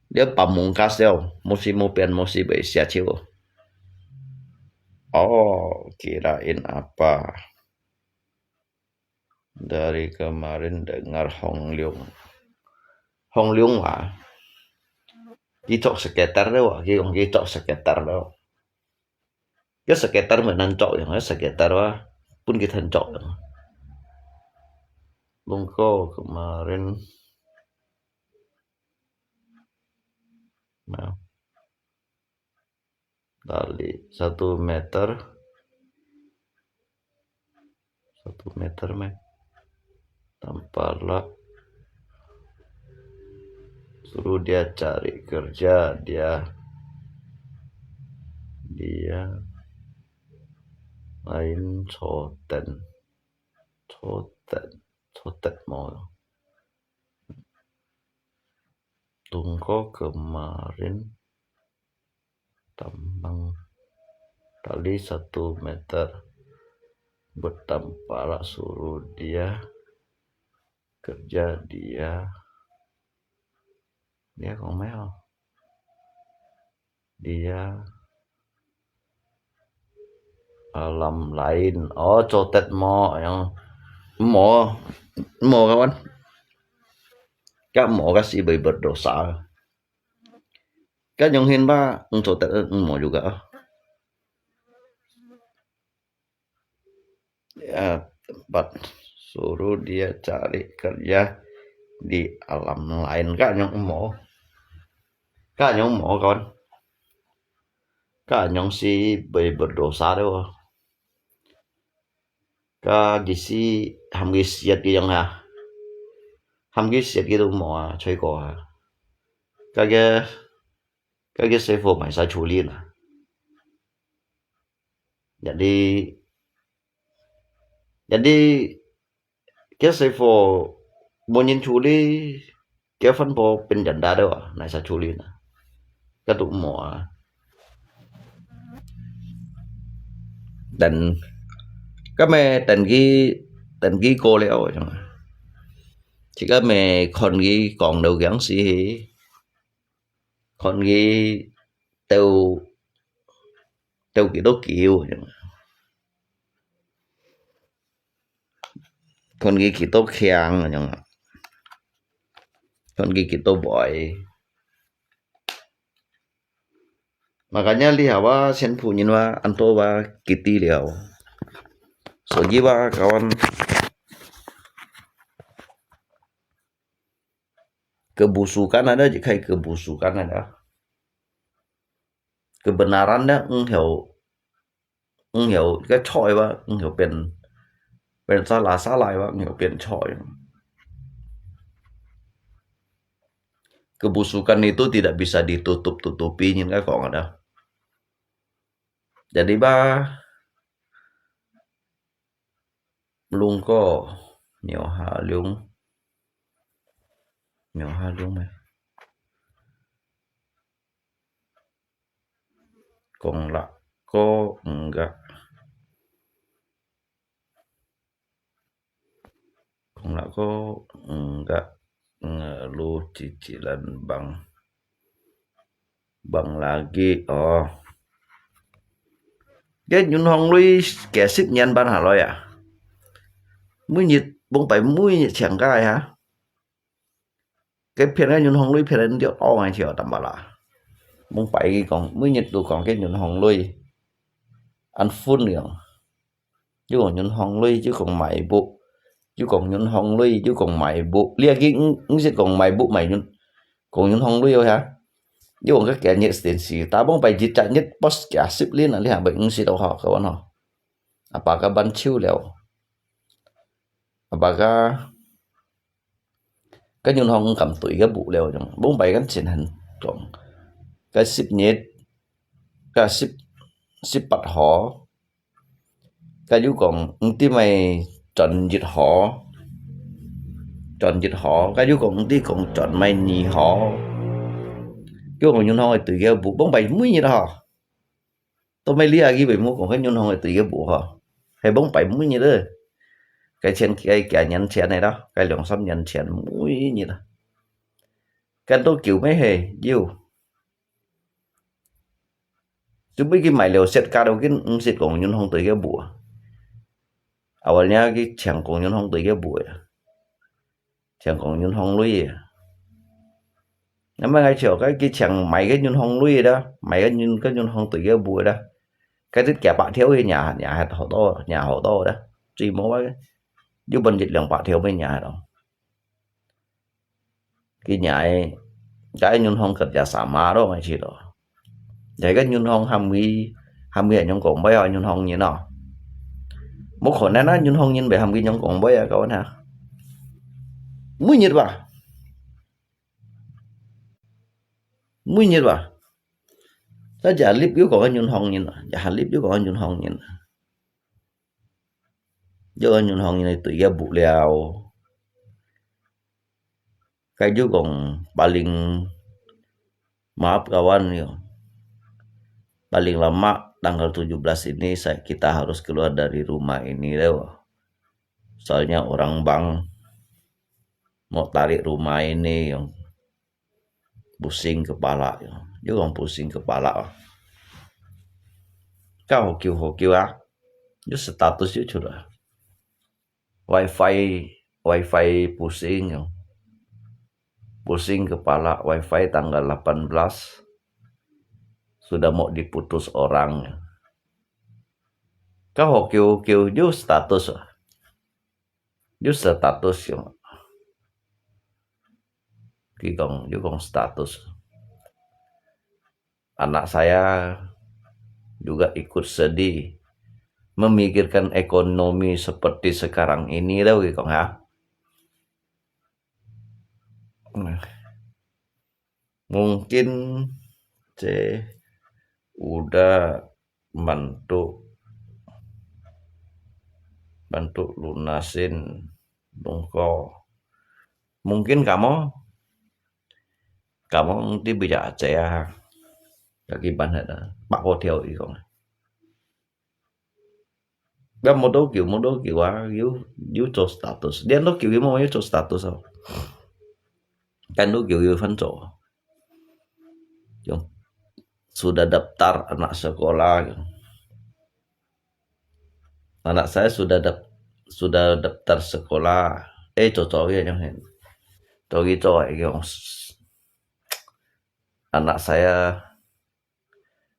dia pamungkas dia, musim mau pian musim bai sia ciu. Oh, kirain apa? Dari kemarin dengar Hong Leong. Hong Leong啊，佢做secretary了啊，佢講佢做secretary了。佢secretary毋係難做，佢secretary啊，分佢難做。Lungko kemarin. Nah. Tali satu meter, satu meter meh. Tampalak, suruh dia cari kerja, dia dia lain coten, coten, coten mau. Tungko kemarin tambang tali satu meter, bertampalak suruh dia kerja, dia dia kong meo, dia alam lain. Oh, cotet mo yang mo mo kawan. Kak mo kasi berdosa. Kan yang hin ba, eng cotet eng mo juga. Ya, tempat suruh dia cari kerja di alam lain. Kan yang mo. Kan yang mo kawan. Kan yang si berdosa deh. 該佢係喊佢食佢樣啊，喊佢食佢都無啊，吹過啊。該个該个師傅買晒處理啦。人哋人哋个師傅無人處理， 結婚婆變人大了啊，哪儕處理呢？該都無啊。等，該咩等佢等佢過了，自家咩看佢講到樣時，看佢鬥鬥幾多久，看佢幾多強，看佢幾多倍。 Makanya lihat wa，全部人wa，恁多wa，佢知了。所以wa，kawan，kebusukan ada，就係kebusukan ada。Kebenaran ada，毋曉 毋曉，該錯个話，毋曉變，變salah，salah个話，毋曉變錯个。kebusukan itu tidak bisa ditutup-tutupi, nyen ka kong ada. Jadi ba, lung ko, nyo ha lung, nyo ha lung eh. Kong lak ko enggak. Kong lak ko enggak ngelu cicilan bank. Bank lagi, oh. Cái銀行類幾十年辦下來啊？每日，往擺每日請假啊？該騙个銀行類騙人就哦，哎，就淡薄啦。往擺佢講，每日都講个銀行類，恁分樣。又講銀行類，又講買屋，又講銀行類，又講買屋。你啊，佢毋，毋識講買屋買銀，講銀行類哦，哈？又講个幾日電視，打往擺一隻日post幾十輪啊，你還袂毋識到吼，各位吼。啊，把个班手了。啊，把个 該銀行敢對个無了，往擺个錢很重。該十日，該十，十八號，該又講毋知買轉一號，轉一號，該又講毋知講轉買二號。叫講銀行个對个無，往擺每日吼。 到尾你啊，佢會無講，該銀行个對个無吼，係往擺每日啊。該錢，該幾年前个啦，該兩三年前，每日啊。該到久尾係有。就尾佢買了set價了，佢毋識講銀行對个無啊。Awalnya佢請講銀行對个無啊。 請講銀行類个。那麼𠊎就該佢請買个銀行類个啦，買个銀，个銀行對个無啦。該隻幾百條个，若，若好多，若好多啦。最無啊，有分一兩百條个若咯。佢若个，該銀行kerjasama咯，𠊎知咯。 Jadi kan銀行喊佢，喊佢恁樣講話啊，銀行人啊。無可能啊，銀行人會喊佢恁樣講話啊，各位啊。每日吧，每日吧。Sa一粒又講个銀行人啊，一粒又講个銀行人啊。又講銀行人對个無聊。 Kayu kong paling, maaf kawan yo, paling lama tanggal tujuh belas ini saya, kita harus keluar dari rumah ini leo. Soalnya orang bank mau tarik rumah ini yang pusing kepala yo. Yo kong pusing kepala. Kau hokiu hokiu ah. Yo status yo curah. Wifi, wifi pusing yo. Pusing kepala, wifi tanggal delapan belas sudah mau diputus orang yo. Kau hokiu-hokiu yo status ah. Yo status yo. Ki kong, yo kong status. Anak saya juga ikut sedih memikirkan ekonomi seperti sekarang ini tau ki kong ha. Mungkin saya udah bantu, bantu lunasin dongko. Mungkin kamu, kamu ngerti bahasa Aceh ah. Kaki banget ah. Pak hotel ikong. Ba mau tokyo, mau tokyo ah, yo, yo cho status. Dia tokyo yo mau yo cho status ah. Kan tokyo yo fan cho. Yo sudah daftar anak sekolah. Anak saya sudah dap-, sudah daftar sekolah. Eh, cho cho yo yang hen. Togi cho yo. Anak saya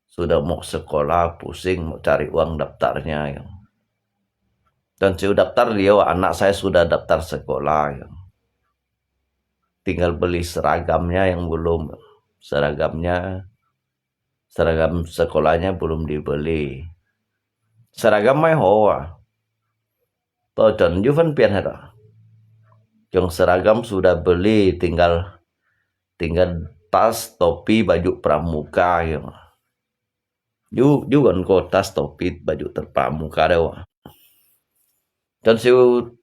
sudah mau sekolah, pusing mau cari uang daftarnya. Dan siu daftar liu, anak saya sudah daftar sekolah. Tinggal beli seragamnya yang belum. Seragamnya, seragam sekolahnya belum dibeli. Seragam mai hoa. Toh, chon yu phân biệt hả đó? Yang seragam sudah beli, tinggal dengan tas topi baju pramuka ya. Yu, yu kan ko tas topi baju ter-, pramuka deh wa. Dan siu,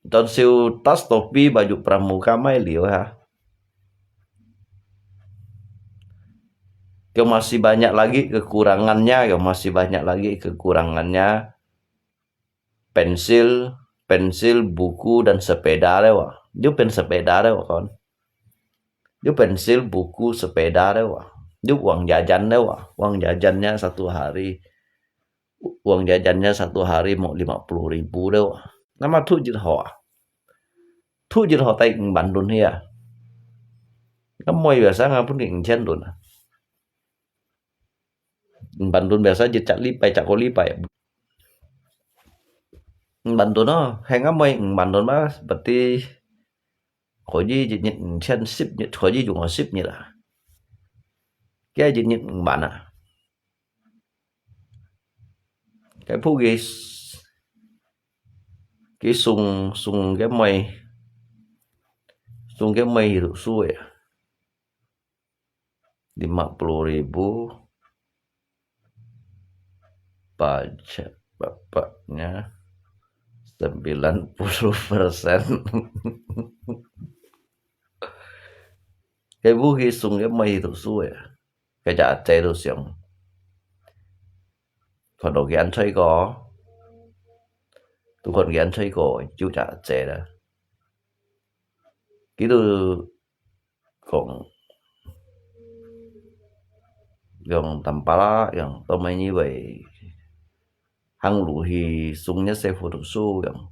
dan siu tas topi baju pramuka mai liu ha. Yang masih banyak lagi kekurangannya, yang masih banyak lagi kekurangannya. Pensil, pensil, buku, dan sepeda deh wa. Yu pen sepeda deh wa kon. Yu pensil, buku, sepeda deh wa. Yu uang jajan deh wa. Uang jajannya satu hari, uang jajannya satu hari mau lima puluh ribu deh wa. Nama thu jit hoa? Thu jit hoa tai 五萬 dun hia. Ngam moi biasa ngam pun 五千 dun. 五萬 dun biasa jit chak li pai, chak ko li pai. 五萬 dun no, heng ngam moi 五萬 dun mas, berarti 可以一日五千，十日，可以用十日啊。該一日五萬啊。該鋪佢，佢送，送該妹，送該妹去讀書个啊。 lima puluh ribu, pajak bapaknya sembilan puluh persen. Cái vũ khí súng cái mày thực sự ấy, cái chả chạy được súng. Còn đồ cái ăn chơi có, tụi còn cái ăn chơi có, chú chả chạy đó. Kỹ tụi 講，用淡薄仔，用到尾你會行路去送若細傅讀書，用，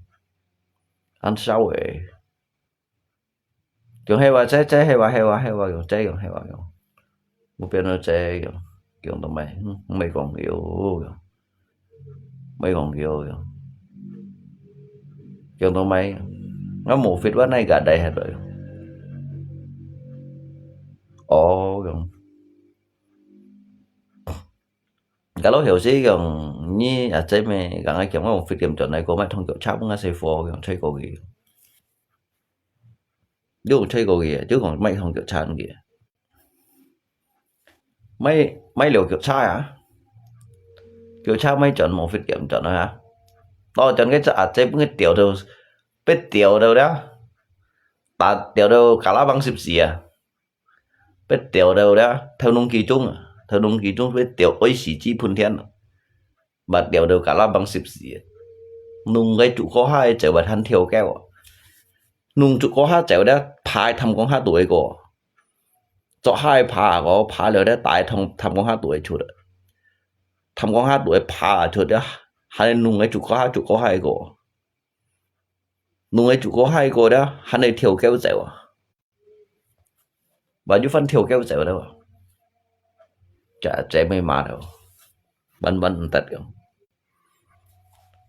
恁少个。用係話，這，這係話，係話，係話，用，這用，係話，用。 無變到這樣，講到尾，嗯，毋係講笑，毋係講笑，講到尾，𠊎無fit，𠊎哪个大學來？哦，講。Kalau 有時講，你啊，這咩，講啊，講我無fit，點轉來講，買通腳車，分𠊎洗貨，講吹過去。 你有吹過去啊？就講買通腳車去啊。買，買了腳車啊？腳車買轉無fit點轉啊？哦，轉个隻阿姐分佢吊到，被吊到了，打吊到卡拉邦十四啊！被吊到了，頭弄幾鐘啊？頭弄幾鐘被吊，愛死幾分天啊！ Bat liao do kala bang sip si. Nung cái trụ kho hai chèo bat han thiêu kéo. Nung trụ kho hai chèo đó, phá tham kong hai tuổi cô. Cho hai phá có, phá liao đó, tai tham, tham kong hai tuổi chuột. Tham kong hai tuổi phá chuột đó, hai nung cái trụ kho hai, trụ kho hai cô. Nung cái trụ kho hai cô đó, hai này thiêu kéo chèo à. Và chú Phan thiêu kéo chèo đó. Chả chèo mày mà đâu. Bắn bắn tật không.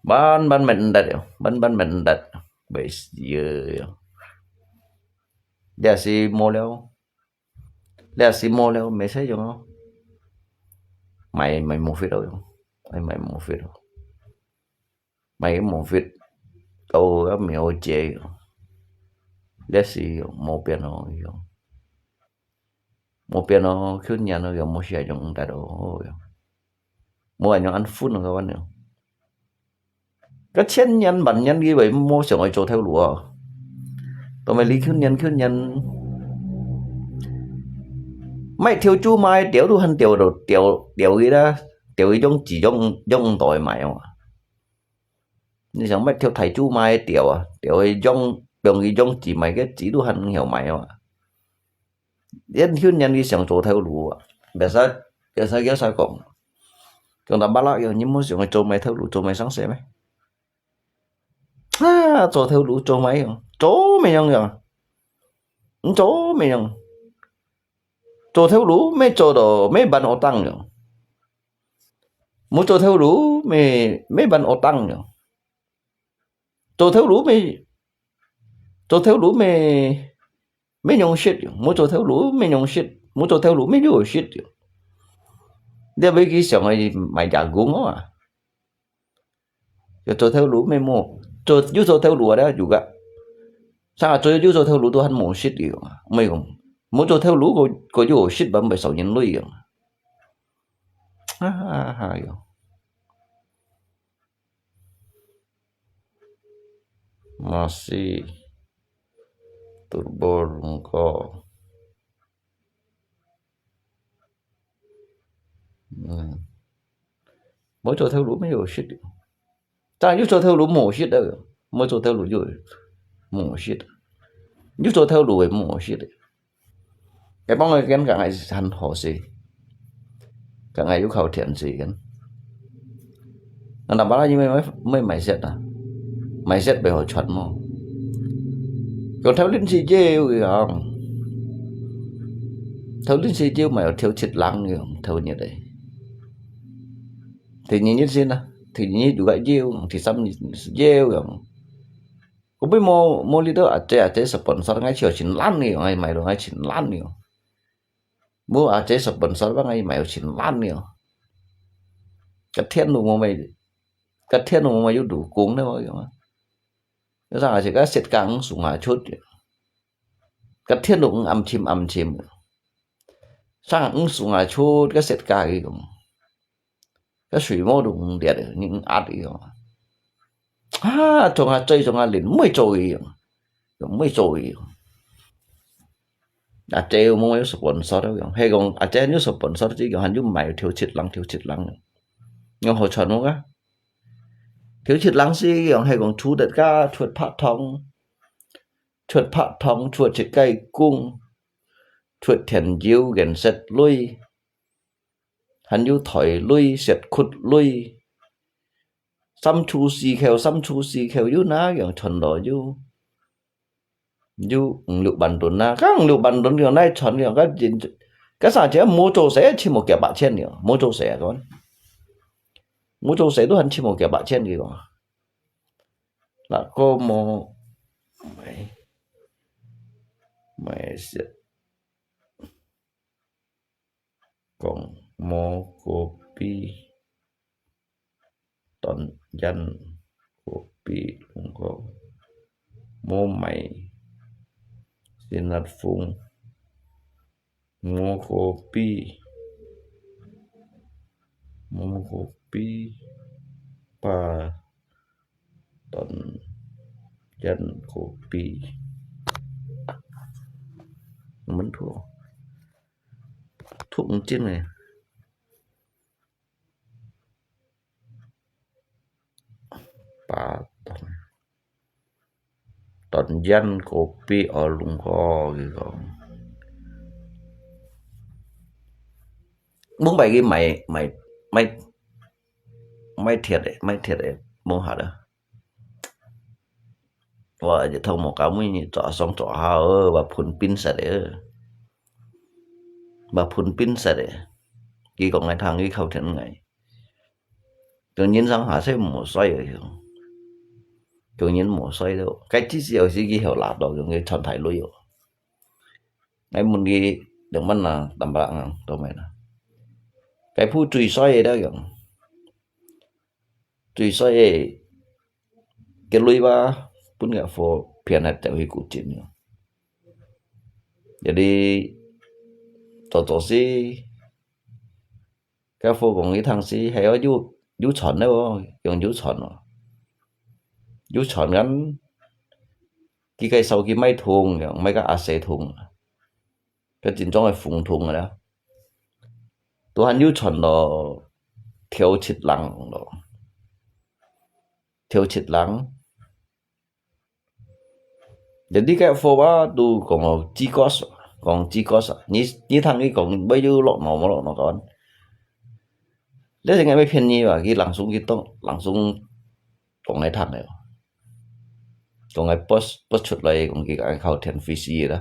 Bắn bắn mệt tật không. Bắn bắn mệt tật. Bây giờ. Giờ xí mô leo. Giờ xí mô leo, mày thấy không? Mày, mày mô phết đâu không? Mày, mày mô phết đâu? Mày mô phết. Tao á mèo chế. Giờ xí mô piano không? Mô piano khuyên nhà nó mô xài trong ta đồ. Mô ảnh ăn phun nó các bạn. Cái千年万年cái vậy mô sửa ngồi chỗ theo lúa. Tao mày lý khuyên nhân, khuyên nhân. Mày theo chú mai tiểu tu hành tiểu đồ, tiểu, tiểu cái đó, tiểu cái giống chỉ giống, giống đòi mày mà. Nì sàng mẹt thiêu thái chu mai tiàu à, tiàu yong, yong yong chỉ mày cái chỉ tu hẳn hiểu mày à. Yên hiu nhân đi sàng trổ theo lũ à. Biasa, biasa kia sa kong. Kong ta bala yong, nhi mu sàng trổ mày theo lũ, trổ mày sáng sớm mày. Ha, trổ theo lũ, trổ mày yong. Trổ mày yong yong. Trổ mày yong. Trổ theo lũ, mày trổ đó, mày bàn ô tăng yong. Mu trổ theo lũ, mày, mày bàn ô tăng yong. Trổ theo lũ mày, trổ theo lũ mày, mày nhung shit yong. Mu trổ theo lũ mày nhung shit. Mu trổ theo lũ mày nhung shit yong. Dia bagi siang ai mai jagung ah. Ya trổ theo lũ mày mu. Trổ, you trổ theo lũ ada juga. Sa trổ, you trổ theo lũ Tuhan mu shit yong. Mày kong. 無做頭路，過，過有食，毋會少人類樣。啊，啊，啊，喲。Masih turbo rungko. 嗯，無做頭路，無食。 但有做頭路無食个，無做頭路有無食。有做頭路个無食个。該幫个跟講个係很好勢，講个有靠天時間。那哪怕因為買，買，買食啊，買食背後賺無？講頭輪時節有講，頭輪時節嘛有頭七冷个，頭日个。 第二日先啊，第二日就个腰，第三日腰樣。Kopi無，無你兜阿姐，阿姐sponsor，𠊎錢盡爛个樣，𠊎買到𠊎錢爛个樣。無阿姐sponsor，𠊎買到錢爛个樣。該天都無買，該天都無買有老公了樣啊。有啥阿姐，該雪gang送啊出，該天都暗沉暗沉。上午送啊出，該雪gang个樣。 該水毛都毋裂个，你毋壓佢哦。啊，從下追從下練，毋會做佢哦，毋會做佢哦。阿姐有無有sponsor个樣？係講阿姐有sponsor，就講還有買頭七冷，頭七冷。有好賺無啊？頭七冷係講係講出得个，出拍糖，出拍糖，出一個工，出田油，顏色類。 還有袋類、雪窟類，三處四口，三處四口有哪樣賺到有，有五六萬噸啊！該五六萬噸樣來賺樣，該人，該啥只無做事，起碼幾百千樣，無做事啊，講，無做事都還起碼幾百千个講。那個無，買，買些。 講無kopi，斷菸kopi，講無買sinar風，無kopi，無kopi，pa斷菸kopi。Mình thuộc thuộc chính này. Pa断，斷菸kopi ở Lùng Kho kì kóng. Mông bài kì máy, máy, máy, máy thiệt đấy, máy thiệt đấy, mông hả đó. Wa, je thâu mò cáo mũi nhị trọ song trọ ha ơ, wa phun pin sa de ơ. Wa phun pin sa de. Kì kóng ngai thang kì khâu thiện ngai. Tường nhiên sang hả sẽ mổ xoay ở hiểu. Tường nhiên mổ xoay đâu. Cái chi xì ở xì kì hiểu lạt đâu, dùng cái chọn thái lui ơ. Ngai mun kì, đừng bắn là tầm bạc ngang, tao mày nè. Cái phu chui xoay đó dùng. Chui xoay, cái lui ba, pun ngạ phô phiền hạt chảo hì củ chín nhỉ. Jadi, tỏ tỏ xí, cái phô bóng ý thang xí, hay có du, du chọn đấy bố, dùng du chọn mà. Du chọn ngắn, kì cái sau kì máy thùng, dùng máy cái AC thùng. Cái chính trong cái phùng thùng rồi đó. Tụi hàn du chọn đó, thiếu chít lăng đó. Thiếu chít lăng. Jadi cái phô bá tụi còn là chi có s-, còn chi có s-, như, như thằng ấy còn bây giờ lọt nó mà lọt nó còn. Lẽ thì ngay mấy phiên nhi mà cái lăng súng cái tông, lăng súng còn ngay thằng này. Còn ngay post, post chụp lại còn cái, cái khẩu thiện phi sĩ đó.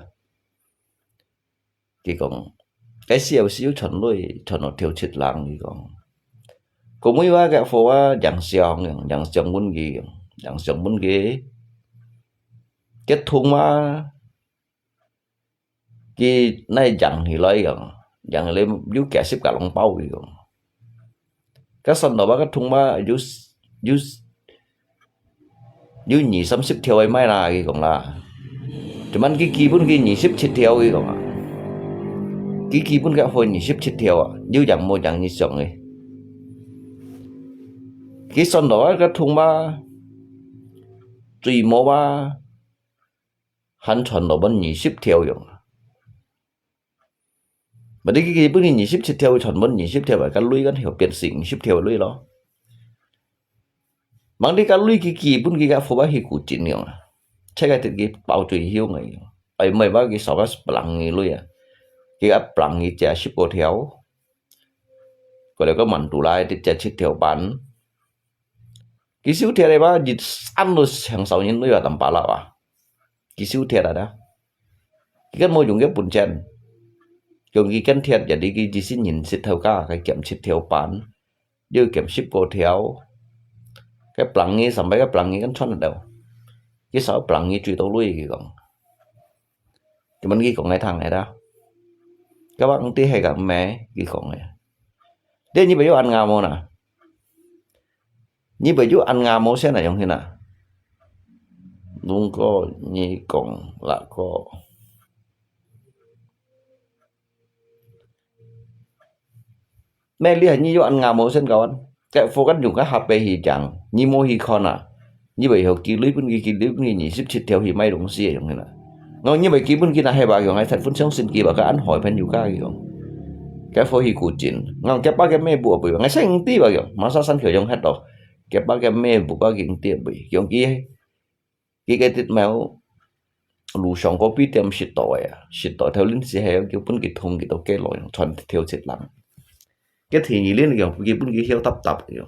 Kì kóng, cái siêu siêu chọn lui, chọn nó thiếu chít lăng kì kóng. Kò mũi wa cái phô wa yang xiong, yang xiong bún kì, yang xiong bún kì. Kết thúc mà, kì nai yang hì loi kóng, yang lem yu kẻ ship cả lòng bao kì kóng. Cái sân đó bác cái thùng mà yu, yu, yu nhì sắm ship theo ấy mai là kì kóng là. Chứ mà kì kì bún kì nhì ship chít theo kì kóng à. 佢基本个開二十七條啊，有贏無贏你想个。佢算到啊，个痛嘛，最無嘛，還賺到分二十條樣啊。Berarti佢基本个二十七條，賺分二十條啊，个鐳个條變成二十條个鐳咯。Mang你个鐳佢基本佢个付啊去古井樣啊，切个佢包最香个樣，哎，毋係話佢少个不冷个鐳啊，佢个不冷个只十個條，過來个滿肚來，佢只七條半。佢收貼个話，一按到成少人鐳啊，淡薄啦啊，佢收貼啊啦。佢个無用个本錢，用佢跟貼，jadi佢一世人食頭家，佢減七條半。 又減十個條，該不冷个，sampai該不冷个跟賺得到。佢少不冷个最多鐳，佢講。Cuman佢講个聽个啦。該話毋知係个咩，佢講个。Dia你會有恁樣無啦？你會有恁樣無先啊，用去啦。如果你講那個 Melihat你有恁樣無先kawan，該貨kan用个下背去講，你無去看啊，你會曉寄鐳分佢，寄鐳分佢二十七條去買東西个用个啦。我你會寄分佢那係吧，用个七分相信佢吧，个恁害朋友家个用。該貨去古井，我幾百个咩布啊，不用，我先知吧用，masa san佢用hết咯，幾百个咩布啊，佢知不用，佢 佢个直貓，路上个比店食到个啊，食到頭輪時係叫分佢痛，佢都驚咯，全條直冷。該天氣輪樣，佢分佢曉搭搭樣。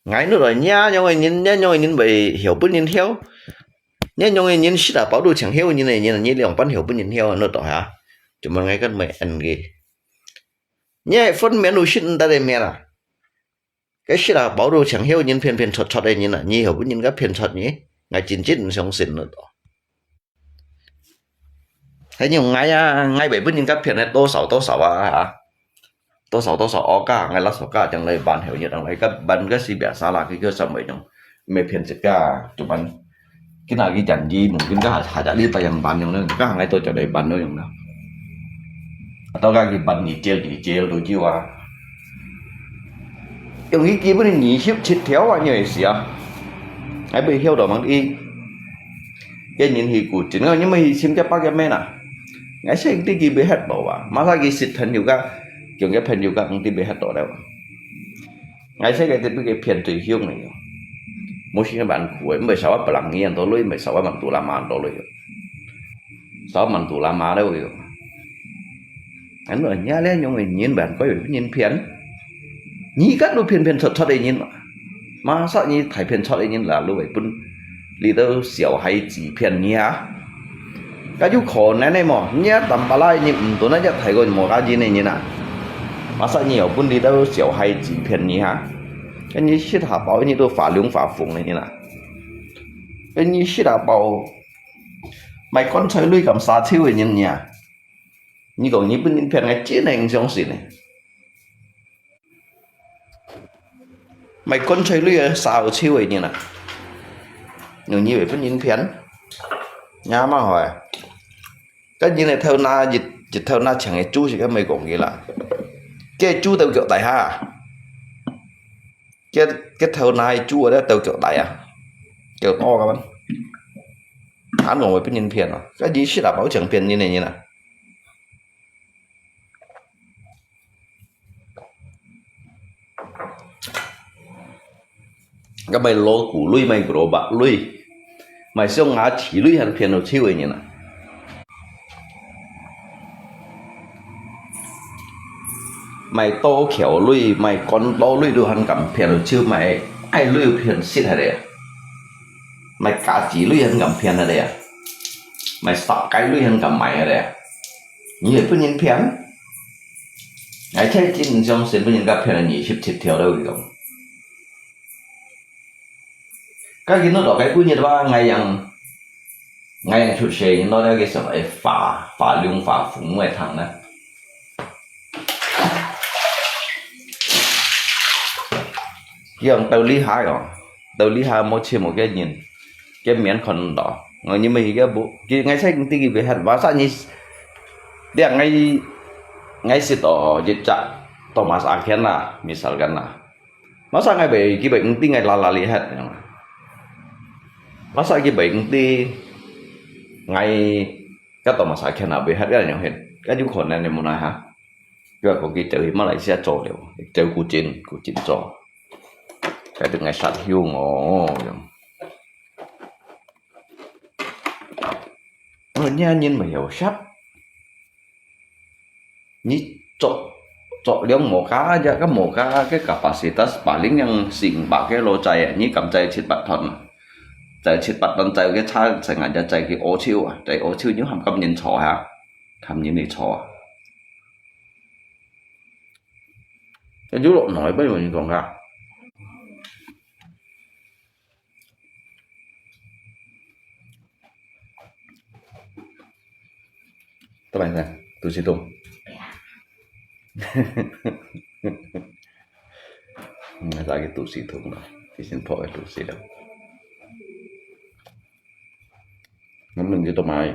𠊎努來，你樣个人，你樣个人會曉分人曉，你樣个人食啊飽都像曉人个人，你兩班曉分人曉，努到哈？Cuman𠊎kan main个。你係分面都食毋得个面啊？ 該食啊飽都像曉人騙騙撮撮个人啊，你曉分人家騙撮你，𠊎真真毋相信了都。還有𠊎啊，𠊎會分人家騙个多少多少啊，哈，多少多少哦，該𠊎拉手該將來辦後日，將來該辦个事biasa啦，佢叫什麼用，沒騙自家，就辦。 Kina ki janji mungkin ka haja li tayang ban yong ne, ka hangai to cho dai ban yong ne. Atau ka ki ban ni jel ni jel tu jiu a. Yong ki ki bun ni sip chit theo a ni si a. Ai bi hiu do mang i. Ke nin hi ku chin ngai ni ma hi sim ke pa ke me na. Ngai se ti ki bi het bo a. Masa ki sit than yu ka. Kiong ke phen yu ka ang ti bi het do dai. Ngai se ke ti bi ke phian tui hiu ngai. Mo si ban ku, mbai sa wa palang ni an to lui, mbai sa wa mang tu la ma an to lui. Sa wa mang tu la ma dai yo. An lo nya le nyong nyin ban ko yo nyin phian. Ni ka lu phian phian chot chot nyin ma. Masa ni thai phian chot nyin la lu bai pun. Li tau xiao hai ji phian ni ha. Ka ju kho nai nai mo, nya tam pa lai ni mtu na ja thai ko mo ka ji ne nyin na. Masa ni yo pun li tau xiao hai ji phian ni ha. Ka ni sit ha pao ni tu fa lung fa fung ne nyin na. Ka ni sit ha pao. Mai kon choi lui kam sa chiu nyin nya. Ni kong ni pun nyin phian ngai chi neng siong si ne. Mai kon choi lui a sao chiu e nyin a. Nung ni wei pun nyin phian. Nya ma hoi. Ka nyin e thau na, yit, yit thau na chang e chu si ka mai kong ki la. Ke chu tau kiok tai ha. Ke, ke thau na e chu a tau kiok tai a. Kiok to ka ban. An kong wei pun nyin phian a. Ka nyin si la pao chang phian nyin e nyin a. Ka mai lo ku lui, mai gro ba lui. Mai siong nga chi lui han phian lo chiu e nyin a. Mai to khiao lui, mai kon to lui du han kam phian lo chiu, mai ai lui phian sit ha de. Mai ka chi lui han kam phian ha de. Mai sa kai lui han kam mai ha de. Ni pun nyin phian. Ngai chai chin siong sen pun nyin ka phian ni sip chit theo lo wi kong. Ka kin no do kai pun nyin ba ngai yang, ngai yang chut se nyin no da ke sa e fa, fa lung fa fung ngai thang na. Yang tau li ha yo, tau li ha mo chi mo ke nyin, ke mian kon do. 哦，你們一個不，佢，𠊎才知佢會歇，masa你，你啊，𠊎，𠊎識到一隻Thomas Aken啦，misalkan啦。Masa𠊎會，佢會毋知𠊎拉拉哩歇，masa佢會毋知𠊎，該Thomas Aken啊，會歇，該樣歇，該有可能你無奈哈。佢話講佢走去馬來西亞做了，走古晉，古晉做，該對𠊎煞凶哦，樣。 哦，你人無曉識。你做，做了無加，ya kan無加个kapasitas paling yang四五百kilo載啊，你敢載七八ton啊？載七八ton載个車，成日就載去澳洲啊，載澳洲你還敢人坐哈？喊人去坐啊？有落來，不如你講啊。 Teman-teman, tu situ. Hmm, lagi tu situ lah. Di sini pok tu situ. Namun gitu mai.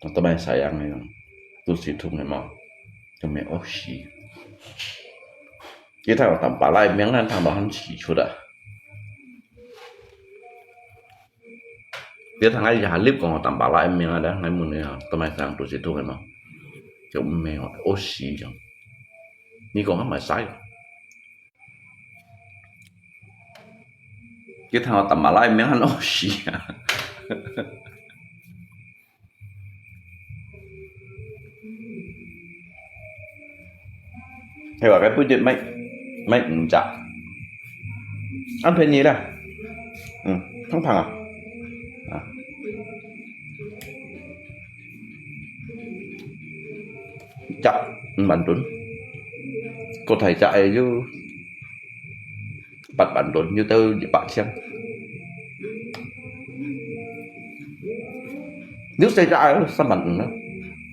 Teman sayang yang tu situ memang kami oshi. Kita orang tampak lain yang kan tambah han si sudah. Dia tangai ya halip kong tambah lain yang ada ngai mun ya teman sayang tu situ memang. Cuma oshi yang. Ni kong kan masai. 佢聽我搭馬拉名很好笑啊。係話佢本日買，買五隻，恁便宜啦。嗯，通常啊，啊，一隻五萬盾，個大隻个就 八萬多，有兜一百千。你細隻个三萬五啦，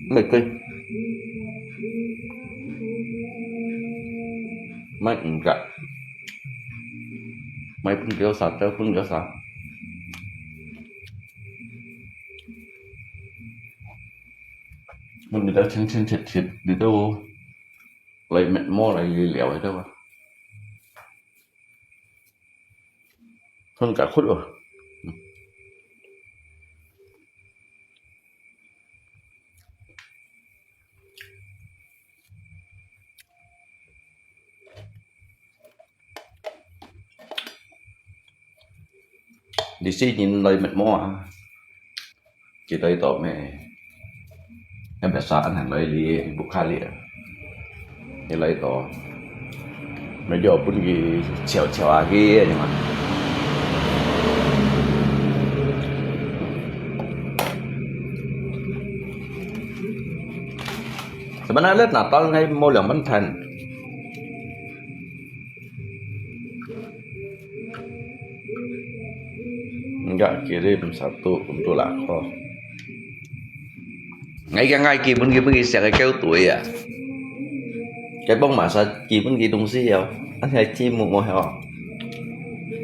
毋會貴。買五隻，買分佢儕，分佢儕。分佢兜清清切切，你兜來搣毛來聊个對吧？ 很艱苦哦。你細人來搣毛啊？ 佢來到咩？Yang biasa anak來li buka li. Dia來到，咪就分佢笑笑啊佢，你嘛。Sebenarnya Natal ngai mau liang mentan. Enggak kirim satu untuk lah kau. Ngai kaya ngai kirim kirim kisah kau tu ya. Kaya bang masa kirim kirim sih ya. Asal kirim mau ya.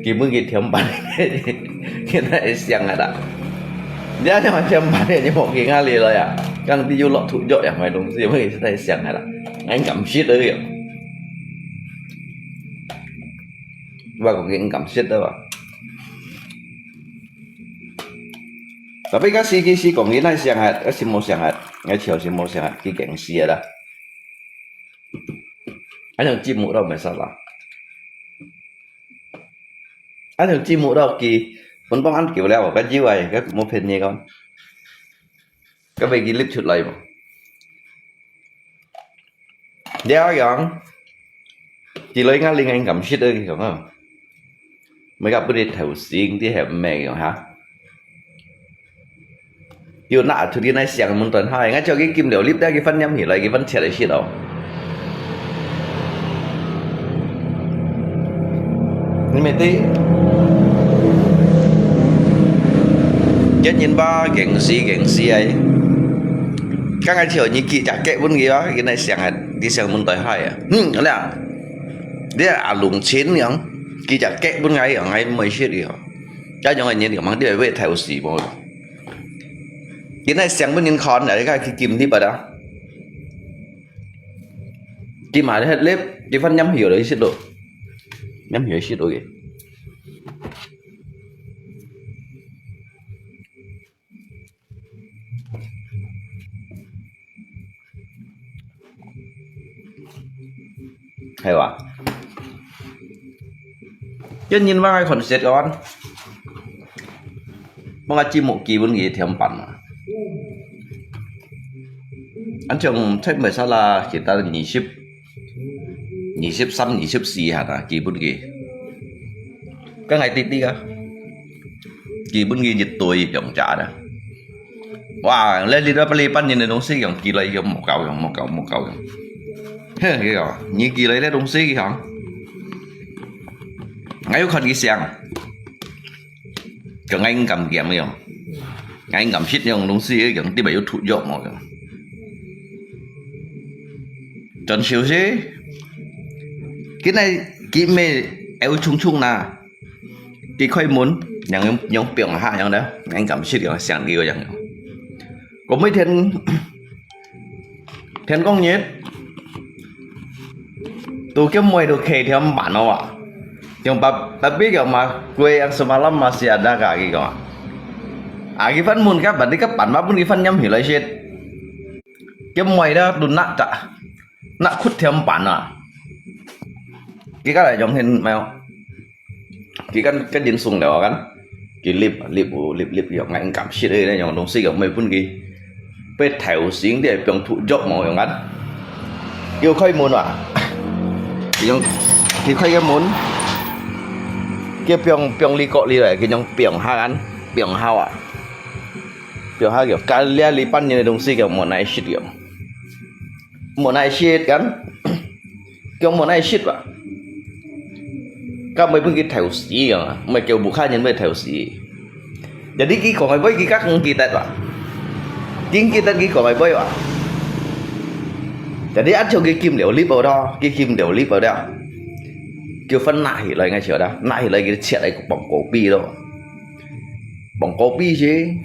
Kirim kirim tiap balik. Kita siang ada. Dia ada macam balik ni mau kira lila ya. Kang di yulok tu jok ya mai dong sih mai kita siang ada. Ngai kam shit ya. Ba ko kin kam shit ba. Tapi kasi kisi kong ina siang hat, kasi mo siang hat, ngai chiao si mo siang hat, ki keng si ada. Ano chim mo daw may sala. Ano chim mo daw ki, pun pang an kiu leo, ka jiu ai, ka mo phen ni kon. Ka bai ki lip chut lai mo. Dia yang, ti loi ngai ling ngai kam shit lagi kong ah. Mai ka put it thau sing ti hem me kong ha. Yo na chu ti nai siang mun ton hai, ngai cho ki kim leo lip da ki fan nyam hi lai ki fan chet shit au. Ni me ti. Jen yin ba geng si geng si ai. Ka ngai chiao ni ki ja ke bun ki ba, ki nai siang hai, ki siang mun toi hai a. Hmm, ala. Dia a lung chin yang, ki ja ke bun ngai yang, ngai moi shit yang. 該樣个人，你望到會偷死無？佢哪想分人看，你看佢禁入啊啦。佢嘛係入，佢分飲血來食咯，飲血食咯个。 係哇？一人話愛看食个，我个節目基本佢添飯啊。恁像在馬來西亞，其他二十、二十三、二十四下啊，基本佢。該𠊎弟弟啊，基本佢一堆放假啦。 哇，來，你都不離半年个東西，用寄來用，莫搞用，莫搞，莫搞用。嘿，佢講，你寄來个東西，佢講，𠊎有看佢相，講𠊎毋敢鹹用，𠊎毋敢食用東西，用，特別有毒藥無用。真小事，今日佢乜有衝衝啦。 佢開門，樣樣放下樣个，𠊎毋敢食樣，想佢个樣。過每天，天光日，都叫妹都開添飯哦啊。Yang pa-，tapi yang ma-，kue yang semalam masih ada kah佢講。啊，佢番問佢，berarti佢飯嘛，分佢番飲起來食。叫妹啦，都拿着，拿ขุ添飯啊。佢个來用天沒有？ 佢kan，kan人送了kan，佢立立立立用，𠊎毋敢食个那種東西，用咩分佢，被偷食，你放毒藥無用kan。佢開門啊，佢用，佢開个門，佢放放你角里來，佢用放下kan，放下啊，放下个，隔離你半年个東西，佢無拿食个，無拿食kan。 強無耐食啊。該毋係分佢偷食啊，毋係叫屋下人會偷食。Jadi佢講个話，佢較毋記得啊。佢毋記得佢講个話啊。Jadi恁樣佢禁了立了咯，佢禁了立了了。叫分拿起來，𠊎曉得，拿起來佢切來磅高比咯。磅高比先。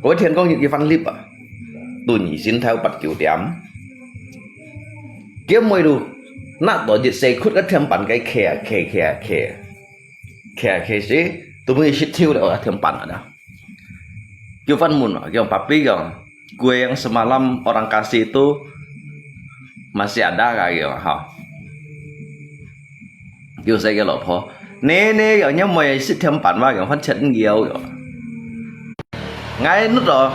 該天光日佢番立啊，都二先頭八九點。佢妹都拿到一細窟个添飯个，嗑啊嗑，嗑啊嗑，嗑啊嗑時，都分佢食透了啊，添飯啊。佢番問啊，佢講：「Papi，」佢講，「kue yang semalam orang kasih tu masih ada kah？」佢講，吼。 佢細个老婆，你，你又因為食添飯嘛，用番切腰个。𠊎那个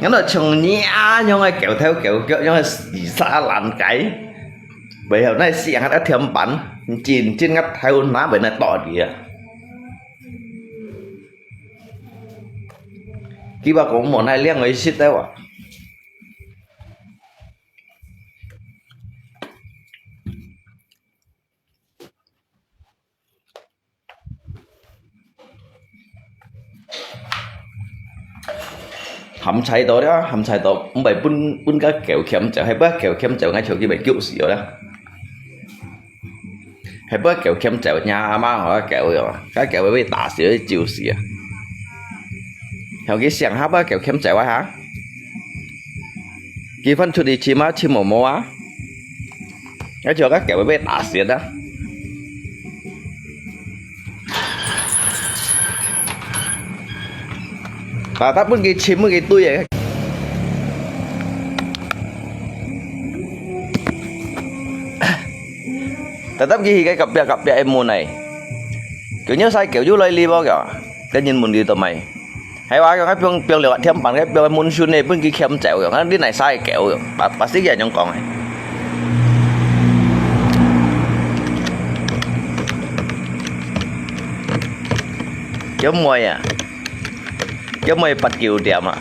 ，𠊎那像你啊，樣个狗頭狗腳，樣个死沙爛雞，背後那死人个添飯，真正个頭拿背那剁你啊！佢話講無那兩个食得哇。 鹹菜刀了，鹹菜刀，毋係分，分个狗欠走，係分狗欠走，𠊎就去買狗屎了。係分狗欠走，你阿媽學狗个嘛，該狗會被打死，會救死啊。後佢想下，分狗欠走啊哈，佢翻出去尋啊，尋無無啊。 該就該狗會被打死啊！Tetap分佢尋，分佢追个。Tetap佢去該隔壁，隔壁个門來。佢有細狗又來哩無个，該人問佢做麼个？ 係話，佢放，放了添飯，佢放个門脣呢，分佢欠走樣，你哪使狗樣，把，把死人樣講个。叫妹啊，叫妹八九點啊，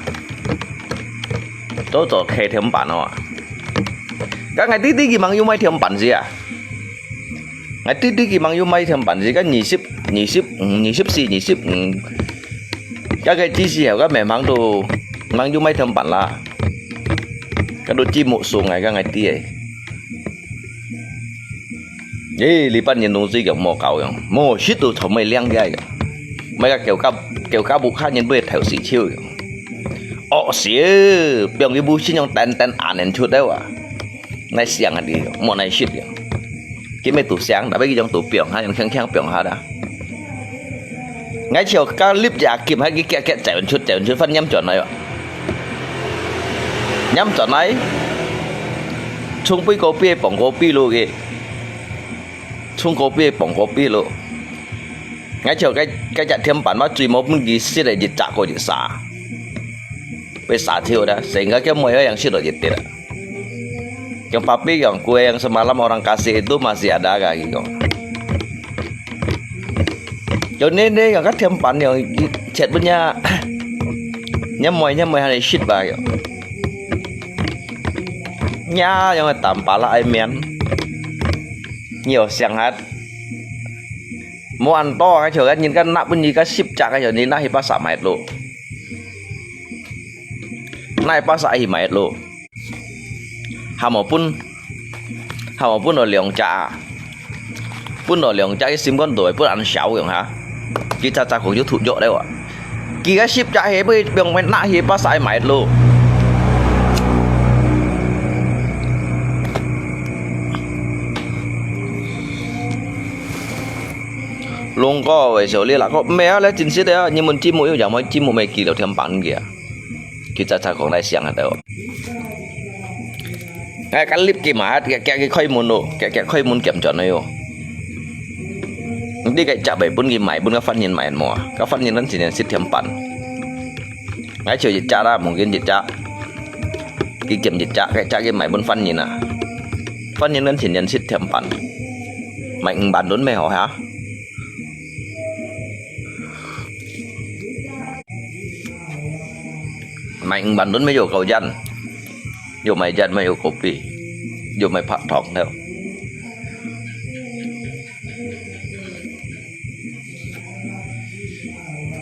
早早起添飯哦啊。該𠊎弟弟佢吂有買添飯時啊？ 𠊎弟弟佢吂有買添飯時，該二十、二十五、二十四、二十五，該个之時候，該明明都吂有買添飯啦。該都節目送个，該𠊎弟个。誒，這班人攏係講無教養，無識到做麼个靚个樣，麼个狗家狗家屋下人會偷食手樣。惡死，放佢無信用，單單恁樣出來啊！哪想啊你，無哪識樣。佢乜都想，tapi佢樣都放下，樣輕輕放下啦。 𠊎就該立隻金，還佢遽遽走出，走出，翻拈轉來哦。拈轉來，從背後壁，傍過壁路个，從過壁，傍過壁路。𠊎就該，該隻天板，嘛最無分佢食个一隻過一隻。 會殺手啦，成个叫妹仔樣食到一滴啊。Yang papi yang kue yang semalam orang kasih itu masih ada kah佢講。有呢呢，有个天板樣，切分呀，你妹你妹還係食吧樣。呀，樣个淡白啦，愛面，你有想下，無恁多，該就个人家拿分你个十隻个，你拿去巴沙買咯。 哪會巴沙去買咯？還無分，還無分到兩隻啊？分到兩隻，佢心肝肚會分恁少樣哈？佢早早講有土著了啊！佢个十隻係會放分拿去巴沙買咯。 Lungko，為什麼你啦？講，毋係啊，你真實个啊，你問節目有樣，問節目乜記錄天板个啊。佢早早講來想啊，都。哎，該立佢嘛，遽遽去開門咯，遽遽開門兼轉來哦。你个隻會分佢買，分个犯人買無啊？个犯人咱真正食天板。哎，就一隻啦，mungkin一隻。佢兼一隻，該隻佢買分犯人啊。犯人咱真正食天板。買五萬銀乜好哈？ 買五萬銀乜有夠煙，又買煙乜有kopi，又買白糖了。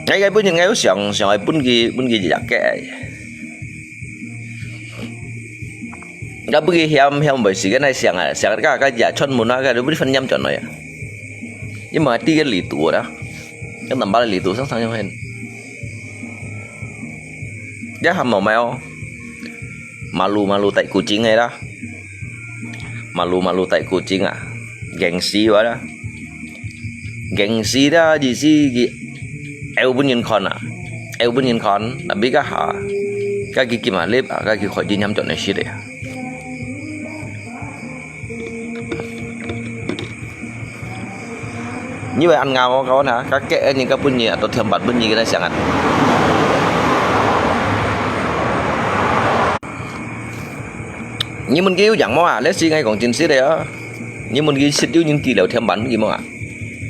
哎，該本人𠊎有想，想愛分佢，分佢一隻个。該分佢嫌，嫌袂死，該來想啊，想該，該也出門啊，該都不分嫌轉來啊。因為第一个力度啦。 Yang tambah lagi tu sang sang yang hen. Dia ham mau mai oh. Malu-malu tai kucing ai dah. Malu-malu tai kucing ah. Gengsi wa dah. Gengsi dah di si ki eu bunyin kon ah. Eu bunyin kon. Tapi kah ha. Kah ki ki malip ah. Kah ki khoi di nyam chọn ai shit eh. Như vậy ăn ngào không các bạn hả? Các kệ như các bạn nhỉ, tôi thêm bạn bạn nhỉ cái này chẳng hạn. Như mình kêu chẳng mò à, lẽ xin ngay còn chính xác đấy á. Như mình kêu xịt dữ những kỷ lục thêm bạn gì mò à.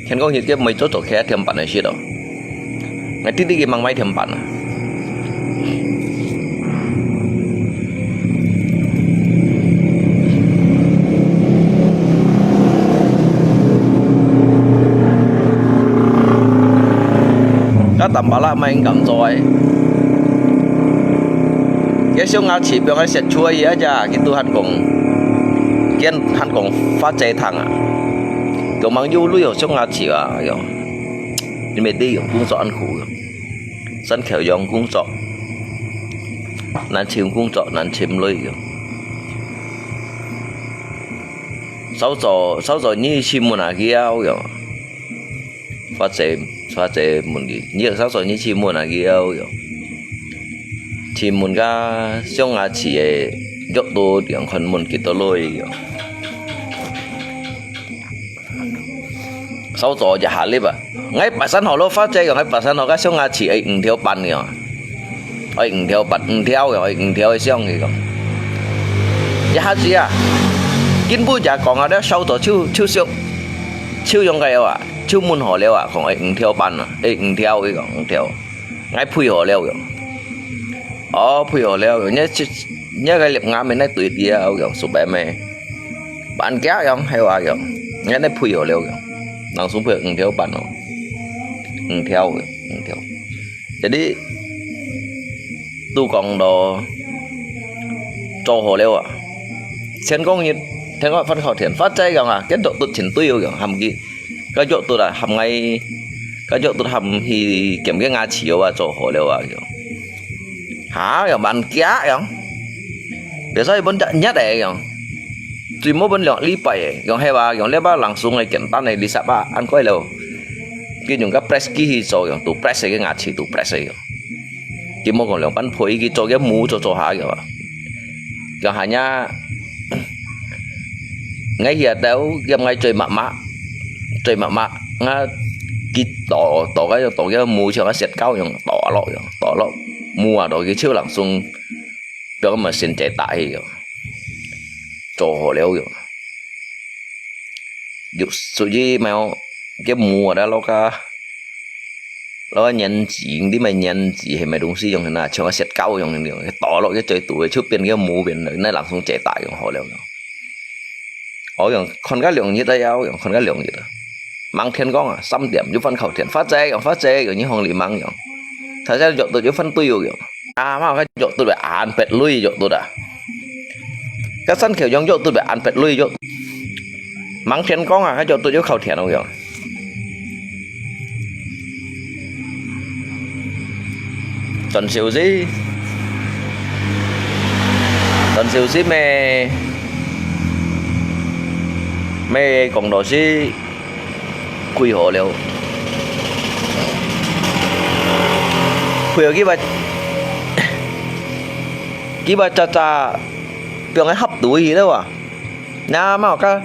Khen có những cái mấy chỗ tổ khe thêm bạn này xịt đó. Ngai titi ki mang mai thiam pan. Ka tam pala mai ngam zoi. Ke siung nga chi piang ai siat chua ya ja ki tu han kong. Kian han kong fa zai thang a. Kong mang yu lui yo siung nga chi a yo. 你每天用工作很苦个，辛苦用工作，難尋工作，難尋女个。少做，少做你去問下佢啊，有。或者，或者問佢，你少做你去問下佢啊，有。去問个上下次个，約到兩款問幾多女个。 少做一下哩吧。Ngai pasan ho lo fa che, ngai pasan ho ka siung nga chi ai 五條半个。Ai 五條半，五條个，ai 五條个 siung 个。一下子啊，根本就講啊，了少做就，就少，就用个啊，就問好了啊，講ai 五條半啊，ai 五條个講 五條。 Ngai 配好了个。哦，配好了个，你這，你个粒牙面來對底啊，有用，supaya咩？Ban kia 用，還有啊用，你來配好了个。人送配五條半哦，五條个，五條。Jadi，都講到做好了啊，先講一聽講翻靠天，發仔講啊，跟約督前隊友講，喊佢，該約督啊，喊𠊎，該約督喊去檢个牙齒啊，做好了啊，講。哈，講慢遽講，別使分隻月个講，最無分兩禮拜个，講係話，講這把langsung个簡單个，二十啊，恁快了。佢用个press機去做，講，都press个牙齒，都press个講。 佢無講兩半配，佢做个模做做下个嘛。講下呀，𠊎去啊兜，佢𠊎最麻麻，最麻麻，啊，佢倒倒个倒个模像个雪糕樣，倒落樣，倒落模啊，倒佢手langsung，表个machine直打去个，做好了个。 有，所以嘛，个模啊，落个，落个黏紙，你買黏紙係買東西用个呐，像个雪糕用个，倒落去最肚个，就變个模變了，該langsung直打用好了。哦，用看个兩日啊，要用看个兩日啊。明天講啊，三點就翻靠天，發仔用發仔用，你行里忙用，他在約督就翻隊友用。 啊，嘛，該約督啊，恁別類約督啊。該山口洋約督啊，恁別類約。明天講啊，該約督又靠天了樣。轉消息，轉消息咩？咩講到是 開好了。開好佢話，佢話喳喳，放个盒肚去了啊。那麼个，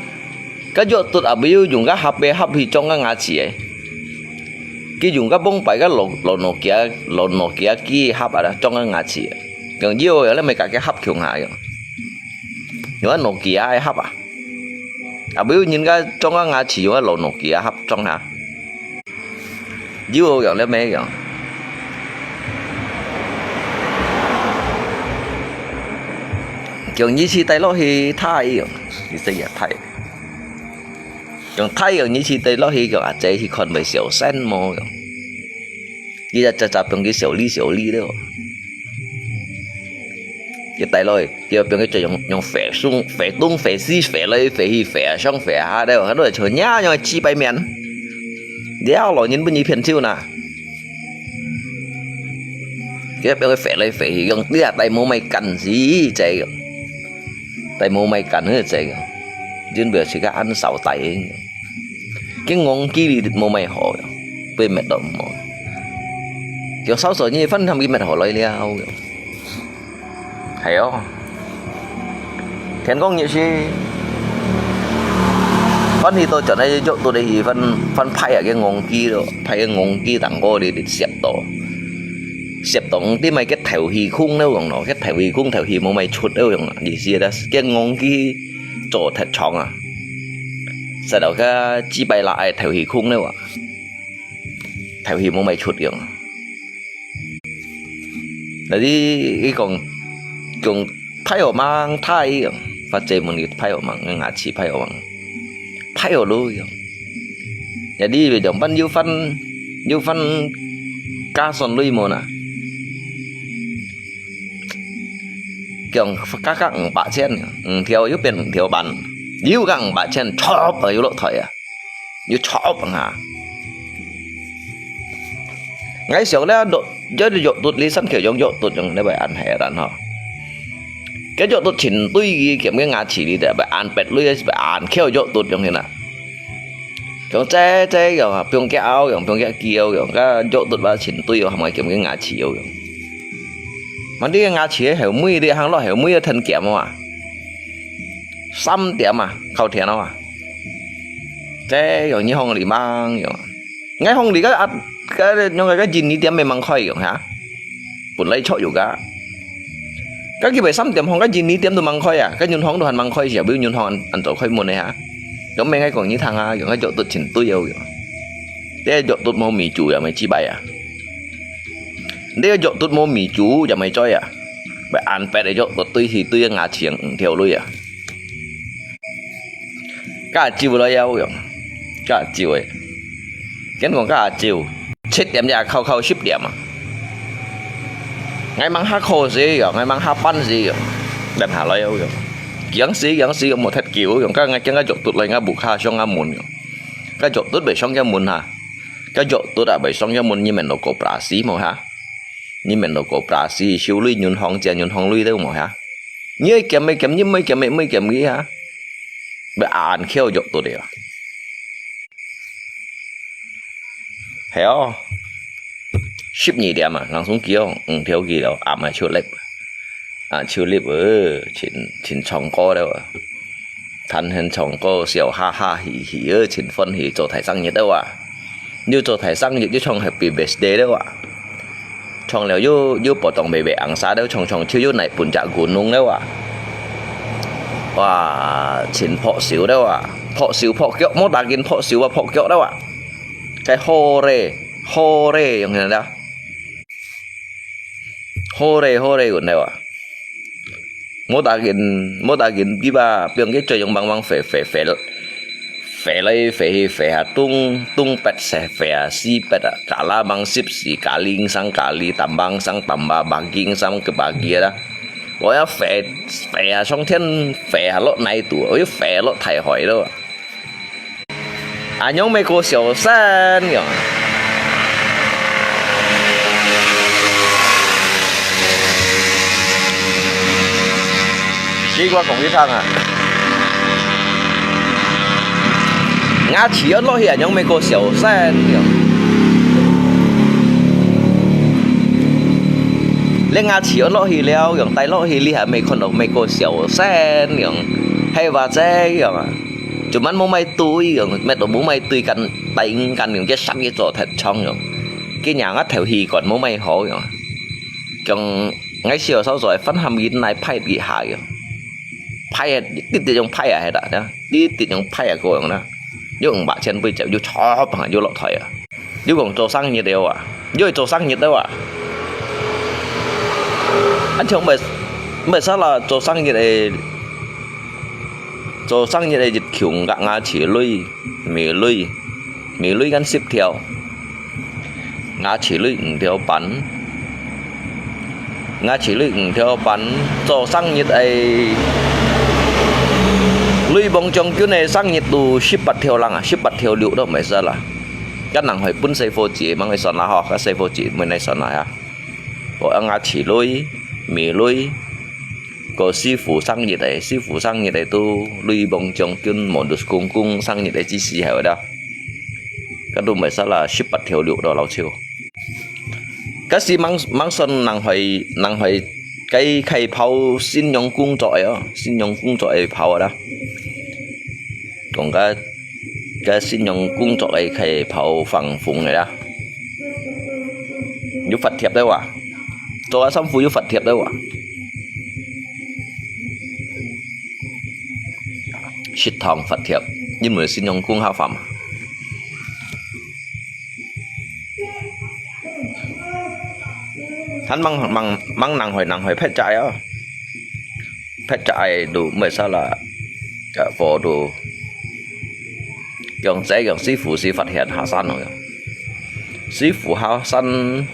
个約督啊，毋有用个盒个盒去裝个牙齒个。佢用个蒙擺个老，老諾基亞，老諾基亞機盒啊，裝个牙齒个。用有个，你咪甲个盒共下用。用个諾基亞个盒啊。 啊，毋有人家裝个牙齒用个老諾基亞盒裝下。有个樣了咩樣？用你去帶落去睇樣，你這也睇。用睇樣你去帶落去，用阿姐去看會小聲無樣。 佢就就就變佢小力小力了。佢帶落去，佢變佢就用，用飛送，飛東飛西，飛來飛去，飛啊上飛下了，佢都係像樣樣个幾百面。了，老人分你騙手呐。佢變佢飛來飛去，用，你啊，帶無買กัน死，這个。帶無買กัน，這个。真表示个恁少帶个。 个戇居哩無麼好，分佢搣到毋好。叫少少你分佢搣好來了。係哦。天光日時，分佢到轉來約到你去分，分派啊个戇居咯，派个戇居當高哩，你攝到。攝到你知麼个頭氣空了講咯，个頭氣空頭氣無麼出了講啊，意思啦，个戇居做特長啊。 食到个幾百啦，愛頭氣空了啊，頭氣無麼出樣。但是佢講，講太好mang，太樣，發姐問佢太好mang，牙齒太好mang，太好咯樣。Jadi，兩班有分，有分加算類無呐？ 講價格五百千，五條又變五條半，又講五百千，chop啊，又落台啊，又chop啊。𠊎想咧，約，約，約到你身口用約到用，你會恁係人吼。該約到前對佢兼个牙齒你得，會恁別類，會恁巧約到用去啦。 用這，這樣啊，放假拗用，放假機拗用，該約到把前對哦，還愛兼个牙齒拗用。Mà你个牙齒个後尾，你行落後尾要吞檢哦啊。三點啊，靠天哦啊。這樣你行禮貌用。𠊎行禮个啊，个用个个印尼店未吂開用哈。 本來著有个。該佢為三點行，該印尼店都吂開啊，該銀行都還吂開時，為銀行恁，恁早開門个哈。咁明个講你聽啊，用个約到前對哦，用。你个約到無米煮也毋係失敗啊。你个約到無米煮也毋係災啊。為恁別个約到對起對个牙齒五條類啊。 加朝來要用，加朝个。跟講加朝，七點也靠靠十點啊。𠊎吂下課時用，𠊎吂下班時用，等下來要用。驚死驚死，無忒久，用該驚該藥毒來，該屋下上下門，該藥毒會上下門哈，該藥毒啊會上下門，你們都koperasi無哈？你們都koperasi，收鐳銀行借銀行鐳都無哈？你愛減愛減，你毋愛減愛毋愛減个哈？會恁巧藥毒个啊！係哦，十二點啊，人送機哦，五條機了，暗啊就立，啊就立哦，真真唱歌了啊，彈很唱歌，笑哈哈嘻嘻哦，真歡喜，做大生日了啊！又做大生日，又唱Happy Birthday了啊！唱了又又potong bebek angsa了，唱唱就又來分隻gunung了啊！哇，真拍手了啊！拍手拍腳，無打緊拍手啊，拍腳了啊！該好咧，好咧，用起來啦！好咧，好咧，用了啊！無打緊，無打緊，佢吧，放佢嘴用棒棒飛飛飛，飛來飛去飛下東東北西飛下西北啊，kala bang sip si kali sang kali tambang sang tamba bagi sang kebagi啦。我要飛飛啊上天，飛啊落泥肚，我又飛落大海咯。 恁樣乜過小生樣。西瓜講一趟啊！牙齒要落去，恁樣乜過小生樣。你牙齒要落去了，樣帶落去，你還未看到乜過小生樣，係話這樣啊？ Cuman無買對樣，乜都無買對間，帶五間樣，佢生意做忒長樣。佢娘啊頭氣管無買好樣。講，𠊎小時候做飯喊佢來拍一下樣。拍啊，直直用拍啊，係啦，直直用拍啊，過樣啦。又五百千八隻，又超棒，又落台啊。又講做生日了啊，又做生日了啊。啊，像毋，毋使啦，做生日个 做生日个日窮，牙齒鐳、尾鐳，尾鐳間十條，牙齒鐳五條半，牙齒鐳五條半，做生日个鐳磅將軍个生日都十八條零啊，十八條六都毋使啦。該人去分細伙子，吂去算啦吼，該細伙子毋使算啦呀。哦，牙齒鐳、尾鐳， 過師傅生日个，師傅生日个都鐳磅將軍、modus kungkung生日个之時候啦。該都毋使啦，十八條六咯，老邱。該時吂吂算人去人去該開跑信用工作个哦，信用工作个跑个啦。講該該信用工作个開跑放風个啦。有發帖个哇，做下衫褲有發帖个哇。 食堂發帖，因為信用工較煩嘛。佢吂吂吂人去人去拍債啊，拍債都毋使啦，个貨都。 用這樣師傅是發現下山了。師傅下山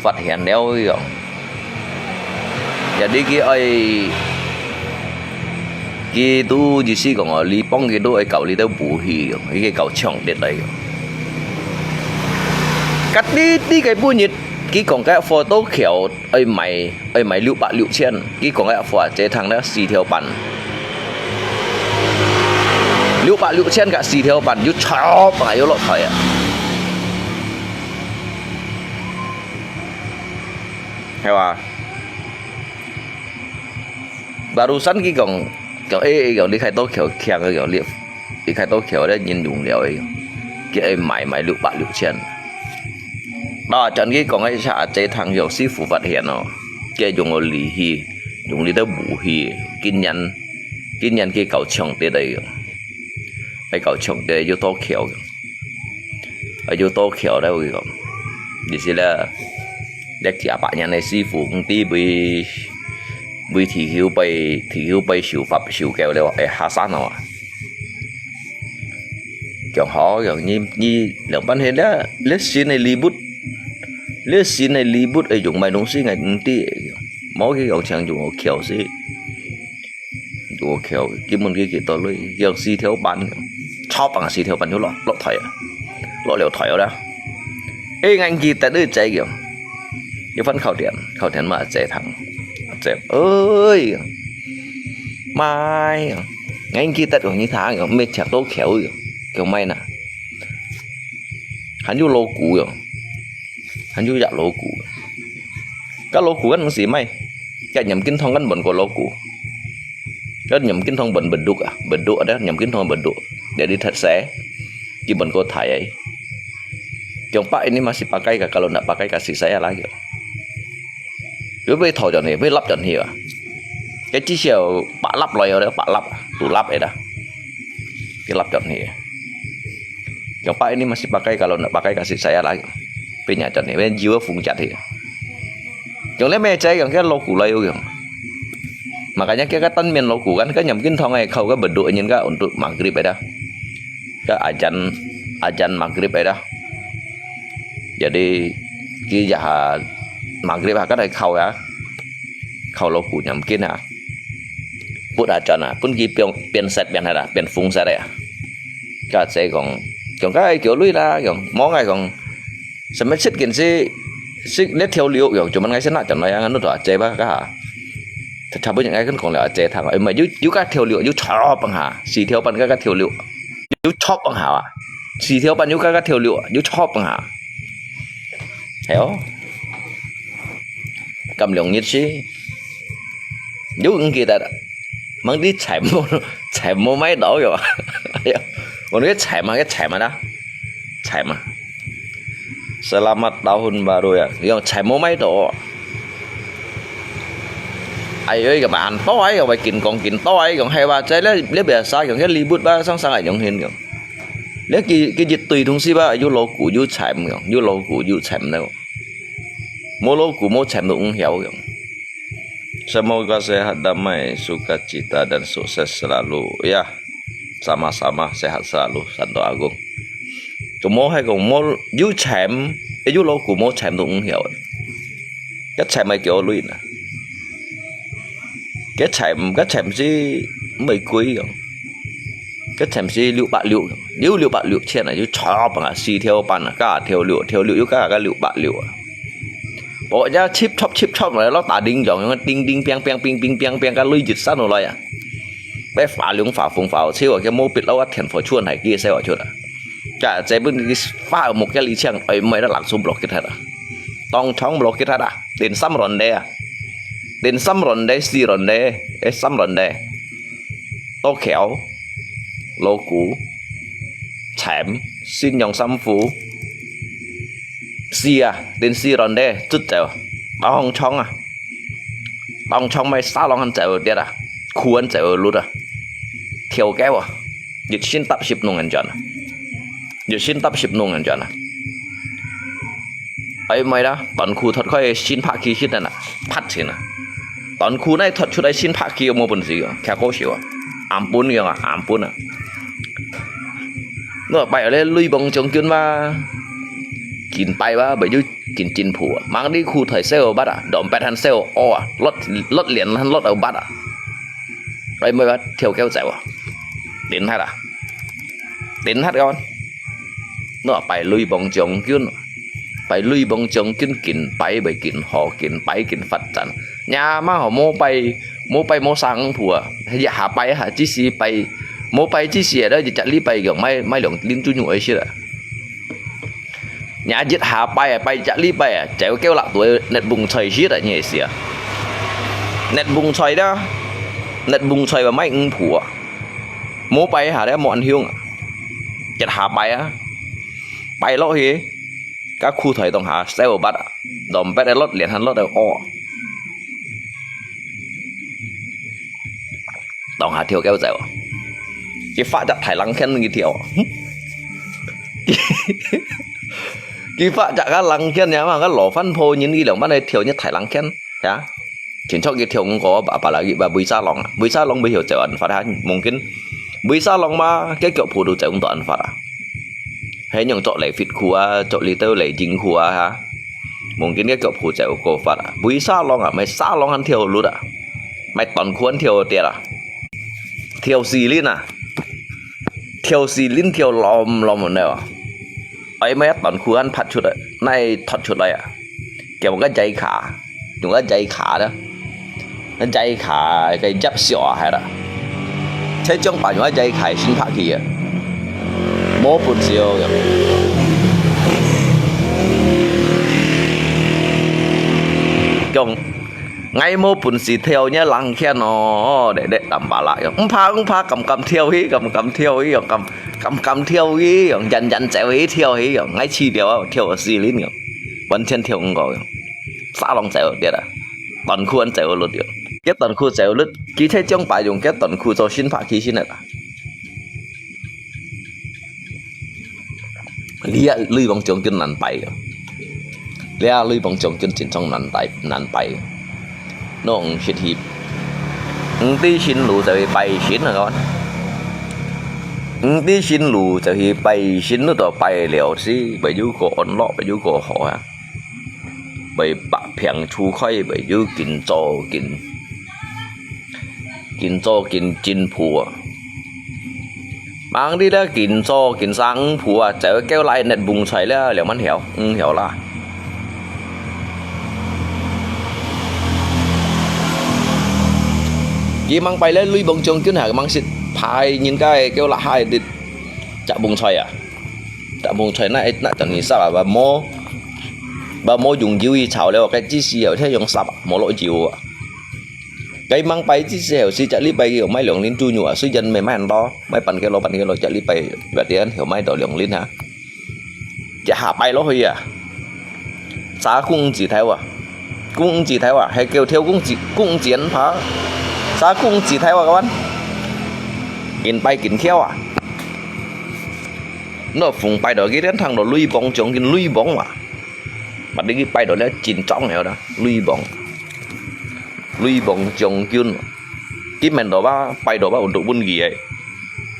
發現了樣，也你佢愛，佢都意思講哦，你幫佢都愛搞你兜武器樣，佢搞槍的來樣。該你你个本日，佢講該貨都橋愛賣 愛賣六百六千，佢講个貨啊，這趟呢四條半，六百六千个四條半，又超白又落台啊，係吧？Barusan佢講，講誒誒，講你開到橋強个，講你 你開到橋咧，人用了个，佢愛賣賣六百六千。啊，正經講个，這趟有師傅發現哦，佢用个利器，用你兜武器，竟然竟然佢搞搶奪个，係搞搶奪又到橋，啊又到橋咧，佢講，意思咧，這幾百年个師傅，毋知為為地球被地球被修法修夠了，會下山哦。 講好，講你你兩班係咧，你新个禮物，你新个禮物會用買東西，𠊎毋知，無佢講像用个巧事。過橋，根本佢幾多鐳，佢四條板，超棒四條板就落，落台啊，落了台了啦。哎，𠊎記得你姐个，一番靠店，靠店嘛，姐堂，姐，哎，媽呀，𠊎記得有你堂个，沒吃到橋个，叫咩呢？還有老古个，還有隻老古个，該老古个東西咩？該鹽金湯根本過老古。 Kan nyam kin thong bèn beduk ah, beduk ada nyam kin thong beduk. Jadi that saya, ki bèn ko thai ai. Kiong pak ini masih pakai kah, kalau ndak pakai kasih saya lah kiong. Yo bê thò chọn hi, bê lắp chọn hi ah. Cái chiếc xe pak lắp loài đó, pak lắp, tủ lắp ấy đó. Cái lắp chọn hi. Kiong pak ini masih pakai, kalau ndak pakai kasih saya lah. Bê nhà chọn hi, bê jiwa phung chặt hi. Kiong lẽ mẹ cháy kiong cái lô cũ loài kiong. Makanya kia kah tan miên lô cũ kan, kah nyam kin thong ai khâu kah beduk nyin kah untuk maghrib ai dah. Kah ajan, ajan maghrib ai dah. Jadi, ki jaha maghrib ha kah ai khâu ya. Khâu lô cũ nyam kin ha. Put ajan ha, pun ki piên, piên set piên ha dah, piên phung set ya. Kah cháy kiong, kiong kah ai kiêu lui lah, kiong, mong ai kiong. Sâm mê sít kin si, si lết thiêu liu yong, chua mân ngai sên nà chọn nai ang, nút tỏ a chê bá kah hả. Thật chả bố những ai khân khổng lẻo a chê thẳng, ê, mà yú, yú kah thiêu liu, yú chọp bằng hả, sì thiêu păn kah kah thiêu liu. Yú chọp bằng hả, sì thiêu păn yú kah kah thiêu liu, yú chọp bằng hả. Hiểu? Cam lòng nhiệt si. Yú ứng kỳ ta, mang đi chảy mô, chảy mô máy đỏ yong. Còn cái chảy mà, cái chảy mà đó. Chảy mà. Selamat tahun baru ya. Yong chảy mô máy đỏ. Ai ơi, kah mà ăn to ai, kah mà kin kong kin to ai, kong hay ba, cháy lẽ, lẽ biasa, kong cái li bút ba, sang sang ai yong hin kong. Lẽ ki, ki jit tùy thùng si ba, yú lô cũ, yú chảy mà kong, yú lô cũ, yú chảy mà đâu. Mô lô cũ, mô chảy mà đâu, ung hiao kong. Semoga sehat, damai, sukacita, dan sukses selalu. Ya, sama-sama, sehat selalu, Santo Agung. Kah mô hai kong mô, yú chém, ê, yú lô cũ mô chém tụ ung hiao. Kah chém ai kiêu lui nà. Kah chém, kah chém si mười cuối kong. Kah chém si liu bát liu, liu liu bát liu chén à, yú chọp bằng à, sì thiêu păn à, kah thiêu liu, thiêu liu, yú kah kah liu bát liu à. Bộ ya chip chop chip chop rồi, lót ta đinh yong, yong đinh đinh piang piang, ping ping piang piang, kah lui jit săn rồi à. Bé phá lưỡng phá phung phá chiêu, kah mô bịt lót thiền phổ chuan hai kia xe hỏa chuột à. Kah cháy bưng kah phá một cái ly chén, ơi, mày đã lặng xuống block kít hết à. Tòng chóng block kít hết à. Đến sắm ròn đê à. Đến sắm ròn đê, sì ròn đê, ê, sắm ròn đê. Tô khéo, lô cũ, chém, xin nhong sắm phú. Sì à, đến sì ròn đê, chút chéo. Tòng chóng à. Tòng chóng mày xa lòng hẳn chéo điệt à. Khu hẳn chéo lút à. Thiêu kéo à. Yết xin tạp sịp nung hẳn chọn à. Yết xin tạp sịp nung hẳn chọn à. Ơi, mày đó, tón khu thoát khỏi xin phạ khi khít nè nè. Phát xin à. Tón khu này thoát chút ai xin phạ khi mô bùn gì à. Khá cô xíu à. Ám bún kìa à, ám bún à. Nó bài ở đây lui bóng chống chuyên mà. Kín bài ba, bởi chứ kín chín phủ à. Mang đi khu thời xe ở bắt à. Đóm bẹt hẳn xe ở à. Lót, lót liền hẳn lót ở bắt à. Ơi, mày bắt thiêu kéo chạy à. Đến hát à. Đến hát con. Nó bài lui bóng chống chuyên. Bài lui bóng chống chuyên kín bài, bởi kín họ, kín bài, kín phát triển. Nhà mà họ mô bài, mô bài mô sang phủ à. Hãy hạ bài hả, chỉ xí bài. Mô bài chỉ xí đó, chỉ chặt lý bài kiểu mai, mai lòng linh chú nhủ ấy xí à. Nhà dịch hạ bài, bài chả lý bài, chéo kéo lạ tuổi nét bùng choi xí tại nhẹ xí à. Nét bùng choi đó, nét bùng choi và máy ứng phủ à. Mô bài hả đấy, mô ăn hiếu à. Chặt hạ bài á. Bài lỗ hì. Các khu thời tổng hạ, xe ở bắt à. Đòm bét lót, liền hẳn lót ở o. Tòng hà thiêu kéo chéo. Ki phạ chặt thải lăng khen ki thiêu. Ki phạ chặt kah lăng khen ya mà, kah lỏ phăn phô nhin ki lòng bát này thiêu nhất thải lăng khen. Ya. Chính xác ki thiêu ngô có bà, bà là ki bà bùi sa lòng à. Bùi sa lòng bùi thiêu chéo ăn phát hả. Mungkin bùi sa lòng mà, cái kiểu phủ đủ chéo cũng tỏ ăn phát à. Hay nhung chọn lễ fit khu à, chọn lý tơ lễ dính khu à hả. Mungkin cái kiểu phủ chéo có phát à. Bùi sa lòng à, mày sa lòng ăn thiêu lút à. Mày tón khu ăn thiêu tiệt à. 跳死人啊！跳死人跳落落門了啊！哎，乜一段褲還拍出來，哪會脫出來啊？叫个仔卡，用个仔卡啦，个仔卡个夾小啊，係啦。這種辦法仔卡先拍去啊，無本事哦。講 𠊎無本事跳，你冷血哦，咧咧淡巴拉樣，毋怕毋怕，敢敢跳去，敢敢跳去樣，敢敢敢跳去樣，遠遠走去跳去樣，𠊎試了啊，跳死人樣，完全跳毋過樣，沙浪走跌啊，短褲還走得落樣，佢短褲走得，佢這種擺用佢短褲做新拍起先來啦。 這女王將軍難拜个，這女王將軍真正難拜難拜个，攏失去，毋知新路就去拜神啊，講，毋知新路就去拜神，你都拜了死，會有個安樂，會有個好啊，會百病除開，會有緊做緊 緊做緊進步啊。吂知咧緊做緊生五步啊，就叫來捏蹦菜了，兩萬條，五條啦。佢吂拜咧女王將軍下，吂識派人家个叫拉下个隻蹦菜啊，隻蹦菜那那等於啥啊？無無用油去炒了，該只是有才用煠啊，無落油啊。 該吂拜之時候，係隻禮拜佢有賣兩輪豬肉啊，雖然毋係賣恁多，賣半個咯，半個咯，隻禮拜，一日後賣到兩輪哈。一下拜落去啊，啥公子頭啊，公子頭啊，係叫跳公子，公子人爬，啥公子頭啊，kawan，緊拜緊翹啊。那逢拜到佢連聽到女王將軍女王啊，把你去拜到了緊張了啦，女王。 女王將軍，佢面到吧，拜到吧，untuk分佢个。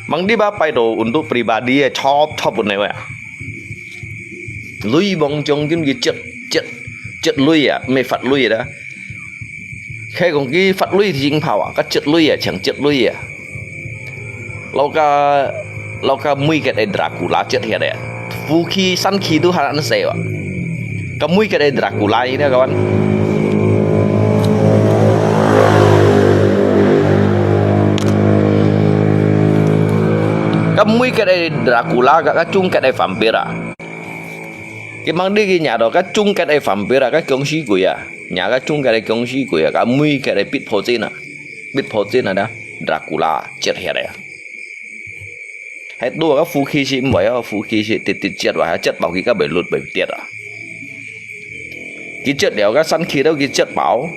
吂知吧，拜到untuk pribadi个，chop chop分个啊。女王將軍佢接接接女啊，毋係發女啦。係講佢發女先跑啊，佢接女啊，像接女啊。 Lo ka, lo ka mui ket ai Dracula chet hiat ya. Fuki san ki tu haran se wa. Ka mui ket ai Dracula ini kawan. Ka mui ket ai Dracula, ka, ka chung ket ai vampir a. Ki mang di ki nya do, ka chung ket ai vampir a, ka kiong si kui a. Nya ka chung ket ai kiong si kui a, ka mui ket ai pit po chin a. Pit po chin a da, Dracula chet hiat ya. Hai tu ka fuki si mbai a, fuki si tit tit chet wa, chet bao ki ka bai lut bai tiat a. Ki chet liao ka san ki dau ki chet bao.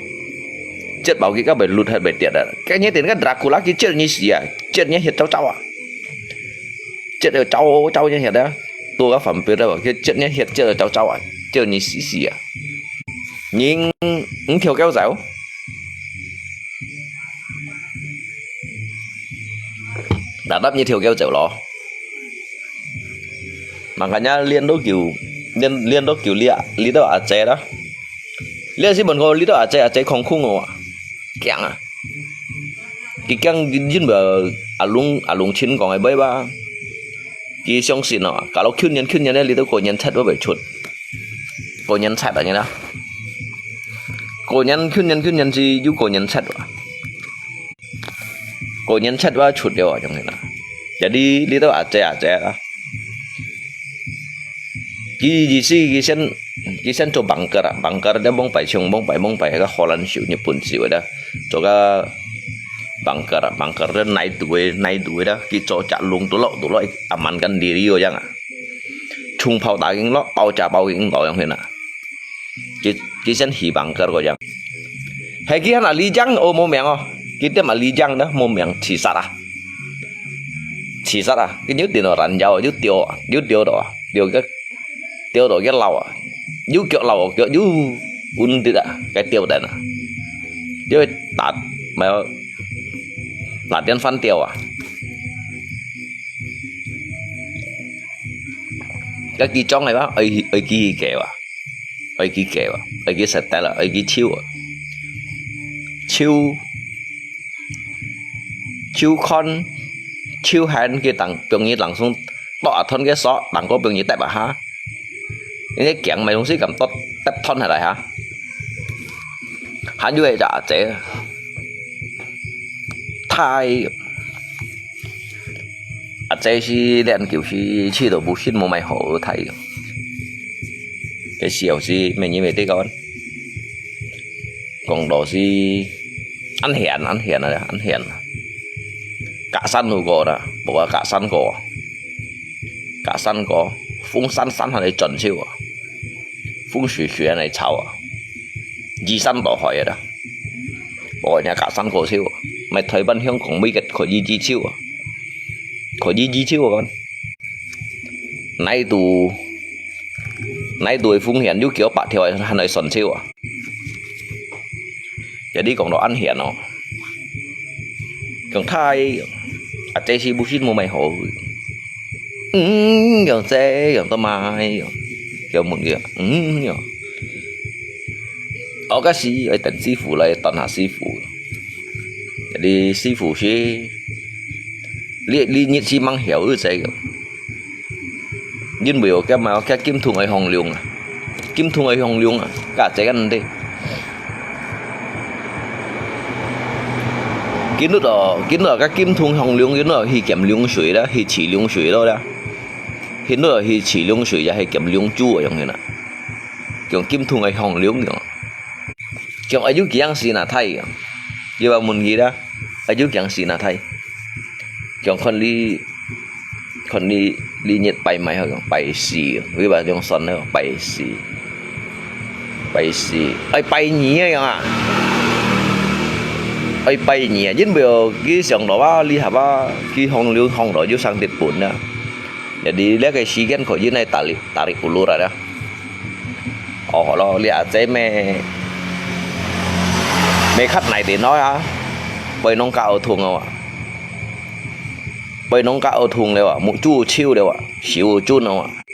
Chet bao ki ka bai lut hai bai tiat a. Ka nye tin ka Dracula ki chet ni si a, chet ni hiat chau chau a. Chet liao chau chau ni hiat a. Tu ka vampir a, ki chet ni hiat chet chau chau a. Chet ni si si a. Ning, ning thiau kau zau. Đa đắp như thiêu kéo chèo ló. Makanya liên đố kiểu, liên, liên đố kiểu lia, lia đố à chè đó. Lia si mình có lia đố à chè, à chè không khung rồi. Kiang à. Cái kiang cái dính vào à lung, à lung chín còn ai bấy ba. Cái xong xin nó, cả lô khuyên nhân, khuyên nhân lia đố có nhân thật với chuột. Có nhân thật à như đó. Có nhân, khuyên nhân, khuyên nhân gì, dù có nhân thật à. Có nhân chất wa chut liao a, chong ni na. Jadi, li to a che a che a. Ki ji si, ki sen, ki sen cho bunker a, bunker de bong pai chung, bong pai, bong pai, ka Holland siu, Nhật Bản siu da. Cho ka bunker a, bunker de nai tu e, nai tu e da. Ki cho cha lung tu lo, tu lo, aman kan diri o yang a. Chung pao ta ging lo, pao cha pao ging lo yang hena. Ki, ki sen hi bunker ko yang. Hai ki han a li jang, ô, mô miang ô. Ki tem a li jang đó, mô miang chỉ sát à. Chỉ sát à. Ki nhu tin ran yao, nhu tiêu, nhu tiêu đó, tiêu cái, tiêu đó cái lầu à. Nhu kiểu lầu, kiểu nhu un đi à, cái tiêu đấy nè. Nhu tạt, mà là tiên phan tiêu à. Cái ki chong này bác, ơi, ơi ki kẹo à. Ơi ki kẹo à, ơi ki sạch tay là, ơi ki chiu à. Chiu, 就看，就喊佢等，放你冷松，剁啊斷个索，冷過放你跌啊下。你驚買東西敢剁，跌斷下來哈？還有一隻阿姐，太，阿姐是練球是試到不信無買好个太。該時候是每日每日講，講到是恁閒，恁閒啊，恁閒啊。隔山路過啦，無啊，隔山過，隔山過，風山山還來轉手啊，風水水還來炒啊，移山倒海啊啦。無人家隔山過手啊，買台灣香港每個可以移手啊，可以移手啊。哪度，哪度个風險有幾百條還來算手啊？ 也你講到恁閒哦，講太，啊，這是不是無買好？嗯，講這，講到買，講問佢，嗯，講，哦，該時愛等師傅來，等下師傅。也你師傅是，你，你日時吂曉个這個。 因為哦，該嘛，該金桶愛放涼啊，金桶愛放涼啊，該這个問題。今日哦，今日該金桶放涼，今日去撿涼水啦，去取涼水咯啦。今日去取涼水，也去撿涼珠啊，樣个啦。用金桶愛放涼用。 講愛有幾樣事那太啊，又要問佢啦，愛有幾樣事那太。講看你，看你，你日拜買好講拜四，佢話用算了拜四，拜四，愛拜二个樣啊，愛拜二啊，因為佢上路啊，你係嘛，佢放了放了就上日本啦。 Jadi，這個時間可以來tarik，tarik ulur ada。哦，好咯，你阿姐咩，咩cut哪點啊？背囊搞痛啊，背囊搞痛了啊，目珠秋了啊，手睭啊，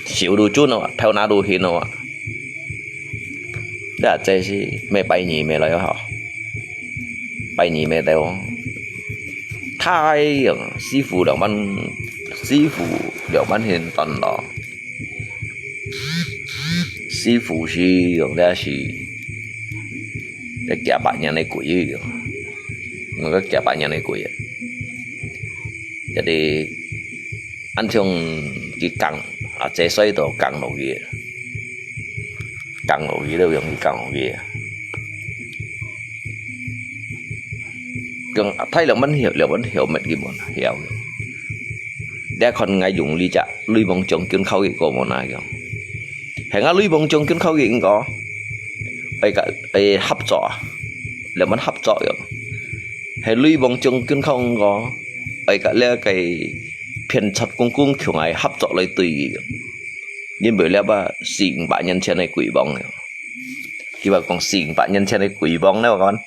手都睭啊，頭那都眩啊。這阿姐是咩拜二咩來啊？拜二咩來哦？太陽，師傅兩萬，師傅兩萬現賺咯。 師傅是用這是，這幾百年个鬼个，用个幾百年个鬼啊。Jadi，恁像佢降，啊，這歲都降落去，降落去都用佢降落去啊。講，啊，太陽問曉，兩萬曉乜佢問曉。 你看𠊎用這隻雷王將軍靠佢過無哪樣？係𠊎雷王將軍靠佢應該，愛个，愛合作啊，兩萬合作樣。係雷王將軍靠應該，愛个這個騙賊公公共𠊎合作來對佢樣。因為這把四五百年前个鬼王樣。 佢話講四五百年前个鬼王呢，我講。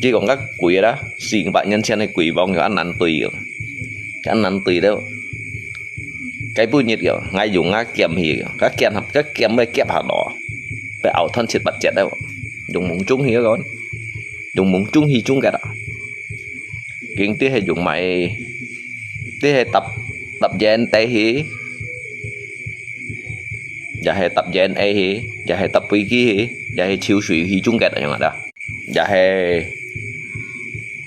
佢講个鬼啦，四五百年前个鬼王有恁難對个，恁難對了。該本日个，𠊎用啊劍去个，該劍，該劍要夾下落，要拗斷七八節了，用夢中去个講，用夢中去中間啊。佢兜係用買，兜係搭，搭煙袋去。 也係搭煙仔去，也係搭飛機去，也係泅水去中間恁樣啊，也係，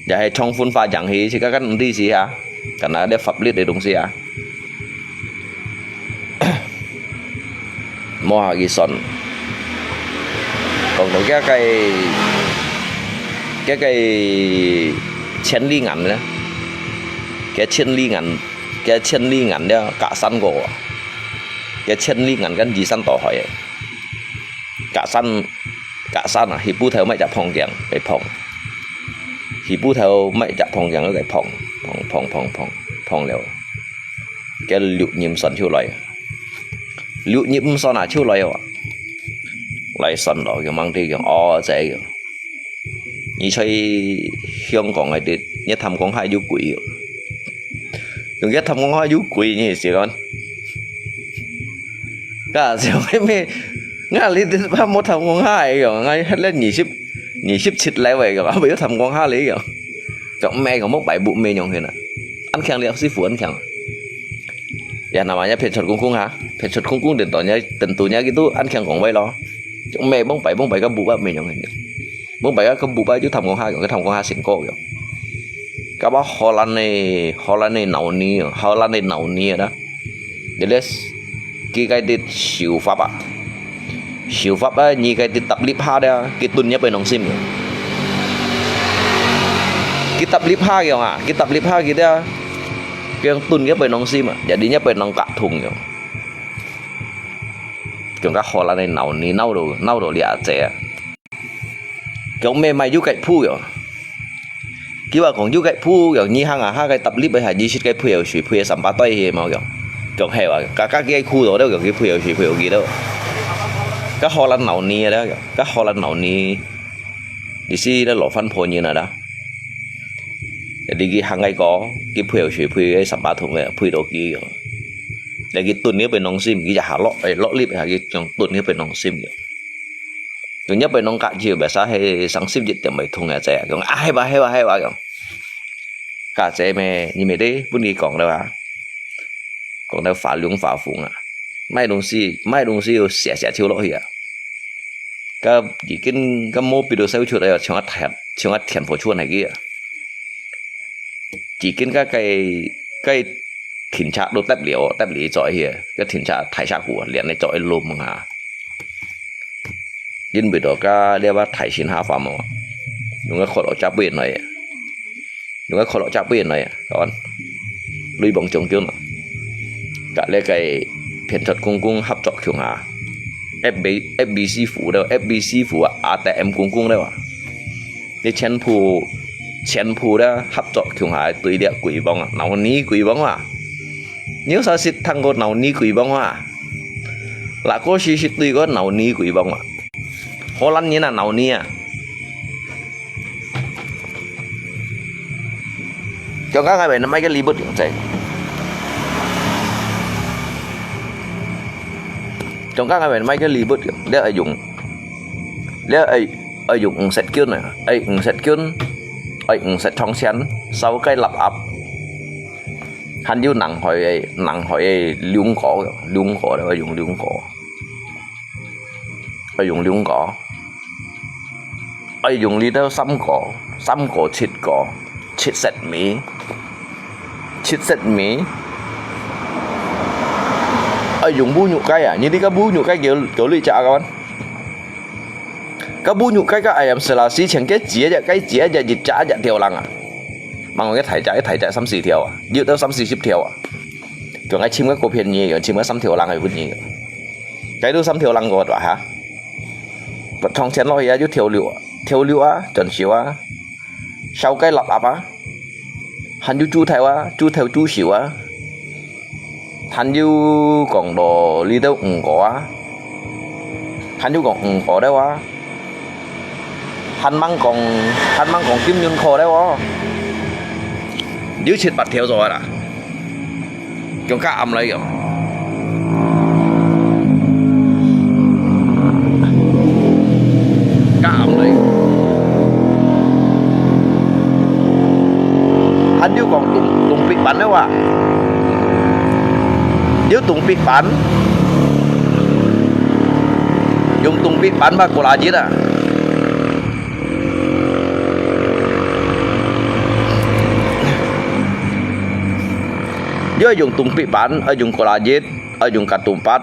也係唱分花樣去，自家間毋知事啊，敢若這法律个東西啊。無下去算。講到這個，這個千里眼呢，這千里眼，這千里眼了，隔山過啊。 該千里眼跟移山倒海个。隔山，隔山啊，去埔頭買隻磅鏡，來磅。去埔頭買隻磅鏡，來磅，磅，磅，磅，磅，磅了。該六壬算就來，六壬算啊，就來哦。來算咯，佢吂知佢，哦，這个。 你在香港个地，你貪光下有鬼哦。用个貪光下有鬼，你係講？該像个咩？𠊎這地方無貪光下个，𠊎歇了二十，二十七樓个，還無有貪光下个。Cok mè cok mông pai buk mè nyong hên à. Ăn khiang liao sư傅ăn khiang. Ya namanya phen chot kung kung ha. Phen chot kung kung đến đó nhá, đến đó nhá gitu ăn khiang kong vậy lo. Cok mè mông pai mông pai ka buk bak mè nyong hên. Mông pai ka buk bak chú tham kong ha, cái tham kong ha sing ko yo. Ka ba Holland này, Holland này nấu ni, Holland này nấu ni đó. Jadi, ki kai tit siu fap ah. Siu fap ah, nyi kai tit tap lip ha dia, ki tun nya pai nong sim. Ki tap lip ha kiong ah, ki tap lip ha ki dia. Kiong tun nya pai nong sim ah, jadi nya pai nong kak thung kiong. Kiong ka Holland này nấu ni nấu đồ, nấu đồ lia che ah. Kiong mè mai yu kai phu kiong. Ki wa kong yu kai phu kiong, nyi hang ah ha kai tap lip pai ha, nyi sit kai phu yo shui phu yo sam pa toi hi mau kiong. Kiong hai wa, ka ka ki khu do do kiong, ki phu yo shui phu yo ki do. Ka Holland nấu ni da kiong, ka Holland nấu ni. Di si da lo fan pho nyi na da. Jadi ki hang kai ko, ki phu yo shui phu yo sam pa thung yo, phu do ki kiong. Jadi ki tun ni pai nong sim, ki ja ha lo, eh, lo lip ha ki kiong tun ni pai nong sim kiong. Kiong nya pai nong kak chiu, biasa he sang sim jit tiam pai thung ya che. Kiong, ah, hai wa, hai wa, hai wa kiong. Kak che mè, nyi mè te, pun ki kong da wa. Kong da fa lung fa fung ah. Mai dong si, mai dong si yo sia sia chiu lo hi ah. Ka ji kin ka mo pi do sai chu da yo, chiang a thian, chiang a thian pho chuan hai ki ah. Ji kin ka kai, kai thin cha do tap liao, tap li choi hi ah. Ka thin cha thai cha ku, lian ne choi lum ha. Yin pi do ka lia ba thai sin ha fa mo. Yung ka khot lo cha pi noi. Yung ka khot lo cha pi noi. Kawan. Lui bong chong kiu no. Ka lia kai phen chot kung kung hap chok kiu ha. F B, F B C phủ đó, F B C phủ à, A T M kung kung đó à. Ni chen phu, chen phu đó hap chok kiu ha, tui lia kui bong à. Nấu ni kui bong à. Nếu sao sit thang ko nấu ni kui bong à. Là có si sit tui ko nấu ni kui bong à. Holland ni na nấu ni à. Kiong ka ngai bai na mai ka li bút kiong che. Kiong ka ngai bai na mai ka li bút kiong. Lia ai yung. Lia ai, ai yung ung set kiun na. Ai ung set kiun. Ai ung set chong xian. Sau kai lap ap. Hàn yu nang hoi ai, nang hoi ai liung ko, liung ko, lia ai yung liung ko. Ai yung liung ko. Ai yung li tao sam ko, sam ko chit ko, chit set mi. Chit set mi. Ai yung bu nyu kai à, nyi li ka bu nyu kai kiu, kiu lui cha kawan. Ka bu nyu kai ka ayam selasi cheng ke chia ja kai chia ja jit cha ja thiau lang à. Mang ke thai cha, thai cha sam si thiau à. Yu tao sam si sip thiau à. Kiu ngai chim ka ko phian nyi, kiu chim ka sam thiau lang ai bu nyi. Cái đó sắm theo lăng gọt à hả? Bật trong chén lo ya, chú theo lụa, theo lụa, chuẩn xíu à. Sau cái lặp ập à. Hẳn chú chú theo à, chú theo chú xíu à. Hẳn chú còn đồ ly đâu ủng có à. Hẳn chú còn ủng có đâu à. Hàn mang kong, hàn mang kong kim yun kho dai wo. Liu chit pat thiau zo la. Kiong ka am lai kiong. Ka am lai. Hàn liu kong tung, tung pik pan dai wa. Liu tung pik pan. Yung tung pik pan ba kula jit a. Yua yung tung pik pan, a yung kula jit, a yung ka tung pat.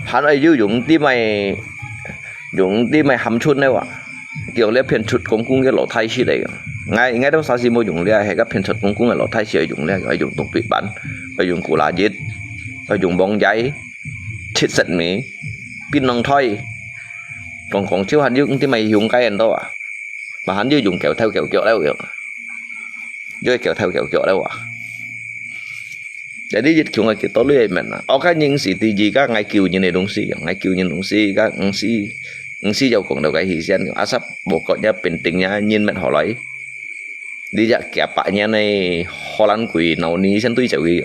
Hàn a yu yung ti mai, yung ti mai ham chun ne wa. Kiong le phiên chut kong kung ke lo thai si le. Ngai, ngai dong sa si mo yung le, he ka phiên chut kong kung ke lo thai si yung le, a yung tung pik pan, a yung kula jit, a yung bong jai. Chit set mi, pin nong thoi. Kong kong chiu hàn yu ti mai yung kai an do a. Mà hàn yu yung kẹo thâu kẹo kiọ leo kiọ. Yu kẹo thâu kẹo kiọ leo a. Jadi yit kiong a kiu to lui men a. Oka ning si ti ji ka ngai kiu nyin ne dong si, ngai kiu nyin dong si ka ng si, ng si yau kong dau kai hi sian. Asap bokot nya penting nya nyin men ho lai. Di ja kia pa nya ne Holland kui nau ni sian tui chau ki.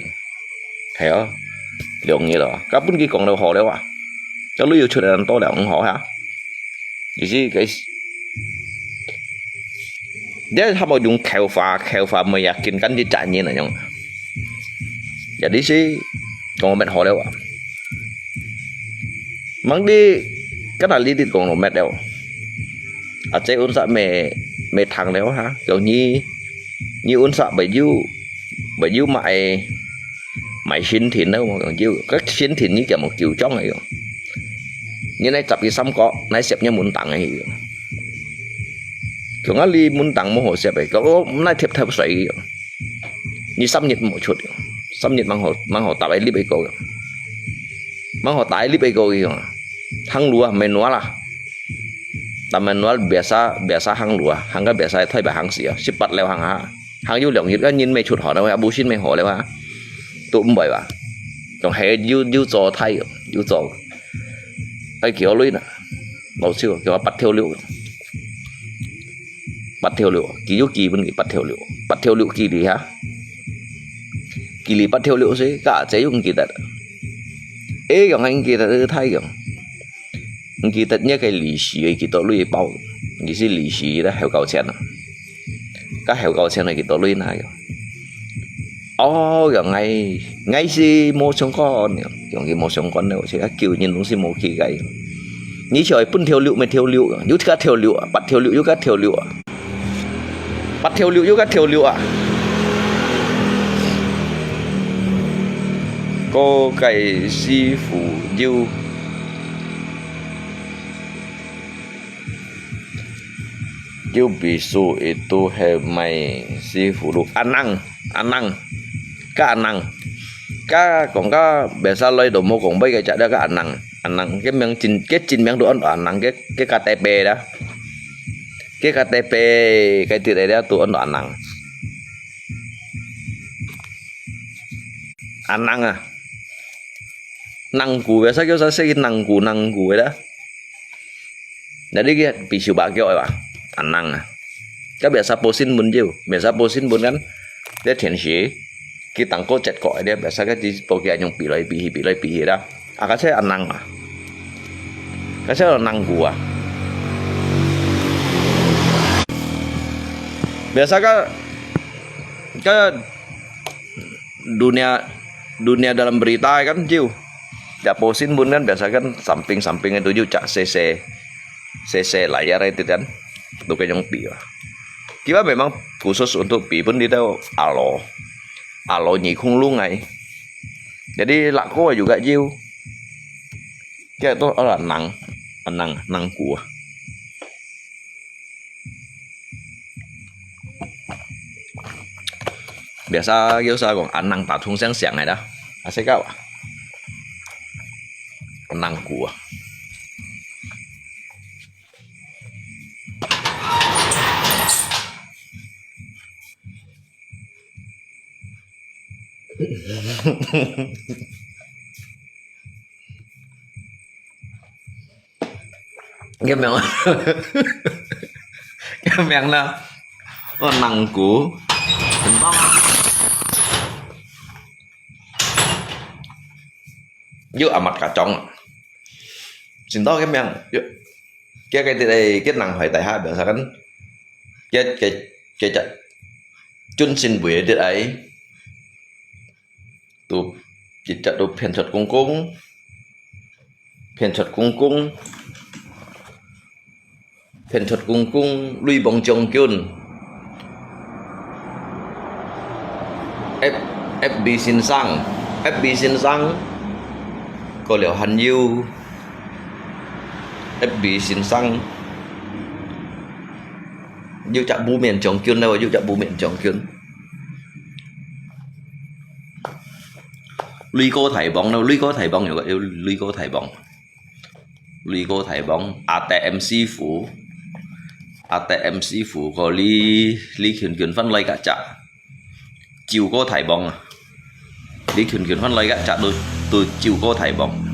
He o. Liong ni lo. Ka pun ki kong dau ho leo a. Cho lui yu chut an to leo ng ho ha. Yu si kai Dia hamo yung khéo fa, khéo fa mei yakin kan di chanya na yung. Jadi si kong met ho leo. Mang di kan ali di kong met leo. Ache unsa me me thang leo ha. Yung ni ni unsa bai yu bai yu mai mai sin thin leo yung yu. Các sin thin ni kia mo kiu chong ayo. Ni nai chap ki sam ko nai sep ni mun tang ayo. Kiong a li mun tang mo ho siap e, kiong o nai thiap thiap sai kiong. Ni sam nyit mo chut kiong. Sam nyit mang ho mang ho tap ai lip ai ko kiong. Mang ho tai lip ai ko kiong. Hang lua mai nua la. Ta mai nua biasa biasa hang lua, hang ka biasa thoi ba hang sia. Sipat leo hang ha. Hang yu liang yit ka nyin mai chut ho na wa bu sin mai ho leo ha. Tu mbai ba. Kiong he yu yu zo thai kiong. Yu zo. Ai kiong lui na. Lao siu kiong pat thiu liu. Bát thiêu lựu, kì yuk kì bún kì bát thiêu lựu. Bát thiêu lựu kì lì hả? Kì lì bát thiêu lựu xí, cả chế yuk kì tật. Ê, yong anh kì tật ư thái yong. Kì tật nhớ cái lì xì, kì tổ lui bao. Kì xí lì xì đó, hẻo cầu chén à. Các hẻo cầu chén này kì tổ lui na yong. Ô, yong ngay, ngay xí mô sống con, yong kì mô sống con đâu, xí các kiểu nhìn đúng xí mô kì cái. Nhí trời bún thiêu lựu, mê thiêu lựu, yuk cá thiêu lựu, bát thiêu lựu, yuk cá thiêu lựu. Bát thiêu lựu, yuk cá thiêu lựu à. Có cái sư phụ yuk, yuk ví dụ itu he mai sư phụ lu. Anang, anang. Cá anang. Cá, kong cá, biasa lôi đồ mô kong bai cái chả đó cá anang. Anang, cái miệng chính, cái chính miệng đồ ăn anang, cái, cái cá tê bê đó. Cái cá tê bê, cái tiệt đấy đó, tụ ăn anang. Anang à. Năng cù vậy, sao kêu sao xí năng cù, năng cù vậy đó. Jadi kì pi siu ba kêu ai ba. Anang à. Cái biasa bổ sung bún yuk, biasa bổ sung bún kan. Dia thiện sĩ. Kì tăng có chết có, dia biasa cái chỉ bổ kì anh pi lôi pi hi, pi lôi pi hi đó. À, cái xe anang à. Cái xe anang cù à. Biasa cái, cái dunia, dunia dalam berita kan, Jiu. Ya, bổ sung bún kan, biasa kan, samping-samping itu juga cak sese, sese layar itu kan. Itu kan yang pi lah. Kita memang khusus untuk pi pun di tahu alo. Alo ni khung lung ai. Jadi, lako juga Jiu. Kita tu orang nang, nang, nang kuah. Biasa kêu sa kong anang ta thung siang siang ai da. Ase kau ah. Anang ku ah. Cái miệng, cái miệng là nó nặng cú. Yuk amat kacang. Xin tao cái miệng. Yuk. Cái cái tiệt ai, cái năng hỏi tại hạ, biasa kan. Cái cái cái chặt. Chun xin buổi tiệt ai. Tu, kita tu phiên thật công công. Phiên thật công công. Phiên thật công công, lui bóng chống kiun. F, F B xin sang. F B xin sang. Có liều hẳn yêu. F B xin sang. Yuk chả bù miệng chống kiun đâu, yuk chả bù miệng chống kiun. Lui có thải bóng đâu, lui có thải bóng, yuk, yuk lui có thải bóng. Lui có thải bóng, A T M sư phụ. A T M sư phụ có Lý, Lý Khiển Khiển phân lấy cả chả. Chiều có thải bóng à. Lý Khiển Khiển phân lấy cả chả, tôi, tôi chiều có thải bóng.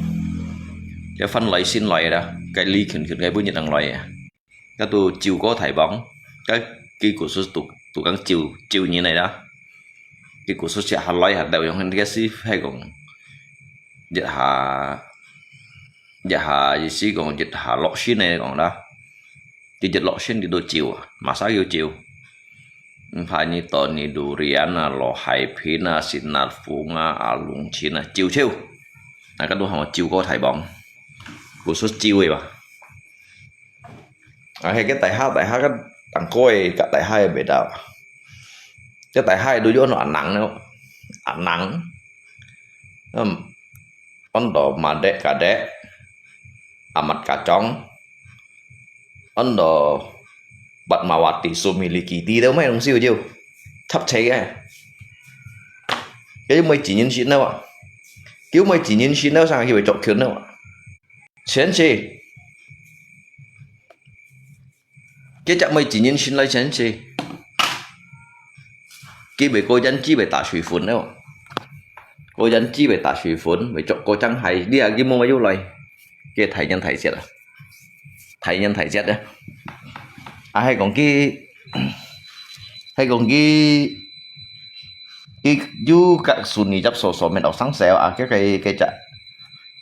Cái phân lấy xin lấy đó, cái Lý Khiển Khiển cái bữa nhiệt năng lấy à. Cái tụ chiu có thải bóng. Cái, cái cú sút tụ, tụ cắn chiu, chiu như này đó. Cái cú sút sẽ hạt lái hạt đầu giống cái xí hay còn. Dịch hà, dịch hà, dịch xí còn dịch hà lọ xí này còn đó. Cái dịch lọ xí thì đồ chiu à, mà sao yêu chiu. Empayinidon、Nidurian啊、羅海坪啊、Sinabung啊、阿龍沁啊，酒酒。啊，該都喊酒過大王，古時酒个吧。啊，係个大下大下个，當高个，个大下个味道。个大下都有安到阿能了，阿能。嗯，安到Madek Kadek、Amat Kacang，安到Padmawati Sumilikiti，都乜東西有，插齊个。佢又乜自然生了啊，佢又乜自然生了，生起會著裙了啊。神奇。 該隻乜自然生來先生，佢會過胭脂會打水粉了，過胭脂會打水粉，會著高踭鞋，你啊，佢無乜有來，佢大人大隻啊，大人大隻啊。啊，係講佢，係講佢，佢有甲Sungai Jabsoso，Met Awk Sangseo啊，該个，該隻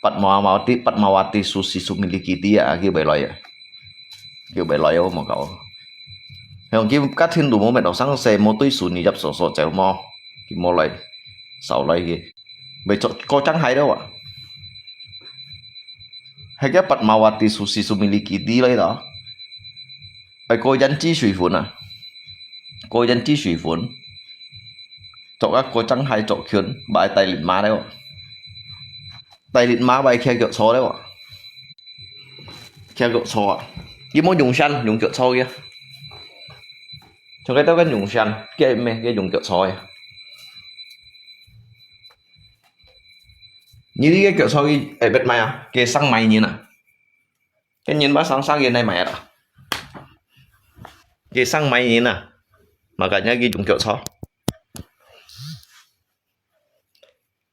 Padmawati，Padmawati Susi Sumilikiti啊，佢會來啊。 佢會來哦，無搞。向佢家庭都無Met Awk Sangseo，無對Sungai Jabsoso走無，佢無來，少來佢，會著高踭鞋了啊。係个Padmawati Susi Sumilikiti來了，愛過胭脂水粉啊，過胭脂水粉，著啊高踭鞋著裙，買大力馬了。 大力馬會騎腳車了啊，騎腳車啊，佢無用線，用腳車个。像該兜个用線，佢係毋係，佢用腳車个。你這个腳車佢會別賣啊，佢生買人啊。 个人嘛生生个來買啦。佢生買人啊，makanya佢用腳車。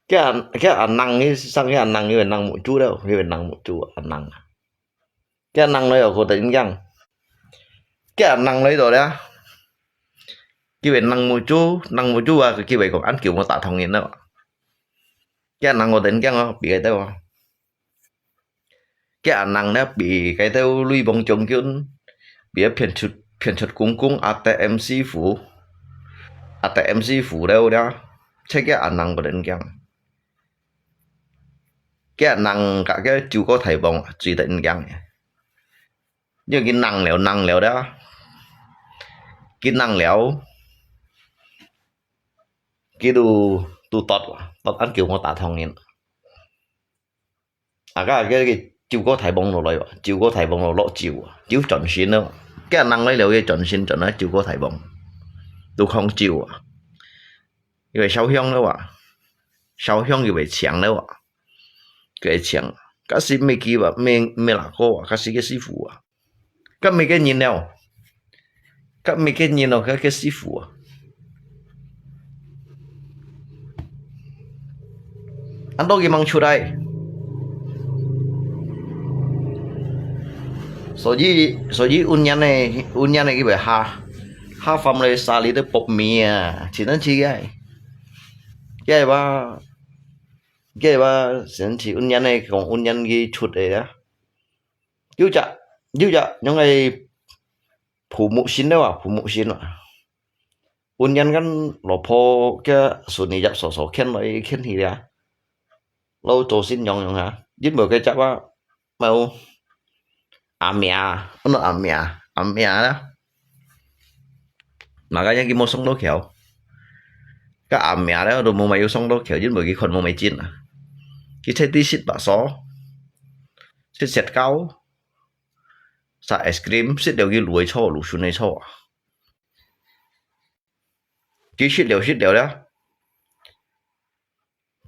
个阿，个阿能，佢生个阿能，佢會能目珠了，佢會能目珠阿能啊。个阿能來哦，佢突然間，个阿能來到了，佢會能目珠，能目珠啊，佢會講恁久無打通人了。个阿能佢突然間哦，比該兜啊。 个阿能呢，比該兜雷鋒將軍，比个騙出，騙出公公阿德M師傅，阿德M師傅了了，這个阿能不能講。个阿能甲个酒過大王最得人講个，因為佢能了，能了了，佢能了，佢都，都tot，tot恁久無打通人。 啊，該个，个酒過大王落來哇，酒過大王落，落酒啊，酒轉身了。个阿能來了，个轉身轉來酒過大王，都囥酒啊。因為燒香了哇，燒香又會請了哇，佢會請。該時乜佢哇，乜，乜哪个哇，該時个師傅啊。 甲每个人了，甲每个人咯，甲个師傅啊。安到佢吂出來。所以，所以有年呢，有年呢，佢會下，下翻來沙里都搏命啊，真正奇怪。个話，个話，神奇，有年呢，講有年佢出來啊。 有隻，有隻，用个浮木心了啊，浮木心啊。有年間老婆个孫女入所所牽來牽去了，老做新娘用啊，因為个隻啊，無阿命，安到阿命，阿命啦。 Makanya佢無上到橋。个阿命了都無買有上到橋，因為佢看無買真啊。佢在地食白沙，食雪糕，食ice cream，食了佢路个坐，路順个坐啊。佢食了食了了，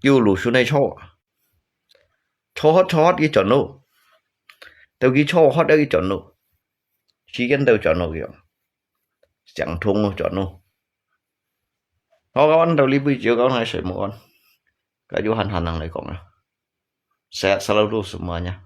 有路順个坐啊。坐渴坐渴佢轉路，到佢坐渴了佢轉路，時間到轉路佢，相同轉路。好，kawan，到這位就講來水木安，該就閒閒人來講啊。Sehat selalu semuanya。